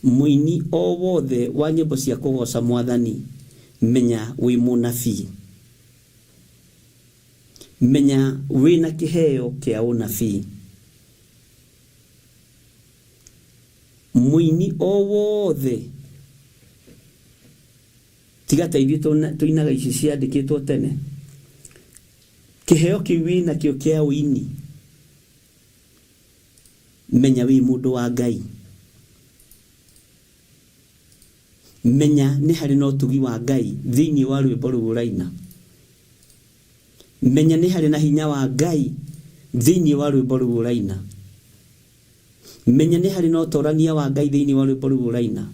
Mũini o wothe wa nyĩmbo cia kũgoca Mwathani, menya wĩ mũnabii. Menya wĩna kĩheo kĩa ũnabii. Mũini o wothe, tiga ta ithuĩ tũinaga ici ciandĩkĩtwo tene, kĩheo kĩu wĩnakĩo kĩa ũini, menya wĩ mũndũ wa Ngai. Menya nĩ harĩ na ũtugi wa Ngai thĩinĩ wa rwĩmbo rũu ũraina. Menya nĩ harĩ na hinya wa Ngai thĩinĩ wa rwĩmbo rũu ũraina. Menya nĩ harĩ na ũtorania wa Ngai thĩinĩ wa rwĩmbo rũu ũraina.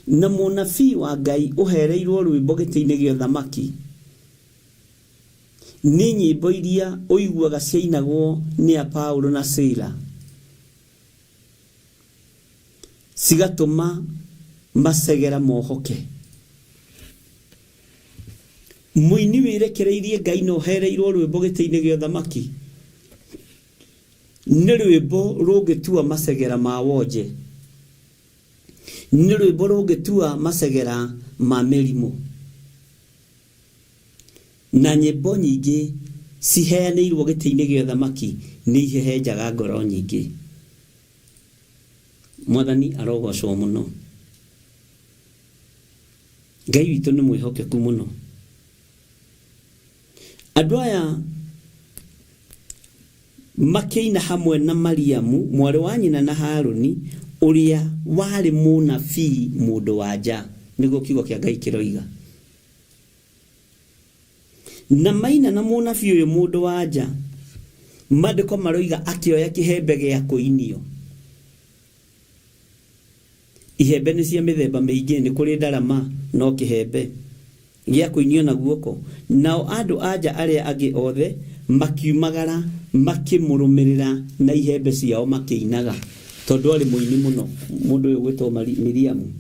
Na mũnabii wa Ngai ũhereirwo rwĩmbo gĩtĩ-inĩ gĩa ũthamaki nĩ nyĩmbo iria ũiguaga ciainagwo nĩ a Paulo na Sila, cigatũma macegera mohoke. Mũini wĩrekereirie Ngai na ũhereirwo rwĩmbo gĩtĩ-inĩ gĩa ũthamaki nĩ rwĩmbo rũngĩtua macegera ma wonje, nĩ rwĩmbo rũngĩtua macegera ma mĩrimũ. Na nyĩmbo nyingĩ ciheanĩirwo gĩtĩ-inĩ gĩa ũthamaki nĩ ihehenjaga ngoro nyingĩ. Mwathani arogocwo mũno. Ngai witũ nĩ mwĩhokeku mũno. Andũ aya makĩina hamwe na Mariamu, mwarĩ wa nyina na Haruni, ũrĩa warĩ mũnabii mũndũ wa nja, nĩguo kiugo kĩa Ngai kĩroiga. Na maina na mũnabii ũyũ mũndũ wa nja, maandĩko maroiga akĩoya kĩhembe gĩa kũinio. Ihembe nĩ cia mĩthemba mĩingĩ, nĩ kũrĩ ndarama, no kĩhembe gĩa kũinio na guoko. Nao andũ-a-nja arĩa angĩ othe makiumagara makĩmũrũmĩrĩra na ihembe ciao makĩinaga, tondũ aarĩ mũini mũno, mũndũ ũyũ ũgwĩtwo Miriamu.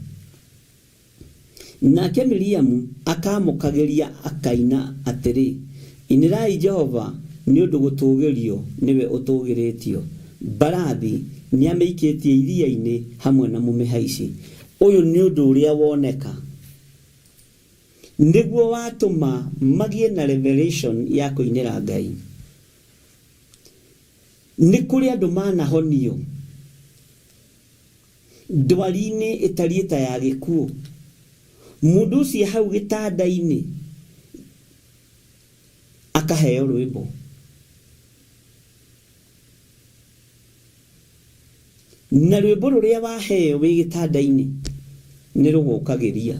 Nake Miriamu akaamũkagĩria akaina atĩrĩ, Inĩrai Jehova, nĩ ũndũ gũtũũgĩrio nĩwe ũtũũgĩrĩtio, mbarathi nĩamĩikĩtie iria-inĩ hamwe na mũmĩhaici. Ũyũ nĩ ũndũ ũrĩa woneka nĩguo watũma magĩe na revelation ya kũinĩra Ngai. Nĩ kũrĩ andũ manahonio ndwari-inĩ ĩtariĩ ta ya gĩkuũ. Mũndũ ũcio hau gĩtanda-inĩ akaheo rwĩmbo. Na rwĩmbo rũrĩa waheo wĩ gĩtanda-inĩ nĩ rũgũkagĩria.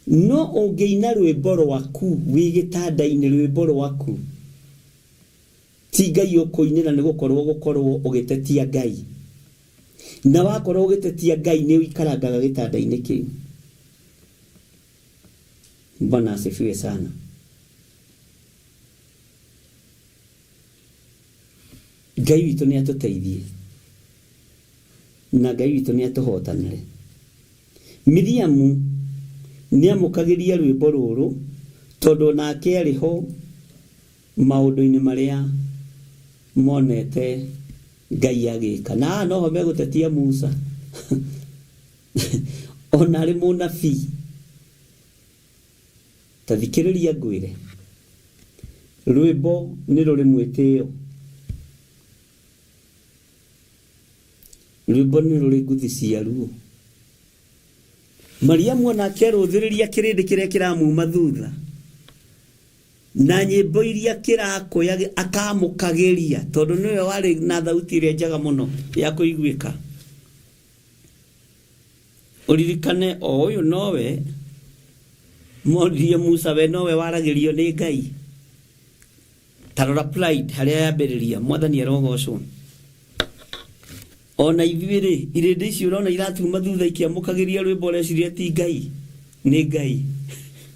No ũngĩina rwĩmbo rwaku wĩ gĩtanda-inĩ, rwĩmbo rwaku, ti Ngai ũkũinĩra nĩ gũkorwo ũgũkorwo ũgĩtetia Ngai. Na wakorwo ũgĩtetia Ngai nĩ ũikarangaga gĩtanda-inĩ kĩu. Bwana asifiwe sana. Ngai witũ nĩ atũteithie na Ngai witũ nĩ atũhotanĩre. Miriamu nĩ amũkagĩria rwĩmbo rũrũ tondũ nake arĩ ho maũndũ-inĩ marĩa monete Ngai agĩka. Na haha noho megũtetia Musa ona arĩ mũnabii. Ta thikĩrĩria ngwĩre, rwĩmbo nĩ rũrĩ mwĩtĩo, rwĩmbo nĩ rũrĩ nguthi ciaruo. Mariamu onake arũthĩrĩria kĩrĩndĩ kĩrĩa kĩramuma thutha na nyĩmbo iria kĩrakũya akamũkagĩria tondũ nĩwe warĩ na thauti ĩrĩa njega mũno ya kũiguĩka. Ũririkane o ũyũ nowe moririe Musa, we nowe waragĩrio nĩ Ngai. Ta rora pride harĩa yambĩrĩria, Mwathani arogocwo. Ona ithuĩ rĩ, irĩndĩ icio ũrona iratuma thutha ikĩamũkagĩria rwĩmbo ũreciria ti Ngai, nĩ Ngai.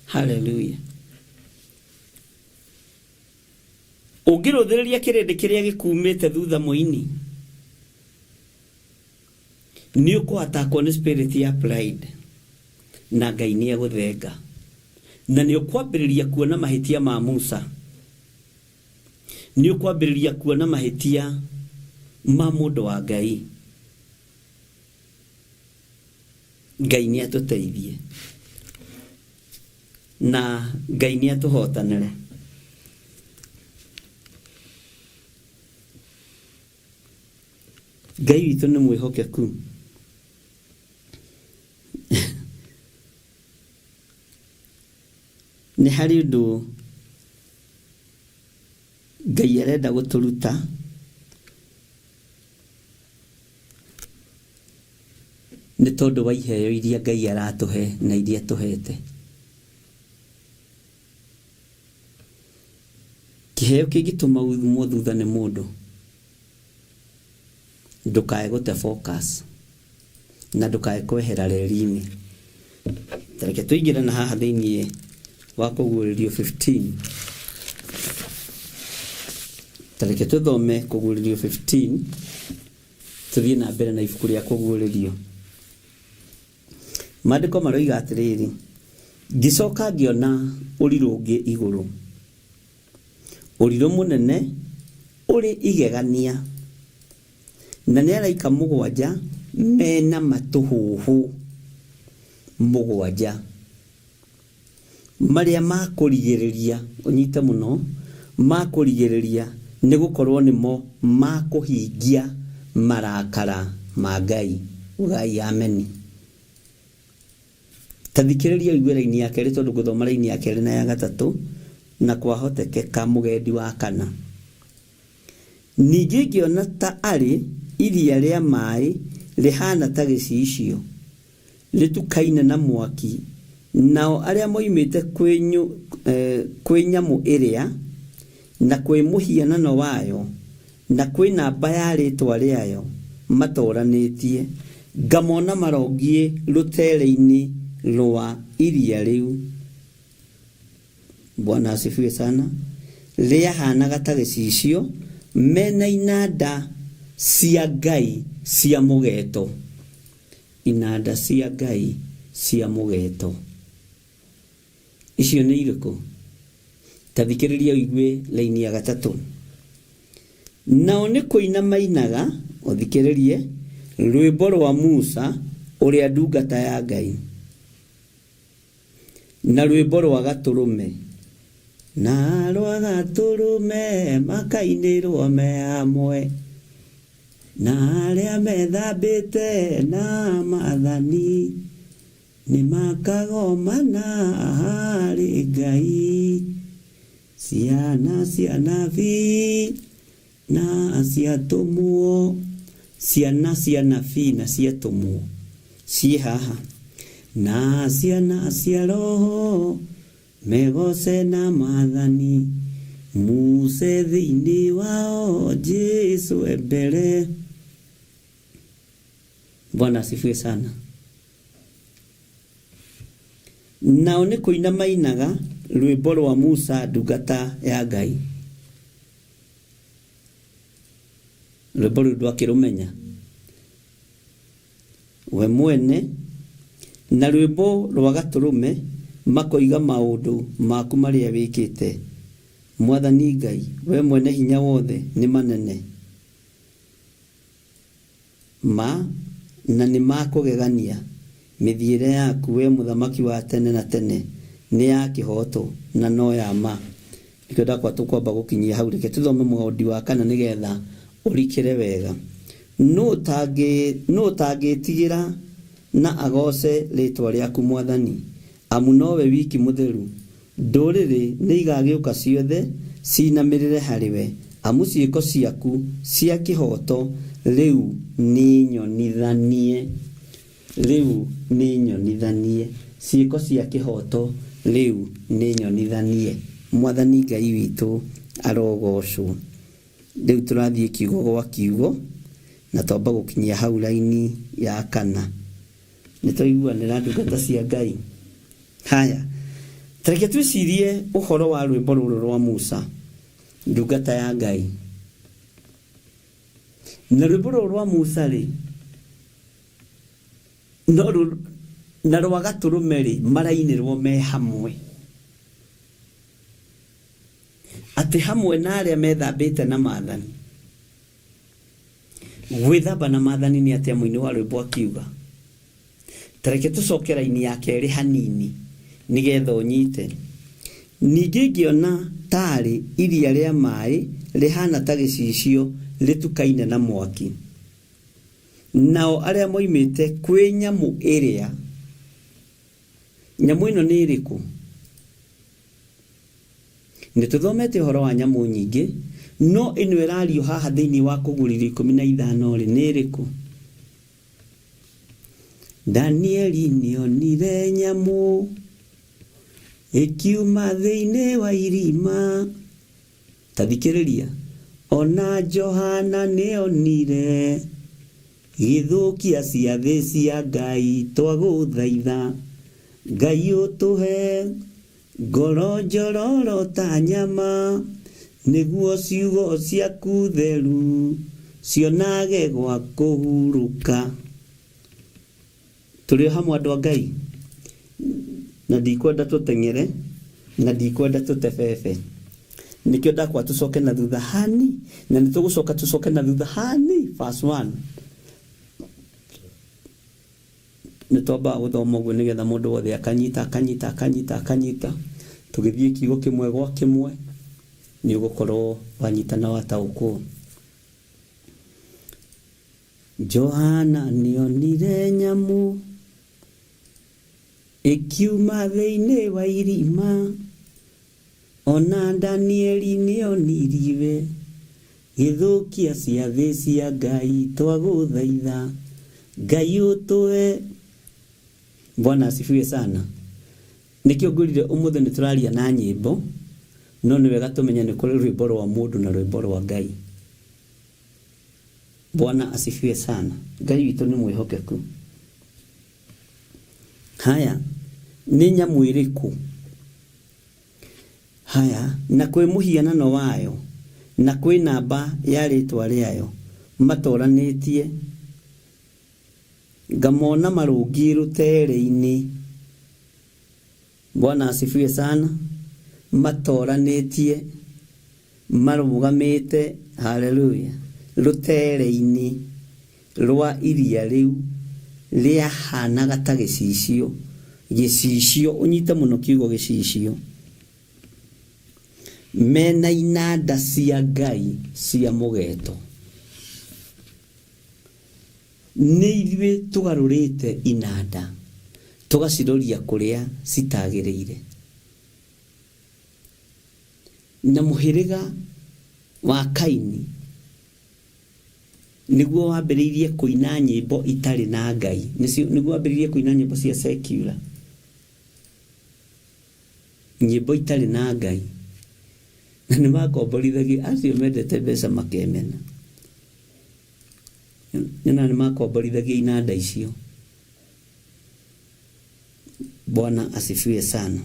Haleluya. Ũngĩrũthĩrĩria kĩrĩndĩ kĩrĩa gĩkumĩte thutha mũini, nĩ ũkũatakwo nĩ spirit ya pride na Ngai nĩ egũthenga. Na nĩ ũkwambĩrĩria kuona mahĩtia ma Musa, nĩ ũkwambĩrĩria kuona mahĩtia ma mũndũ wa Ngai. Ngai nĩ atũteithie na Ngai nĩ atũhotanĩre. Ngai witũ nĩ mwĩhokeku. Nĩ harĩ ũndũ Ngai arenda gũtũruta nĩ tondũ wa iheo iria Ngai aratũhe na iria tũhete. Kĩheo kĩngĩtũma umwo thutha nĩ mũndũ, ndũkae gũte focus na ndũkae kwehera reri-inĩ. Ta reke tũingĩre na haha thĩinĩ wa kũguũrĩrio 15. Ta reke tũthome kũguũrĩrio 15 tũthiĩ na mbere na ibuku rĩa kũguũrĩrio. Maandĩko maroiga atĩrĩrĩ, ngĩcoka ngĩona ũrirũ ũngĩ igũrũ, ũrirũ mũnene ũrĩ igegania, na nĩ araika mũgwanja mena matũhũhũ mũgwanja marĩa makũrigĩrĩria, ũnyite mũno, makũrigĩrĩria nĩ gũkorwo nĩmo makũhingia marakara ma Ngai. Ugai ameni. Ta thikĩrĩria ũigue raini ya kerĩ tondũ ngũthoma raini ya kerĩ na ya gatatũ na kwahotekeka mũgendi wa kana. Ningĩ ngĩona ta arĩ iria rĩa maĩ rĩhana ta gĩcicio rĩtukaine na mwaki, nao arĩa moimĩte kwĩ nyamũ ĩrĩa na kwĩ mũhianano wayo na kwĩ namba ya rĩtwa rĩayo matoranĩtie, ngamona marongiĩ rũtere-inĩ rwa iria rĩu. Bwana asifiwe sana. Rĩahanaga ta gĩcicio, mena inanda cia Ngai cia mũgeto. Inanda cia Ngai cia mũgeto. Icio nĩ irĩkũ? Ta thikĩrĩria ũigue laini ya gatatũ. Nao nĩ kũina mainaga, ũthikĩrĩrie, rwĩmbo rwa Musa ũrĩa ndungata ya Ngai, na rwĩmbo rwa Gatũrũme, na rwa Gatũrũme makainĩrwo me hamwe, na arĩa methambĩte na maathani nĩ makagomana harĩ Ngai, ciana cia nabii na ciatũmwo, ciana cia nabii na ciatũmwo ciĩ haha, na ciana cia roho megoce na maathani, Muse thĩinĩ wao Jesũ e mbere. Bwana asifiwe sana. Nao nĩ kũina mainaga rwĩmbo rwa Musa ndungata ya Ngai. Rwĩmbo rũu ndwakĩrũmenya we mwene, na rwĩmbo rwa Gatũrũme, makoiga maũndũ maku marĩa wĩkĩte. Mwathani Ngai, we mwene hinya wothe, nĩ manene ma na nĩ ma kũgegania. Mĩthiĩre yaku, we mũthamaki wa tene na tene, nĩ ya kĩhooto na no ya ma. Nĩkĩo ndakwa tũkwamba gũkinyia hau. Reke tũthome mũgondi wa kana nĩgetha ũrikĩre wega. Nũ ũtangĩtigĩra na agoce rĩtwa rĩaku, Mwathani? Amu nowe wiki mũtheru. Ndũrĩrĩ nĩigagĩũka ciothe cinamĩrĩre harĩwe, amu ciĩko ciaku cia kĩhooto rĩu nĩ nyonithanie. Rĩu nĩ nyonithanie. Ciĩko cia kĩhooto rĩu nĩ nyonithanie. Mwathani Ngai witũ arogocwo. Rĩu tũrathiĩ kiugo gwa kiugo na twamba gũkinyia hau raini ya kana. Nĩ twaiguanĩra, ndungata cia Ngai? Haya, tareke twĩcirie ũhoro wa rwĩmbo rũrũ rwa Musa ndungata ya Ngai. Na rwĩmbo rũrũ rwa Musa rĩ, no na rwa Gatũrũme rĩ, marainĩrwo me hamwe, atĩ hamwe na arĩa methambĩte na maathani. Gwĩthamba na maathani nĩ atĩa? Mũini wa rwĩmbo akiuga. Tareke tũcoke raini ya kerĩ hanini nĩgetha ũnyite. Ningĩ ngĩona tarĩ iria rĩa maĩ rĩhana ta gĩcicio rĩtukaine na mwaki, nao arĩa moimĩte kwĩ nyamũ ĩrĩa. Nyamũ ĩno nĩ ĩrĩkũ? Nĩ tũthomete ũhoro wa nyamũ nyingĩ, no ĩno ĩrario haha thĩinĩ wa kũgũrĩrio 15 rĩ, nĩ ĩrĩkũ? Danieli nĩonire nyamũ ĩkiuma thĩinĩ wa irima. Ta thikĩrĩria. Ona Johana nĩonire gĩthũkia ciathĩ cia Ngai. Twagũthaitha Ngai ũtũhe ngoro njororo ta nyama, nĩguo ciugo ciaku theru cionage gwa kũhurũka. Tũrĩ o hamwe, andũ a Ngai? Na ndikwenda tũteng'ere na ndikwenda tũtebebe, nĩkĩo ndakwa tũcoke na thutha hani, na nĩ tũgũcoka tũcoke na thutha hani. Verse 1 nĩ twambaga gũthoma ũguo nĩgetha mũndũ wothe akanyita, akanyita, akanyita, akanyita. Tũgĩthiĩ kiugo kĩmwe gwa kĩmwe, nĩ ũgũkorwo wanyita na wataũkwo. Johana nĩonire nyamũ ĩkiuma thĩinĩ wa irima. Ona Danieli nĩoniriwe gĩthũkia ciathĩ cia Ngai. Twagũthaitha Ngai ũtũhe. Bwana asifiwe sana. Nĩkĩo ngwĩrire ũmũthĩ nĩ tũraria na nyĩmbo, no nĩ wega tũmenye nĩ kũrĩ rwĩmbo rwa mũndũ na rwĩmbo rwa Ngai. Bwana asifiwe sana. Ngai witũ nĩ mwĩhokeku. Haya, nĩ nyamũ ĩrĩkũ? Haya, na kwĩ mũhianano wayo na kwĩ namba ya rĩtwa rĩayo matoranĩtie, ngamona marũngiĩ rũtere-inĩ. Bwana asifiwe sana. Matoranĩtie, marũgamĩte, haleluya, rũtere-inĩ rwa iria rĩu rĩahanaga ta gĩcicio. Gĩcicio, ũnyite mũno kiugo gĩcicio. Mena inanda cia Ngai cia mũgeto. Nĩ ithuĩ tũgarũrĩte inanda tũgaciroria kũrĩa citagĩrĩire. Na mũhĩrĩga wa Kaini nĩguo wambĩrĩirie kũina nyĩmbo itarĩ na Ngai. Nĩguo wambĩrĩirie kũina nyĩmbo cia secular, nyĩmbo itarĩ na Ngai, na nĩ makomborithagia acio mendete mbeca makemena. Nyonaga nĩ makomborithagia inanda icio. Bwana asifiwe sana.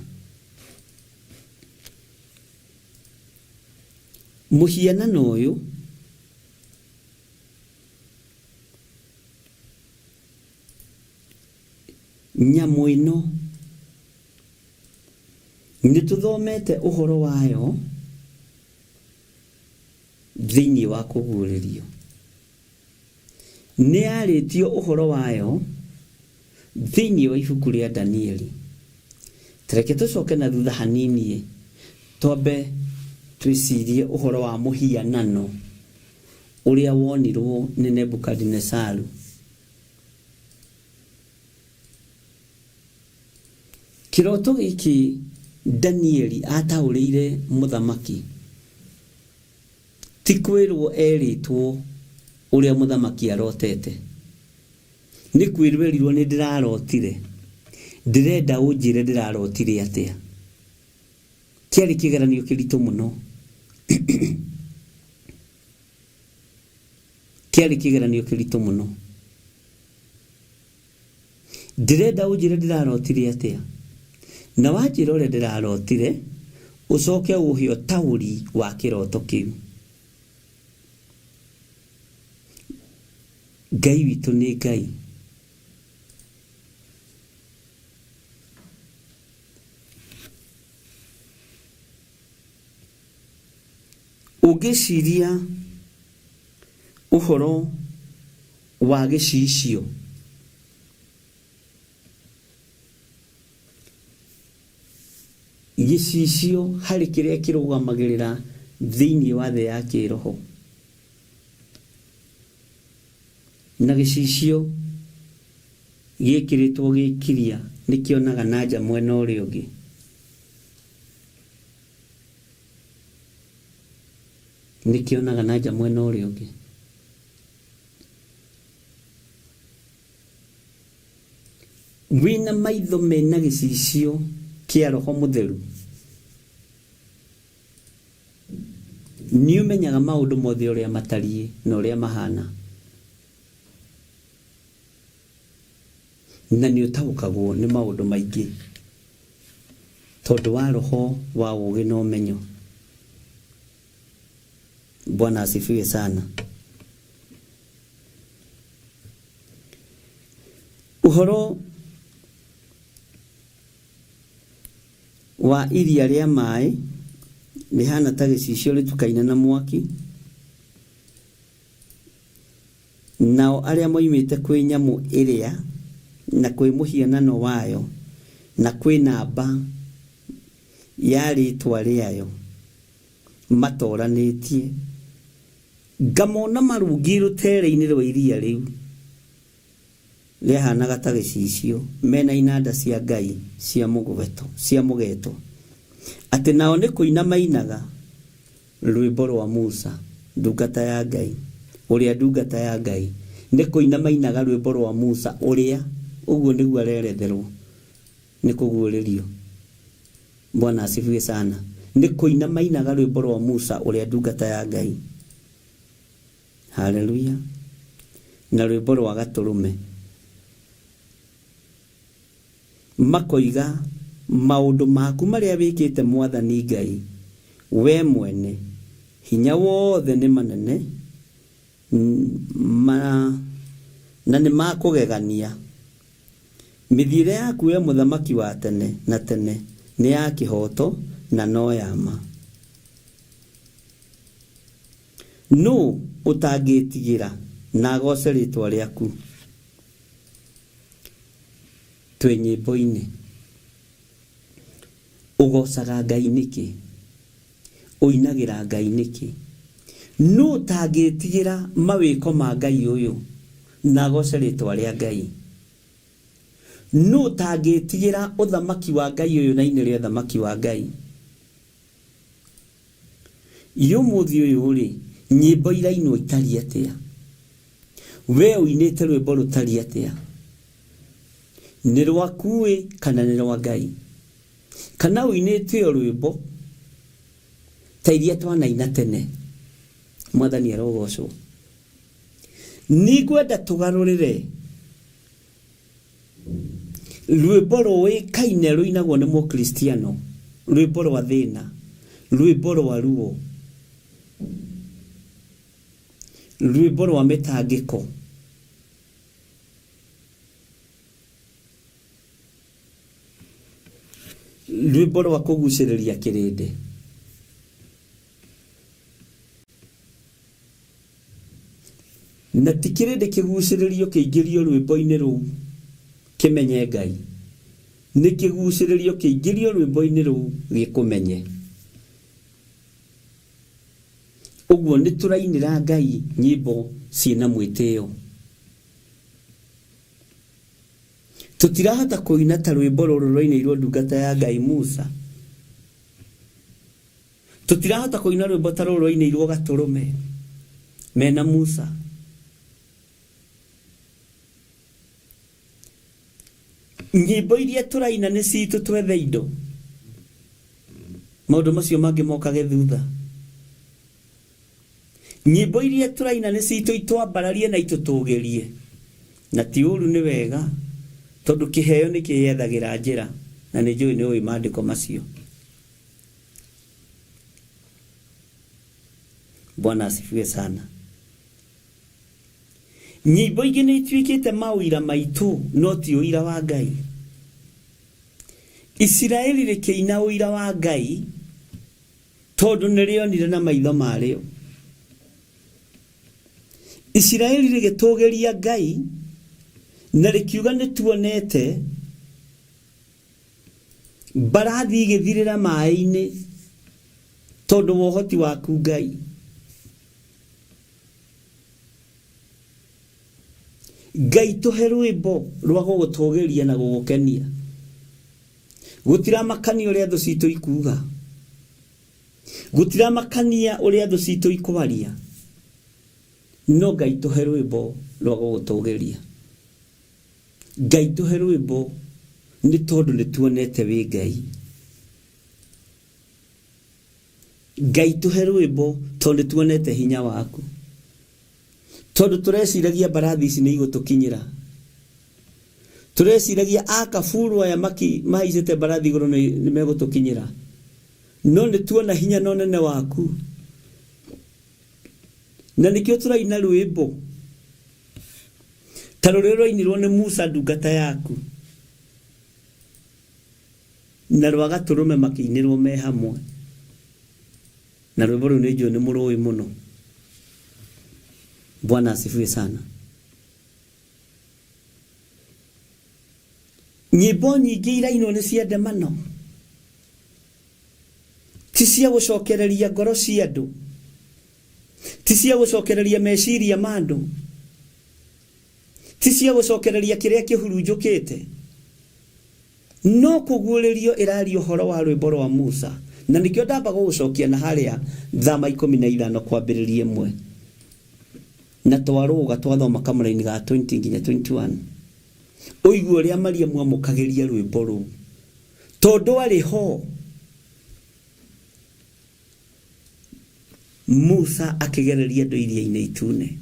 Mũhianano ũyũ nyamũ ĩno nĩ tũthomete ũhoro wayo thĩinĩ wa kũguũrĩrio. Nĩ yarĩtio ũhoro wayo thĩinĩ wa ibuku rĩa Danieli. Tareke tũcoke na thutha hanini twambe twĩcirie ũhoro wa mũhianano ũrĩa wonirwo nĩ Nebukadinesaru. Kĩroto gĩkĩ Danieli ataũrĩire mũthamaki ti kwĩrwo erĩtwo ũrĩa mũthamaki arotete. Nĩ kwĩrwo erirwo nĩ ndĩrarotire, ndĩrenda ũnjĩre ndĩrarotire atĩa. Kĩarĩ kĩgeranio kĩritũ mũno. Kĩarĩ kĩgeranio kĩritũ mũno. Ndĩrenda ũnjĩre ndĩrarotire atĩa. Na wanjĩra ũrĩa ndĩrarotire, ũcoke ũhe ũtaũri wa kĩroto kĩu. Ngai witũ nĩ Ngai. Ũngĩciria ũhoro wa gĩcicio, gĩcicio harĩ kĩrĩa kĩrũgamagĩrĩra thĩinĩ wa thĩ ya kĩroho, na gĩcicio gĩkĩrĩtwo gĩkiria nĩkĩonaga na nja mwena ũrĩa ũngĩ. Nĩkĩonaga na nja mwena ũrĩa ũngĩ. Wĩna maitho mena gĩcicio kĩa roho mũtheru, nĩũmenyaga maũndũ mothe ũrĩa matariĩ na ũrĩa mahana, na nĩũtaũkagwo nĩ maũndũ maingĩ tondũ wa roho wa ũũgĩ na ũmenyo. Bwana asifiwe sana. Ũhoro wa iria rĩa maĩ rĩhana ta gĩcicio rĩtukaine na mwaki, nao arĩa moimĩte kwĩ nyamũ ĩrĩa na kwĩ mũhianano wayo na kwĩ namba ya rĩĩtwa rĩayo matoranĩtie, ngamona marũngiĩ rũtere-inĩ rwa iria rĩu rĩahanaga ta gĩcicio, mena inanda cia Ngai cia mũgweto, cia mũgeto, atĩ nao nĩ kũina mainaga rwĩmbo rwa Musa ndungata ya Ngai, ũrĩa ndungata ya Ngai, nĩ kũina mainaga rwĩmbo rwa Musa ũrĩa, ũguo nĩguo areretherwo nĩ kũguũrĩrio. Bwana asifiwe sana. Nĩ kũina mainaga rwĩmbo rwa Musa ũrĩa ndungata ya Ngai. Haleluya. Na rwĩmbo rwa gatũrũme. Makoiga maũndũ maku marĩa wĩkĩte Mwathani Ngai, we mwene hinya wothe nĩ manene ma, na nĩ ma kũgegania. Mĩthiĩre yaku we mũthamaki wa tene na tene nĩ ya kĩhooto na no ya ma. Nũ ũtangĩĩtigĩra na agooce rĩĩtwa rĩaku? Twĩ nyĩmbo-inĩ. Ũgoocaga Ngai nĩkĩ? Ũinagĩra Ngai nĩkĩ? Nũ ũtangĩĩtigĩra mawĩko ma Ngai ũyũ na agooce rĩĩtwa rĩa Ngai? Nũ ũtangĩĩtigĩra ũthamaki wa Ngai ũyũ na ainĩre ũthamaki wa Ngai? Ĩ ũmũthĩ ũyũ-rĩ, nyĩmbo irainwo itariĩ atĩa? Wee ũinĩte rwĩmbo rũtariĩ atĩa? Nĩ rwaku-ĩ kana nĩ rwa Ngai? Kana ũinĩte o rwĩmbo ta iria twanaina tene? Mwathani arogocwo. Nĩngwenda tũgarũrĩre rwĩmbo rũĩkaine rũinagwo nĩ mũkristiano, rwĩmbo rwa thĩna, rwĩmbo rwa ruo, rwĩmbo rwa mĩtangĩko. Rwĩmbo rwa kũgucĩrĩria kĩrĩndĩ. Na ti kĩrĩndĩ kĩgucĩrĩrio kĩingĩrio rwĩmbo-inĩ rũu kĩmenye Ngai, nĩ kĩgucĩrĩrio kĩingĩrio rwĩmbo-inĩ rũu gĩkũmenye. Ũguo nĩ tũrainĩra Ngai nyĩmbo ciĩna mwĩtĩo. Tũtirahota kũina ta rwĩmbo rũrũ rwainĩirwo ndungata ya Ngai Musa. Tũtirahota kũina rwĩmbo ta rũrũ rwainĩirwo Gatũrũme mena Musa. Nyĩmbo iria tũraina nĩ citũ twethe indo, maũndũ macio mangĩ mokage thutha. Nyĩmbo iria tũraina nĩ citũ itwambararie na itũtũgĩrie, na ti ũru, nĩ wega, tondũ kĩheo nĩ kĩyethagĩra njĩra, na nĩ njũĩ nĩ ũĩ maandĩko macio. Bwana asifiwe sana. Nyĩmbo ingĩ nĩ ituĩkĩte maũira maitũ, no ti ũira wa Ngai. Isiraeli rĩkĩina ũira wa Ngai tondũ nĩ rĩonire na maitho marĩo. Isiraeli rĩgĩtũgĩria Ngai na rĩkiuga nĩ tuonete mbarathi igĩthirĩra maĩ-inĩ tondũ wa ũhoti waku Ngai. Ngai tũhe rwĩmbo rwa gũgũtũgĩria na gũgũkenia. Gũtiramakania ũrĩa thũ citũ ikuga, gũtiramakania ũrĩa thũ citũ ikwaria, no Ngai tũhe rwĩmbo rwa gũgũtũgĩria. Ngai tũhe rwĩmbo nĩ tondũ nĩ tuonete wĩ Ngai. Ngai tũhe rwĩmbo tondũ nĩ tuonete hinya waku. Tondũ tũreciragia mbarathi ici nĩ igũtũkinyĩra, tũreciragia akaburu aya mahaicĩte mbarathi igũrũ nĩ megũtũkinyĩra, no nĩ tuona hinya na ũnene waku, na nĩkĩo tũraina rwĩmbo ta rũrĩa rwainirwo nĩ Musa ndungata yaku na rwa Gatũrũme makĩinĩrwo me hamwe. Na rwĩmbo rũu nĩ njũĩ nĩ mũrũĩ mũno. Bwana asifiwe sana. Nyĩmbo nyingĩ irainwo nĩ cia ndemano, ti cia gũcokereria ngoro cia andũ, ti cia gũcokereria meciria ma andũ, ti cia gũcokereria kĩrĩa kĩhurunjũkĩte, no kũguũrĩrio ĩraria ũhoro wa rwĩmbo rwa Musa. Na nĩkĩo ndamba gũgũcokia na harĩa thama 15 kwambĩrĩria 1, na twarũga twathoma kamũraini ga 20 nginya 21, ũigue ũrĩa Mariamu amũkagĩria rwĩmbo rũu tondũ arĩ ho Musa akĩgereria andũ iria-inĩ itune.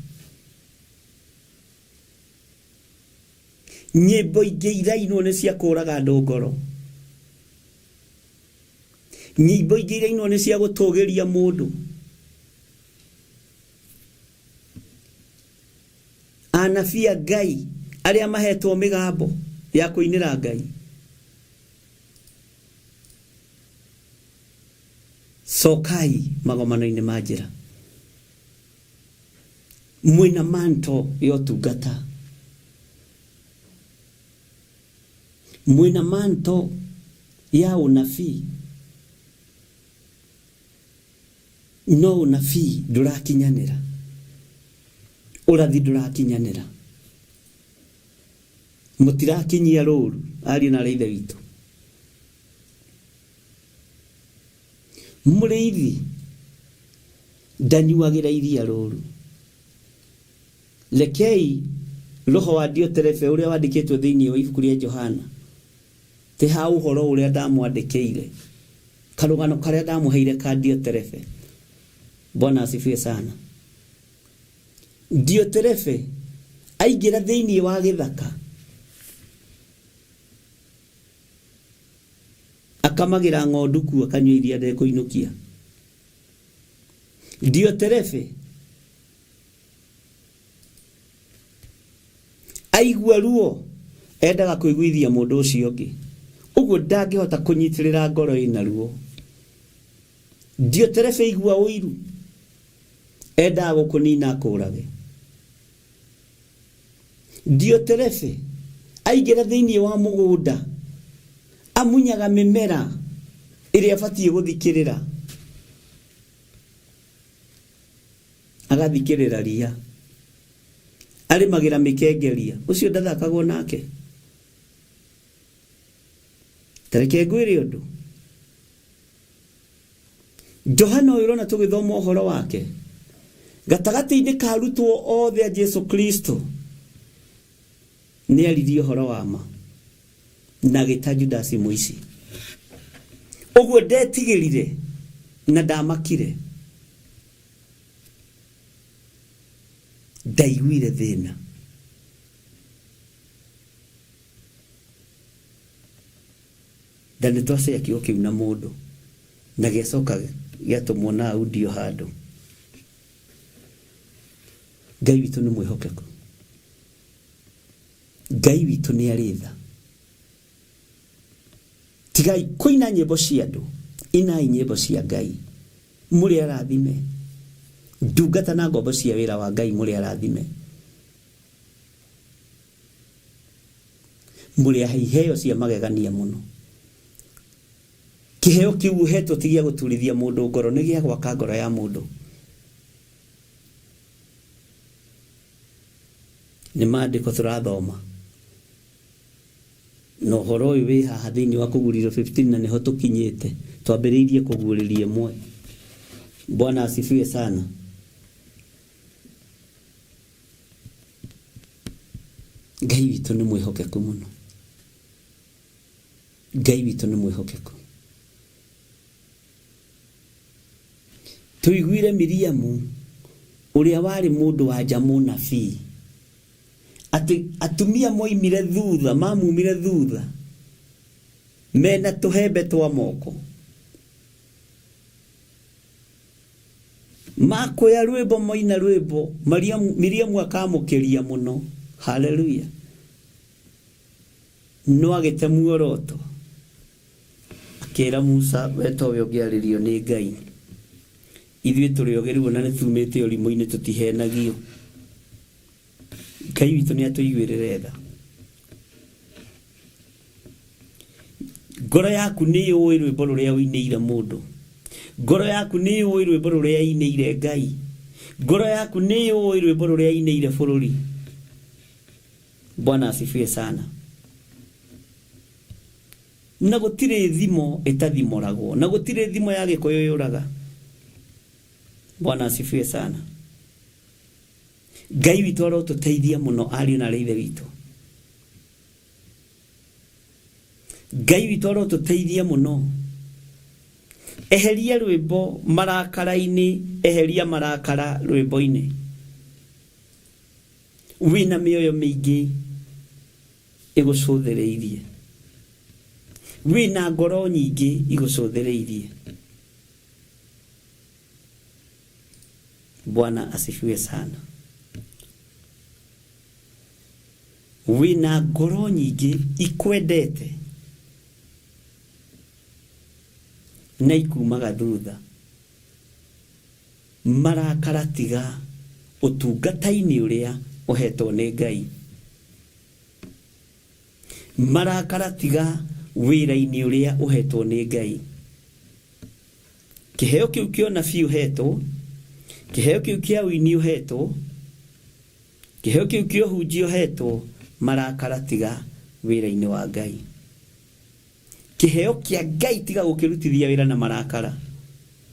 Nyĩmbo ingĩ irainwo nĩ cia kũraga andũ ngoro, nyĩmbo ingĩ irainwo nĩ cia gũtũgĩria mũndũ. Anabii a Ngai arĩa mahetwo mĩgambo ya kũinĩra Ngai, cokai magomano-inĩ ma njĩra, mwĩna manto ya ũtungata, mwĩna manto ya ũnabii, no ũnabii ndũrakinyanĩra, ũrathi ndũrakinyanĩra, mũtirakinyia rũru ariũ na arĩ ithe witũ. Mũrĩithi ndanyuagĩra iria rũru. Rekei roho wa Dioterefe ũrĩa wandĩkĩtwo thĩinĩ wa ibuku rĩa Johana, ti ha ũhoro ũrĩa ndamwandĩkĩire, karũgano karĩa ndamũheire ka Dioterefe. Bwana asifiwe sana. Dioterefe Aingĩra thĩinĩ wa gĩthaka akamagĩra ng'ondu kuo, akanyua iria ndekũinũkia. Dioterefe aigua ruo endaga kũiguithia mũndũ ũcio ũngĩ, ũguo ndangĩhota kũnyitĩrĩra ngoro ĩna ruo. Dioterefe igua ũiru endaga gũkũnina akũrage. Dioterefe aingĩra thĩinĩ wa mũgũnda amunyaga mĩmera ĩrĩa abatiĩ gũthikĩrĩra, agathikĩrĩra ria, arĩmagĩra mĩkengeria. Ũcio ndathakagwo nake. Tareke ngwĩre ũndũ, Johana ũyũ ũrona tũgĩthoma ũhoro wake gatagatĩ-inĩ ka arutwo othe a Jesu Kristo, nĩ aririe ũhoro wa ma na agĩta Judasi mũici. Ũguo ndetigĩrire na ndamakire, ndaiguire thĩna. Na nĩ twacea kiugo kĩu na mũndũ na gĩacoka gĩatũmwo na audio handũ. Ngai witũ nĩ mwĩhokeku, Ngai witũ nĩ arĩ tha. Tigai kũina nyĩmbo cia andũ, inai nyĩmbo cia Ngai. Mũrĩ arathime ndungata na ngombo cia wĩra wa Ngai, mũrĩ arathime, mũrĩ ahe iheo cia magegania mũno. Kĩheo kĩu ũhetwo ti gĩa gũturithia mũndũ ngoro, nĩ gĩa gwaka ngoro ya mũndũ. Nĩ maandĩko tũrathoma na ũhoro ũyũ wĩ haha thĩinĩ wa kũguũrĩrio 15, na nĩho tũkinyĩte, twambĩrĩirie kũguũrĩria ĩmwe. Bwana asifiwe sana. Ngai witũ nĩ mwĩhokeku mũno, Ngai witũ nĩ mwĩhokeku. Tũiguire Miriamu ũrĩa warĩ mũndũ wa nja mũnabii, atĩ atumia moimire thutha, mamumire thutha mena tũhembe twa moko, makoya rwĩmbo, moina rwĩmbo, Miriamu akamũkĩria mũno. Haleluya. No agĩte muoroto, akĩra Musa, we towe ũngĩarĩrio nĩ Ngai, ithuĩ tũrĩ ogĩ rĩu na nĩ tumĩte ũrimũ-inĩ, tũtihenagio. Ngai witũ nĩ atũiguĩrĩre tha. Ngoro yaku nĩ yũĩ rwĩmbo rũrĩa ũinĩire mũndũ, ngoro yaku nĩ yũĩ rwĩmbo rũrĩa ĩinĩire Ngai, ngoro yaku nĩ yũĩ rwĩmbo rũrĩa ĩinĩire bũrũri. Bwana asifiwe sana. Na gũtirĩ thimo ĩtathimoragwo, na gũtirĩ thimo ya Gĩkũyũ yũraga. Bwana asifiwe sana. Ngai witũ arotũteithia mũno, ariũ na arĩ ithe witũ. Ngai witũ arotũteithia mũno. Eheria rwĩmbo marakara-inĩ, eheria marakara rwĩmbo-inĩ. Wĩna mĩoyo mĩingĩ ĩgũcũthĩrĩirie, wĩna ngoro nyingĩ igũcũthĩrĩirie. Bwana asifiwe sana. Wĩna ngoro nyingĩ ikwendete na ikumaga thutha. Marakara tiga ũtungata-inĩ ũrĩa ũhetwo nĩ Ngai, marakara tiga wĩra-inĩ ũrĩa ũhetwo nĩ Ngai. Kĩheo kĩu kĩa ũnabii ũhetwo, kĩheo kĩu kĩa ũini ũhetwo, kĩheo kĩu kĩa ũhunjia ũhetwo, marakara tiga wĩra-inĩ wa Ngai. Kĩheo kĩa Ngai tiga gũkĩrutithia wĩra na marakara.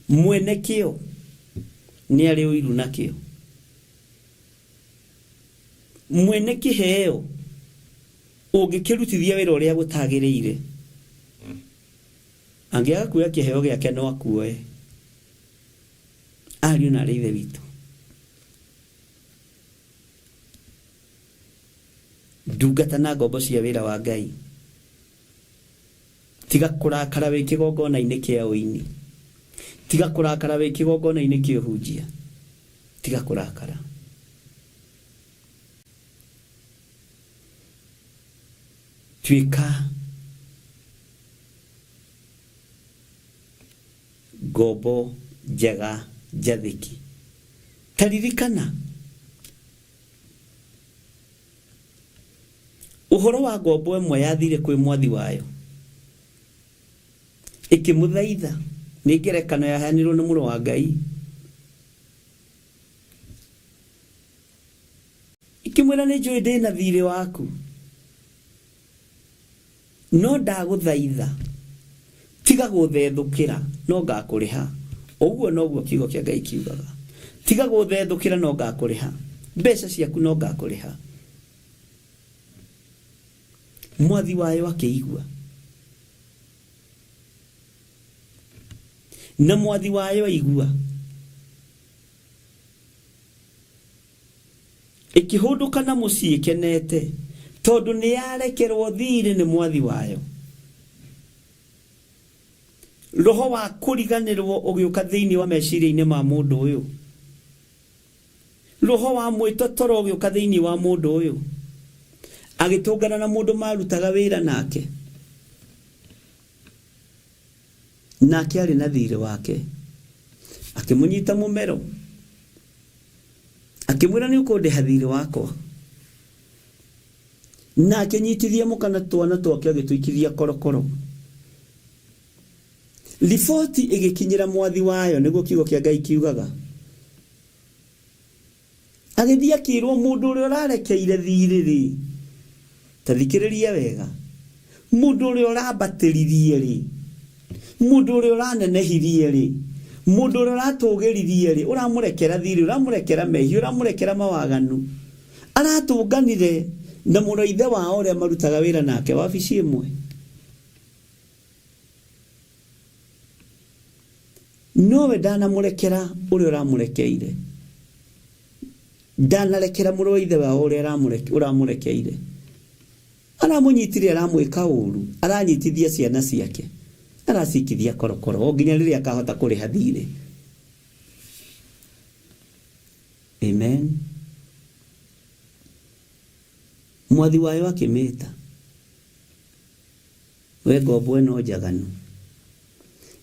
Mwene kĩo nĩ arĩ ũiru nakĩo. Mwene kĩheo ũngĩkĩrutithia wĩra ũrĩa gũtagĩrĩire, angĩaga kuoya kĩheo gĩake no akuoe. Ariũ na arĩ ithe witũ, Ndungata na ngombo cia wĩra wa Ngai, tiga kũrakara wĩ kĩgongona-inĩ kĩa ũini, tiga kũrakara wĩ kĩgongona-inĩ kĩa ũhunjia, tiga kũrakara. Tuĩka ngombo njega njathĩki. Ta ririkana ũhoro wa ngombo ĩmwe yathire kwĩ mwathi wayo ĩkĩmũthaitha. Nĩ ngerekano yaheanirwo nĩ mũrũ wa Ngai. Ĩkĩmwĩra nĩ njũĩ ndĩna thirĩ waku, no ndagũthaitha tiga gũthethũkĩra no ngakũrĩha. Ũguo noguo kiugo kĩa Ngai kiugaga, tiga gũthethũkĩra no ngakũrĩha, mbeca ciaku no ngakũrĩha. Mwathi wayo akĩigua, na mwathi wayo aigua, ĩkĩhũndũka na mũciĩ ĩkenete, tondũ nĩ yarekerwo thirĩ nĩ mwathi wayo. Roho wa kũriganĩrwo ũgĩũka thĩinĩ wa meciria-inĩ ma mũndũ ũyũ, roho wa mwĩtotoro ũgĩũka thĩinĩ wa mũndũ ũyũ, agĩtũngana na mũndũ marutaga wĩra nake, nake arĩ na thirĩ wake, akĩmũnyita mũmero, akĩmwĩra nĩ ũkũndĩha thirĩ wakwa, na akĩnyitithia mũka na twana twake agĩtũikithia korokoro. Riboti ĩgĩkinyĩra mwathi wayo, nĩguo kiugo kĩa Ngai kiugaga. Agĩthiĩ akĩrwo mũndũ ũrĩa ũrarekeire thirĩ rĩ, ta thikĩrĩria wega, mũndũ ũrĩa ũrambatĩririe rĩ, mũndũ ũrĩa ũranenehirie rĩ, mũndũ ũrĩa ũratũgĩririe rĩ, ũramũrekera thirĩ, ũramũrekera mehia, ũramũrekera mawaganu, aratũnganire na mũrũ wa ithe wao ũrĩa marutaga wĩra nake wabici ĩmwe. Nowe ndanamũrekera ũrĩa ũramũrekeire, ndanarekera mũrũ wa ithe wao ũrĩa ũramũrekeire. Aramũnyitire, aramwĩka ũru, aranyitithia ciana ciake, aracikithia korokoro o nginya rĩrĩa akahota kũrĩha thirĩ. Amen. Mwathi wayo akĩmĩta, we ngombo ĩno njaganu,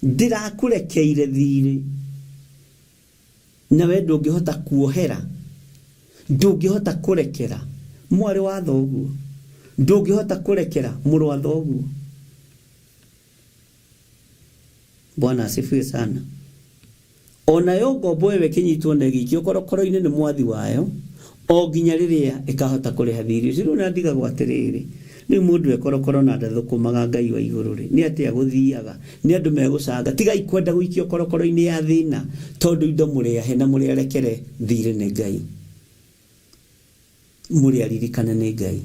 ndĩrakũrekeire thirĩ, nawe ndũngĩhota kuohera, ndũngĩhota kũrekera mwarĩ wa thoguo, ndũngĩhota kũrekera mũrũ wa thoguo. Bwana asifiwe sana. Onayo ngombo ĩyo ĩkĩnyitwo na ĩgĩikio korokoro-inĩ nĩ mwathi wayo o nginya rĩrĩa ĩkahota kũrĩha thirĩ ũcio. Rĩu na ndigagwo atĩrĩrĩ, rĩu mũndũ e korokoro na ndathũkũmaga Ngai wa igũrũ rĩ, nĩ atĩa gũthiaga? Nĩ andũ megũcanga, tigai kwenda gũikio korokoro-inĩ ya thĩna, tondũ indo mũrĩ ahe na mũrĩ arekere thirĩ nĩ Ngai, mũrĩ aririkane nĩ Ngai,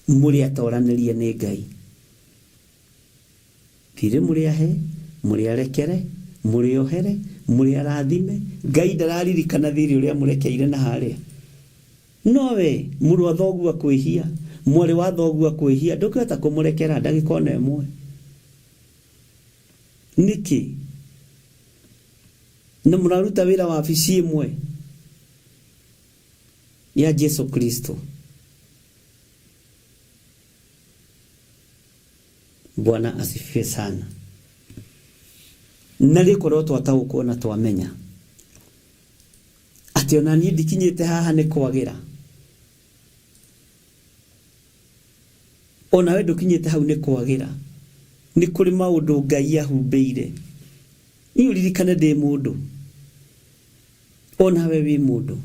mũrĩ atoranĩrie nĩ Ngai. Thirĩ mũrĩ ahe, mũrĩ arekere, mũrĩ ohere, mũrĩ arathime. Ngai ndararirikana thirĩ ũrĩa mũrekeire na harĩa. Nowe mũrũ wa thoguo akwĩhia, mwarĩ wa thoguo akwĩhia, ndũngĩhota kũmũrekera ndagĩka ona ĩmwe. Nĩkĩ? Na mũraruta wĩra wabici ĩmwe ya Jesu Kristo. Bwana asifiwe sana. Na rĩkorwo twataũkwo na twamenya atĩ ona niĩ ndikinyĩte haha nĩ kwagĩra, onawe ndũkinyĩte hau nĩ kwagĩra, nĩ kũrĩ maũndũ Ngai ahumbĩire. Niĩ ũririkane ndĩ mũndũ, onawe wĩ mũndũ.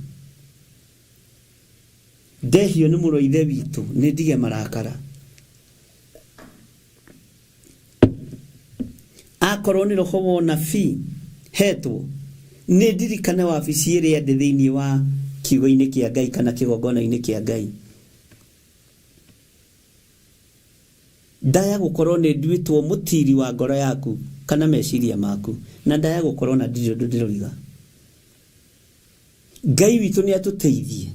Ndehio nĩ mũrũ wa ithe witũ, nĩ ndige marakara. Akorwo nĩ roho wa ũnabii hetwo, nĩ ndirikane wabici ĩrĩa ndĩ thĩinĩ wa kiugo-inĩ kĩa Ngai kana kĩgongona-inĩ kĩa Ngai. Ndaya gũkorwo nĩ nduĩtwo mũtiri wa ngoro yaku kana meciria maku, na ndaya gũkorwo na ndirĩ ũndũ ndĩroiga. Ngai witũ nĩ atũteithie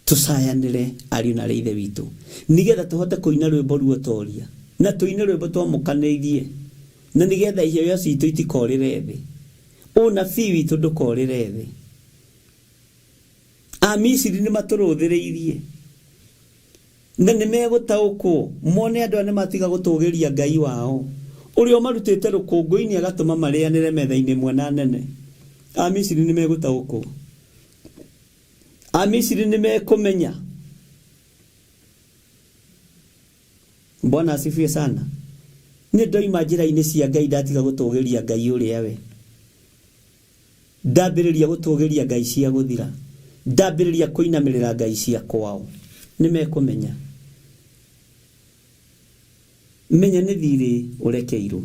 tũcayanĩre ariũ na arĩ ithe witũ nĩgetha tũhote kũina rwĩmbo ruotoria na tũine rwĩmbo twamũkanĩirie na nĩgetha iheo citũ itikorĩre thĩ, ũnabii witũ ndũkorĩre thĩ. Amisiri nĩ matũrũthĩrĩirie na nĩ megũtaũkwo mone andũ aya nĩ matiga gũtũgĩria Ngai wao ũrĩa ũmarutĩte rũkũngũ-inĩ agatũma marĩanĩre metha-inĩ ĩmwe na nene. Amisiri nĩ megũtaũkwo, Amisiri nĩ mekũmenya. Bwana asifiwe sana. Nĩ ndoima njĩra-inĩ cia Ngai ndatiga gũtũgĩria Ngai ũrĩa we, ndambĩrĩria gũtũgĩria ngai cia gũthira, ndambĩrĩria kũinamĩrĩra ngai cia kwao, nĩ mekũmenya. Menya nĩ thirĩ ũrekeirwo,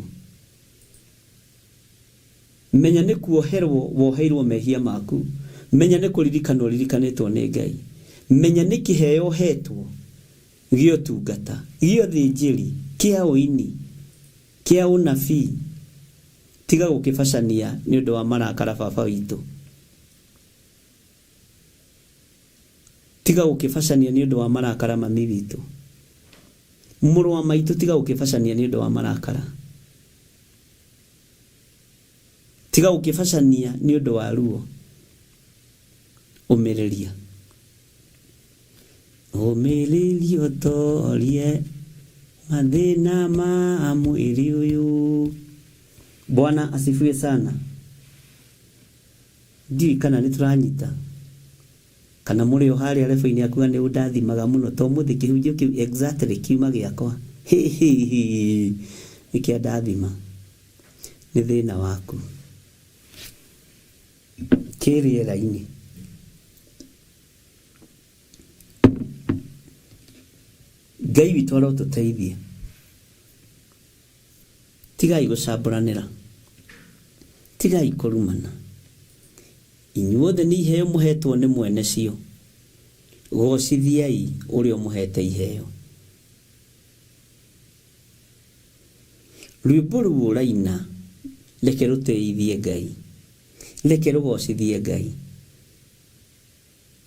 menya nĩ kuoherwo woheirwo mehia maku, menya nĩ kũririkanwo ũririkanĩtwo nĩ Ngai, menya nĩ kĩheo ũhetwo gĩa ũtungata, gĩa ũthĩnjĩri, kĩa ũini, kĩa ũnabii. Tiga gũkĩbacania nĩ ũndũ wa marakara baba witũ, tiga gũkĩbacania nĩ ũndũ wa marakara mami witũ, mũrũ wa maitũ, tiga gũkĩbacania nĩ ũndũ wa marakara, tiga gũkĩbacania nĩ ũndũ wa ruo. Ũmĩrĩria, ũmĩrĩria ũtorie mathĩna ma mwĩrĩ ũyũ. Bwana asifiwe sana. Ndiũĩ kana nĩ tũranyita kana mũrĩ o harĩa rebo-inĩ akuga nĩ ũndathimaga mũno to mũthĩ kĩhunjio kĩu exactly kiuma gĩakwa nĩ kĩa ndathima. Nĩ thĩna waku kĩ rĩera-inĩ. Ngai witũ arotũteithia. Tigai gũcambũranĩra, tigai kũrumana. Inyuothe nĩ iheo mũhetwo nĩ mwene cio, gocithiai ũrĩa ũmũhete iheo. Rwĩmbo rũu ũraina reke rũtĩithie Ngai, reke rũgocithie Ngai.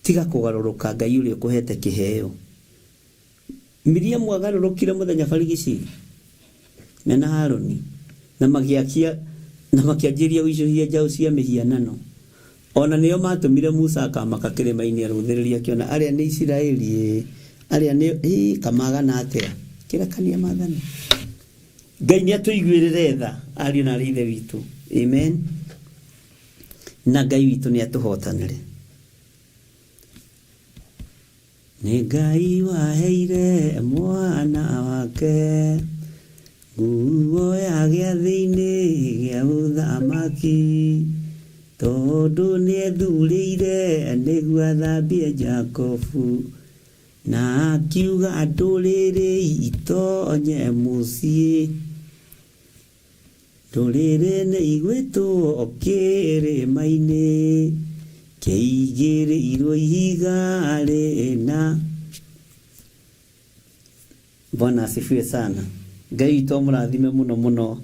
Tiga kũgarũrũka Ngai ũrĩa ũkũhete kĩheo. Miriamu agarũrũkire mũthenya barigici mena Harũni na magĩakia na makĩanjĩrĩria gũicũhia njaũ cia mĩhianano. O na nĩo maatũmire Musa akamaka kĩrĩma-inĩ arũthĩrĩrie akĩona arĩa nĩ Isiraeli ĩĩ, arĩa nĩ ĩĩ kamagana atĩa. Kĩrekania maathani. Ngai nĩ atũiguĩrĩre tha ariũ na arĩ ithe witũ. Amen. Na Ngai witũ nĩ atũhotanĩre. Nĩ Ngai waheire mwana wake nguo ya gĩathĩ-inĩ gĩa ũthamaki, tondũ nĩethurĩire nĩguo athambie Jakobu, na akiuga ndũrĩrĩ itonye mũciĩ. Ndũrĩrĩ nĩ igwĩtwo kĩrĩma-inĩ kĩigĩrĩirwo ihiga rĩna. Bwana asifiwe sana. Ngai witũ amũrathime mũno mũno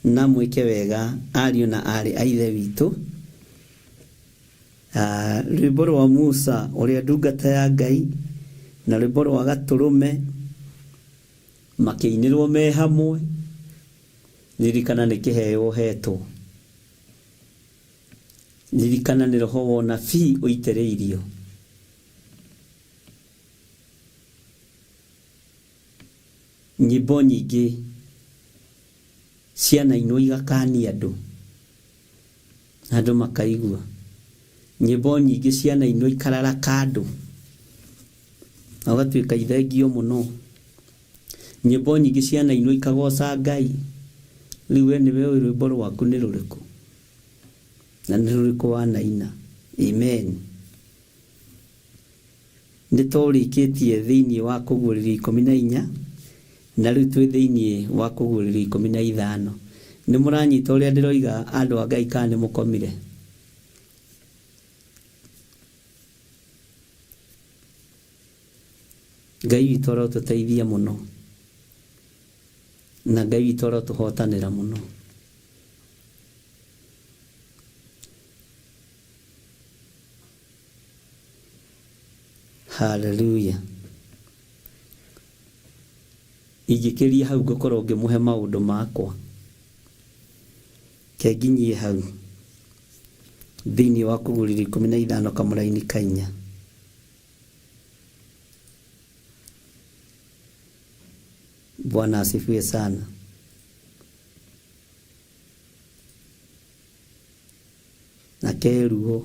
na mwĩke wega ariũ na aarĩ a ithe witũ. Rwĩmbo rwa Musa ũrĩa ndungata ya Ngai na rwĩmbo rwa Gatũrũme makĩinĩrwo me hamwe. Ririkana nĩ kĩheo ũhetwo. Ririkana nĩ roho wa ũnabii ũitĩrĩirio. Nyĩmbo nyingĩ cianainwo igakania andũ na andũ makaigua. Nyĩmbo nyingĩ cianainwo ikararaka andũ na ũgatuĩka ithengio mũno. Nyĩmbo nyingĩ cianainwo ikagoca Ngai. Rĩu we nĩwe ũĩ rwĩmbo rwaku nĩ rũrĩkũ na nĩ rũrĩkũ wanaina. Amen. Nĩ tũrĩkĩtie thĩinĩ wa kũguũrĩrio 14 na rĩu twĩ thĩinĩ wa kũguũrĩrio 15. Nĩ mũranyita ũrĩa ndĩroiga andũ a Ngai kana nĩ mũkomire? Ngai witũ arotũteithia mũno na Ngai witũ arotũhotanĩra mũno. Haleluya. Ingĩkĩria hau ngũkorwo ngĩmũhe maũndũ makwa. Kenginyie hau thĩinĩ wa kũgũrĩra 15 kamũraini ka inya. Bwana asifiwe sana. Na keruo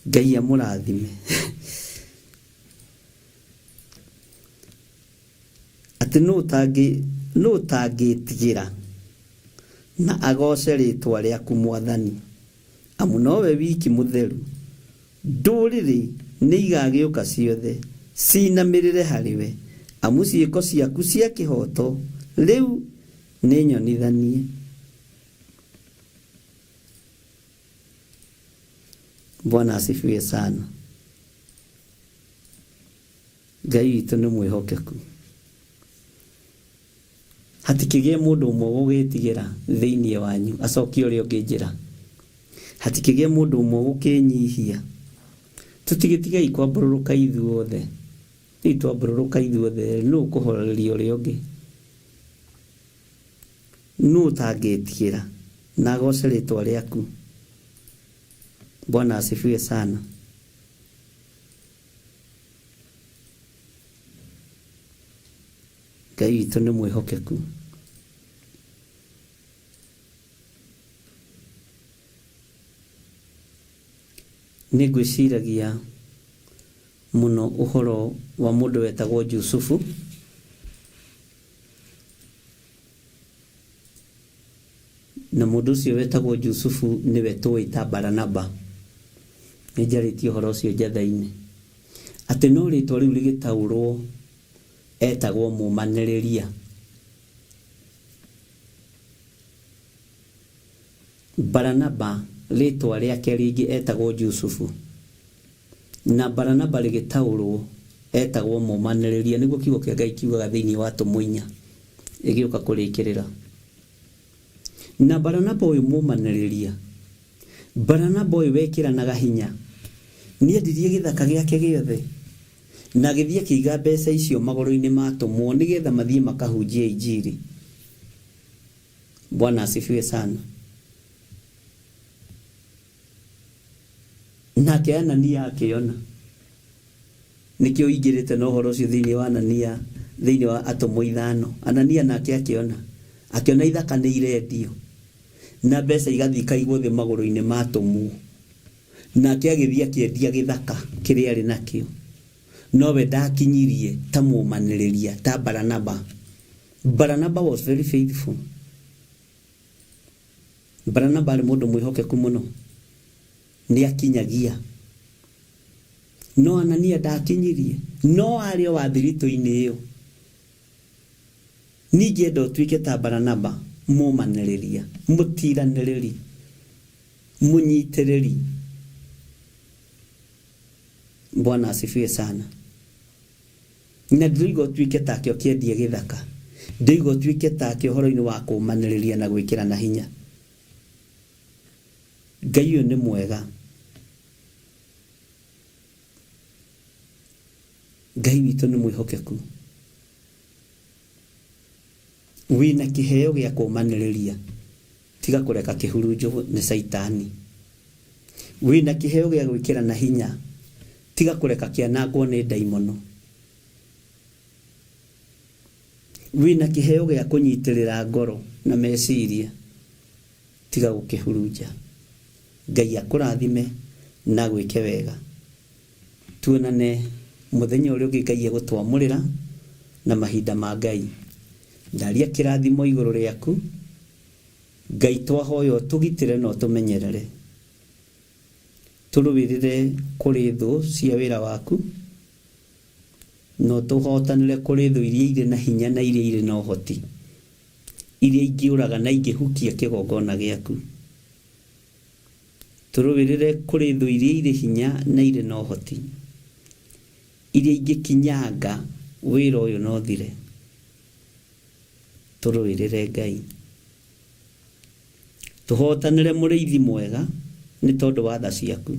Ngai amũrathime. Atĩ nũ ũtangĩ nũ ũtangĩtigĩra na agoce rĩtwa rĩaku Mwathani, amu nowe wiki mũtheru. Ndũrĩrĩ nĩ igagĩũka ciothe cinamĩrĩre harĩwe, amu ciĩko ciaku cia kĩhooto rĩu nĩ nyonithanie. Bwana asifiwe sana. Ngai witũ nĩ mwĩhokeku. Hatikĩgĩe mũndũ ũmwe ũgũgĩtigĩra thĩinĩ wanyu acokie ũrĩa ũngĩ njĩra. Hatikĩgĩe mũndũ ũmwe ũgũkĩnyihia. Tũtigĩtigei kwambũrũrũka ithuothe. Rĩu twambũrũrũka ithuothe nũ ũkũhoreria ũrĩa ũngĩ? Nũ ũtangĩtigĩra na agoce rĩtwa rĩaku? Bwana asifiwe sana. Ngai witũ nĩ mwĩhokeku. Nĩ ngwĩciragia mũno ũhoro wa mũndũ wetagwo Jusufu. Na mũndũ ũcio wetagwo Jusufu nĩwe tũĩ ta Baranaba. Nĩ njarĩtie ũhoro ũcio njatha-inĩ. Atĩ no rĩtwa rĩu rĩgĩtaũrwo etagwo mũmanĩrĩria. Baranaba rĩtwa rĩake rĩngĩ etagwo Jusufu. Na Baranaba rĩgĩtaũrwo etagwo mũmanĩrĩria, nĩguo kiugo kĩa Ngai kiugaga thĩinĩ wa Atũmwo inya ĩgĩũka kũrĩkĩrĩra. Na Baranaba ũyũ mũmanĩrĩria, Baranaba ũyũ wekĩranaga hinya, nĩendirie gĩthaka gĩake gĩothe na agĩthiĩ akĩiga mbeca icio magũrũ-inĩ ma atũmwo nĩgetha mathiĩ makahunjie injiri. Bwana asifiwe sana. Nake Anania akĩona. Nĩkĩo ingĩrĩte na ũhoro ũcio thĩinĩ wa Anania, thĩinĩ wa atũmwo ithano. Anania nake akĩona. Akĩona ithaka nĩ irendio. Na mbeca igathiĩ ikaigwo thĩ magũrũ-inĩ ma atũmwo. Nake agĩthiĩ akĩendia gĩthaka kĩrĩa arĩ nakĩo. Nowe ndakinyirie ta mũmanĩrĩria ta Baranaba. Baranaba was very faithful. Baranaba arĩ mũndũ mwĩhokeku mũno. Nĩ akinyagia. No Anania ndakinyirie. No arĩ o wa thiritũ-inĩ ĩyo. Ningĩenda ũtuĩke ta Baranaba, mũmanĩrĩria, mũtiranĩrĩri, mũnyitĩrĩri. Bwana asifiwe sana. Na ndĩroiga ũtuĩke take ũkĩendia gĩthaka. Ndĩroiga ũtuĩke take ũhoro-inĩ wa kũmanĩrĩria na gwĩkĩrana hinya. Ngai ũyũ nĩ mwega. Ngai witũ nĩ mwĩhokeku. Wĩna kĩheo gĩa kũmanĩrĩria, tiga kũreka kĩhurunjwo nĩ caitani. Wĩna kĩheo gĩa gwĩkĩrana hinya, tiga kũreka kĩanangwo nĩ ndaimono. Wĩna kĩheo gĩa kũnyitĩrĩra ngoro na meciria, tiga gũkĩhurunja. Ngai akũrathime na agwĩke wega. Tuonane mũthenya ũrĩa ũngĩ Ngai egũtwamũrĩra na mahinda ma Ngai. Ndaria kĩrathimo igũrũ rĩaku. Ngai twahoya ũtũgitĩre na ũtũmenyerere. Tũrũĩrĩre kũrĩ thũ cia wĩra waku na ũtũhotanĩre kũrĩ thũ iria irĩ na hinya na iria irĩ na ũhoti, iria ingĩũraga na ingĩhukia kĩgongona gĩaku. Tũrũĩrĩre kũrĩ thũ iria irĩ hinya na irĩ na ũhoti, iria ingĩkinyanga wĩra ũyũ na ũthire. Tũrũĩrĩre Ngai. Tũhotanĩre mũrĩithi mwega nĩ tondũ wa tha ciaku.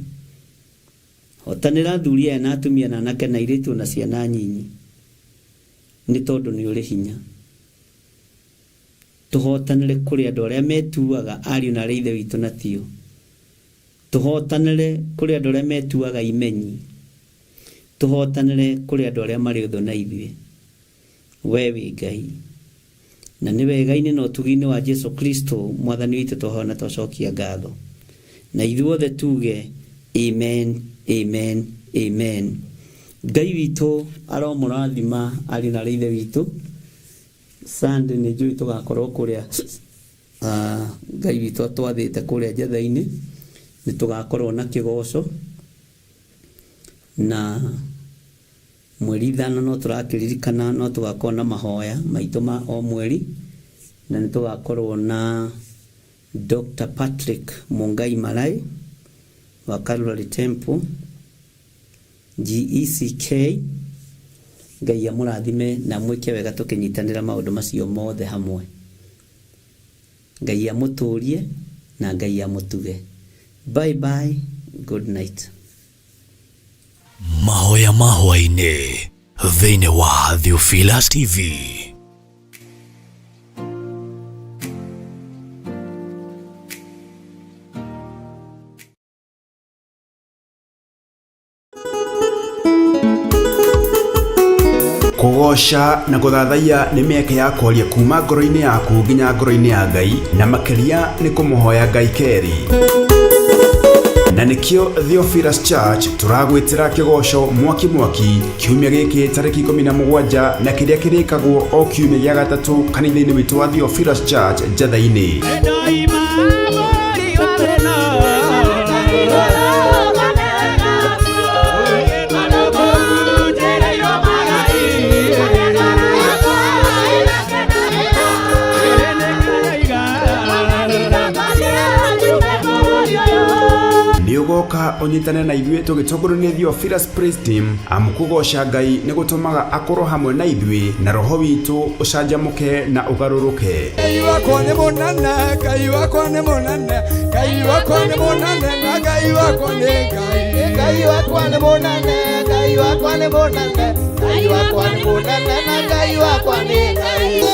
Hotanĩra athuri aya na atumia na anake na airĩtu na ciana nyinyi nĩ tondũ nĩ ũrĩ hinya. Tũhotanĩre kũrĩ andũ arĩa metuaga ariũ na arĩ ithe witũ na tio. Tũhotanĩre kũrĩ andũ arĩa metuaga imenyi. Tũhotanĩre kũrĩ andũ arĩa marĩ ũthũ na ithuĩ. We wĩ Ngai. Na nĩ wega-inĩ na ũtugi-inĩ wa Jesu Kristo mwathani witũ twahoya na twacokia ngatho. Na ithuothe tuge amen, amen, amen. Ngai witũ aromũrathima ariũ na arĩ ithe witũ. Sunday nĩ njũĩ tũgakorwo kũrĩa Ngai witũ atwathĩte kũrĩa njetha-inĩ, nĩ tũgakorwo na kĩgoco na mweri ithano no tũrakĩririkana no tũgakorwo na mahoya maitũ ma o mweri, na nĩ tũgakorwo na Dr. Patrick Mungai Marai wa Calvary Temple GECK. Ngai amũrathime na mwĩke wega tũkĩnyitanĩra maũndũ macio mothe hamwe. Ngai amũtũrie na Ngai amũtuge. Bye bye, good night. Mahoya ma hwaĩ-inĩ thĩinĩ wa Theophilus TV. Kũgoca na gũthathaiya nĩ mĩeke ya kwaria kuma ngoro-inĩ yaku nginya ngoro-inĩ ya Ngai, na makĩria nĩ kũmũhoya Ngai kerĩ. Na nĩkĩo Theophilus Church tũragwĩtĩra kĩgoco mwaki mwaki kiumia gĩkĩ tarĩki 17 na kĩrĩa kĩrĩkagwo o kiumia gĩa gatatũ kanitha-inĩ witũ wa Theophilus Church Njatha-inĩ. Nĩũgoka ũnyitane na ithuĩ tũgĩtongorio nĩ Theophilus Praise Team, amu kũgoca Ngai nĩ gũtũmaga akorwo hamwe na ithuĩ na roho witũ ũcanjamũke na ũgarũrũke. Ngai wakwa nĩ mũnene, Ngai wakwa nĩ mũnene, Ngai wakwa nĩ mũnene, na Ngai wakwa nĩ Ngai. Ngai wakwa nĩ mũnene, Ngai wakwa nĩ mũnene, Ngai wakwa nĩ mũnene, na Ngai wakwa nĩ Ngai.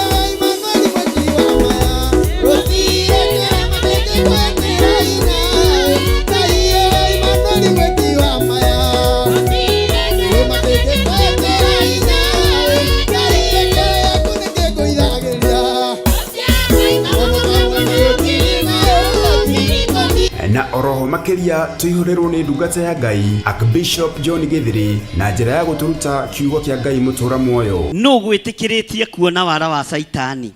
Na oroho makĩria tũihũrĩrwo nĩ ndungata ya Ngai Archbishop John Gĩthiri na njĩra ya gũtũruta kiugo kĩa Ngai mũtũra muoyo. Nũ gwĩtĩkĩrĩtie kuona wara wa Saitani?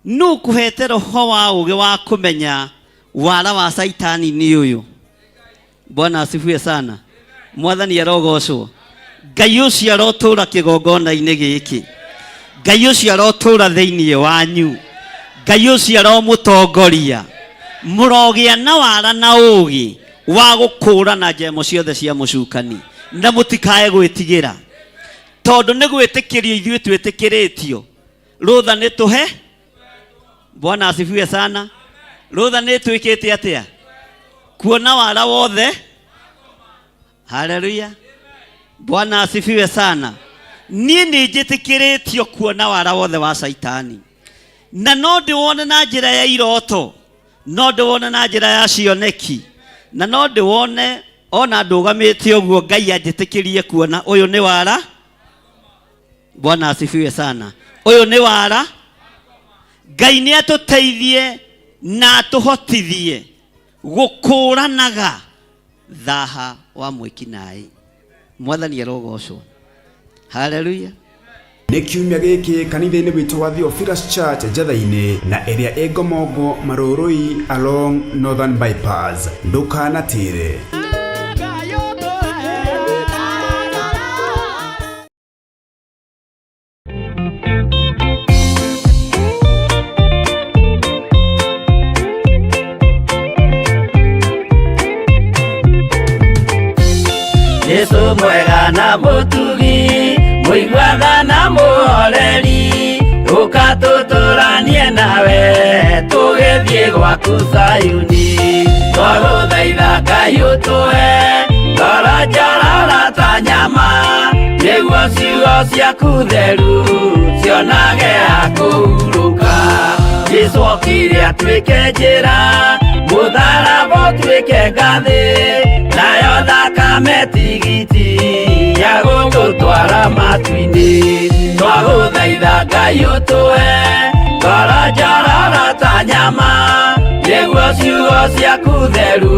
Nũ kũhete roho wa ũũgĩ wa kũmenya wara wa Saitani nĩ ũyũ? Bwana asifiwe sana. Mwathani arogocwo. Ngai ũcio arotũra kĩgongona-inĩ gĩkĩ. Ngai ũcio arotũra thĩinĩ wanyu. Ngai ũcio aromũtongoria. Mũrogĩa na wara na ũũgĩ wa gũkũũrana njemo ciothe cia mũcukani na mũtikae gwĩtigĩra, tondũ nĩ gwĩtĩkĩrio ithuĩ twĩtĩkĩrĩtio. Rũtha nĩ tũhe. Bwana asifiwe sana. Rũtha nĩ twĩkĩte atĩa? Kuona wara wothe. Haleluya. Bwana asifiwe sana. Niĩ nĩ njĩtĩkĩrĩtio kuona wara wothe wa Saitani, na no ndĩwone na njĩra ya iroto, no ndĩwone na njĩra ya cioneki, na no ndĩwone ona ndũgamĩte ũguo Ngai anjĩtĩkĩrie kuona ũyũ nĩ wara. Bwana asifiwe sana. Ũyũ nĩ wara. Ngai nĩ atũteithie na atũhotithie gũkũranaga thaha wa mwĩkinaĩ. Mwathani arogocwo. Haleluya. Nĩ kiumia gĩkĩ kanitha-inĩ witũ wa Theophilus Church Njatha-inĩ na ĩrĩa ĩ Ngomongo Marũrũi along Northern Bypass. Ndũkanatĩre. Jesu mwega na mũtugi, mũiguaga na mũhoreri, Ũka tũtũranie nawe tũgĩthiĩ gwaku Zayuni. Twagũthaitha Ngai ũtũhe ngoro njororo ta nyama, nĩguo ciugo ciaku theru cionage ha kũhurũka. Jesũ okire atuĩke njĩra, mũtharaba ũtuĩke ngathĩ, nayo thakame tigiti ya gũgũtwara matu-inĩ. Twagũthaitha Ngai ũtũhe ngoro njororo ta nyama, nĩguo ciugo ciaku theru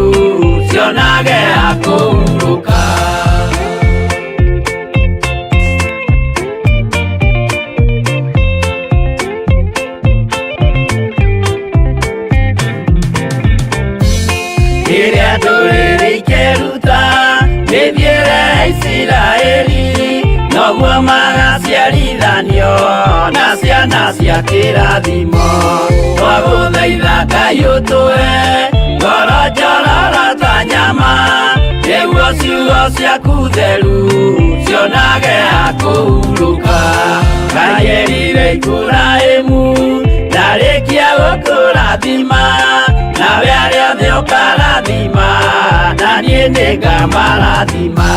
cionage ha kũhurũka. Rĩrĩa ndũrĩrĩ ikeruta mĩthiĩre ya Isiraeli, noguo magaciarithanio na ciana cia kĩrathimo. Twagũthaitha Ngai ũtũhe ngoro njororo ta nyama, nĩguo ciugo ciaku theru cionage ha kũhurũka. Ngai erire Iburahĩmu ndarĩkia gũkũrathima, nawe arĩa othe ũkarathima, na niĩ nĩngamarathima.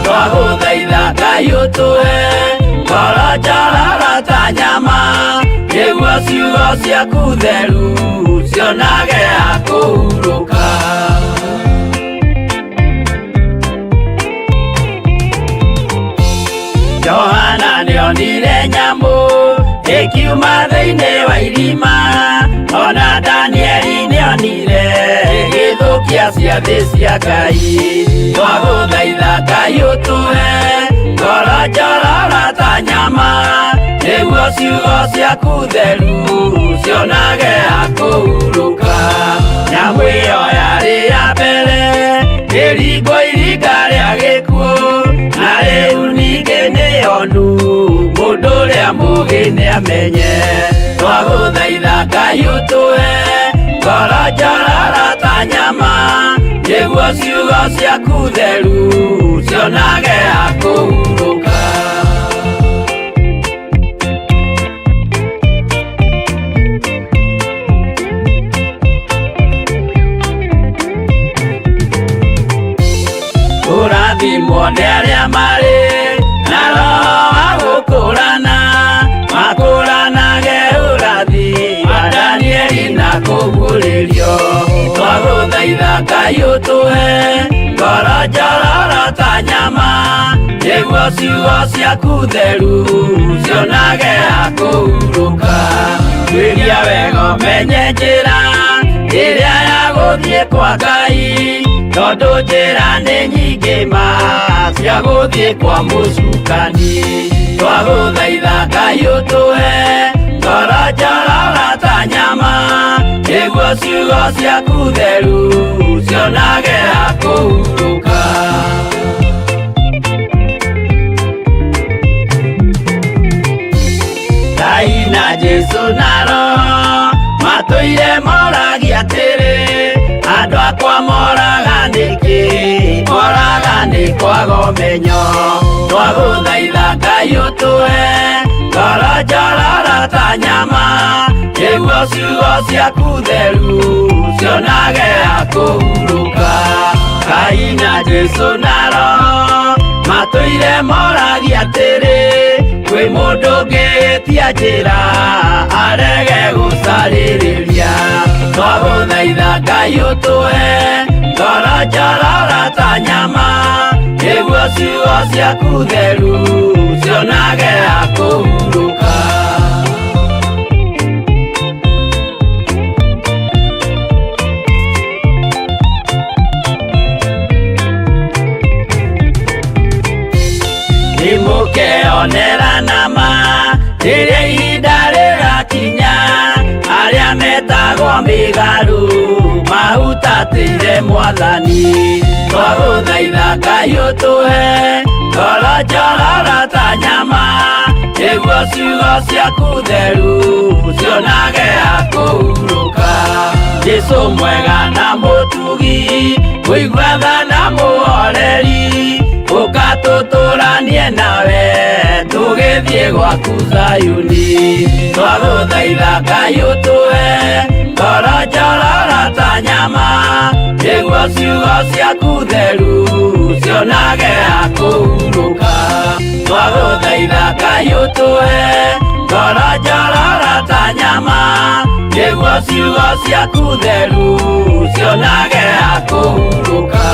Twagũthaitha Ngai ũtũhe ngoro njororo ta nyama, nĩguo ciugo ciaku theru cionage ha kũhurũka. Johana nĩonire nyamũ ĩkiuma thĩinĩ wa irima, ona Danieli nĩonire ĩgĩthũkia ciathĩ cia Ngai. Twagũthaitha Ngai ũtũhe ngoro njororo ta nyama, nĩguo ciugo ciaku theru cionage ha kũhurũka. Nyamũ ĩyo yarĩ ya mbere ĩringwo iringa rĩa gĩkuũ, na rĩu ningĩ nĩyonu mũndũ ũrĩa mũũgĩ nĩamenye. Twagũthaitha Ngai ũtũhe ngoro njororo ta nyama, nĩguo ciugo ciaku theru cionage ha kũhurũka. Kũrathimwo nĩ arĩa marĩ na roho wa gũkũrana, makũranage ũrathi wa Danieli na kũguũrĩrio. Twagũthaitha Ngai ũtũhe ngoro njororo ta nyama, nĩguo ciugo ciaku theru cionage ha kũhurũka. Tuĩria wega ũmenye njĩra ĩrĩa ya gũthiĩ kwa Ngai, tondũ njĩra nĩ nyingĩ ma cia gũthiĩ kwa mũcukani. Twagũthaitha Ngai ũtũhe ngoro njororo ta nyama, nĩguo ciugo ciaku theru cionage ha kũhurũka. Ngai na Jesũ na Roho matũire moragia atĩrĩ, andũ akwa moraga nĩkĩ? Moraga nĩ kwaga ũmenyo. Twagũthaitha Ngai ũtũhe ngoro njororo ta nyama, nĩguo ciugo ciaku theru cionage ha kũhurũka. Ngai na Jesũ na Roho matũire moragia atĩrĩ, kwĩ mũndũ ũngĩtia njĩra arege gũcarĩrĩria. Twagũthaitha Ngai ũtũhe ngoro njororo ta nyama, nĩguo ciugo ciaku theru cionage ha kũhurũka. Nĩmũkeonera nama rĩrĩa ihinda rĩgakinya, arĩa metagwo mĩgarũ mahutatĩire Mwathani. Twagũthaitha Ngai ũtũhe ngoro njororo ta nyama, nĩguo ciugo ciaku theru cionage ha kũhurũka. Jesũ mwega na mũtugi, mũigua tha na mũhoreri, ũka tũtũranie nawe tũgĩthiĩ Tũgĩthiĩ gwaku Zayuni. Twagũthaitha Ngai ũtũhe ngoro njororo ta nyama, nĩguo ciugo ciaku theru cionage ha kũhurũka. Twagũthaitha Ngai ũtũhe ngoro njororo ta nyama, nĩguo ciugo ciaku theru cionage ha kũhurũka.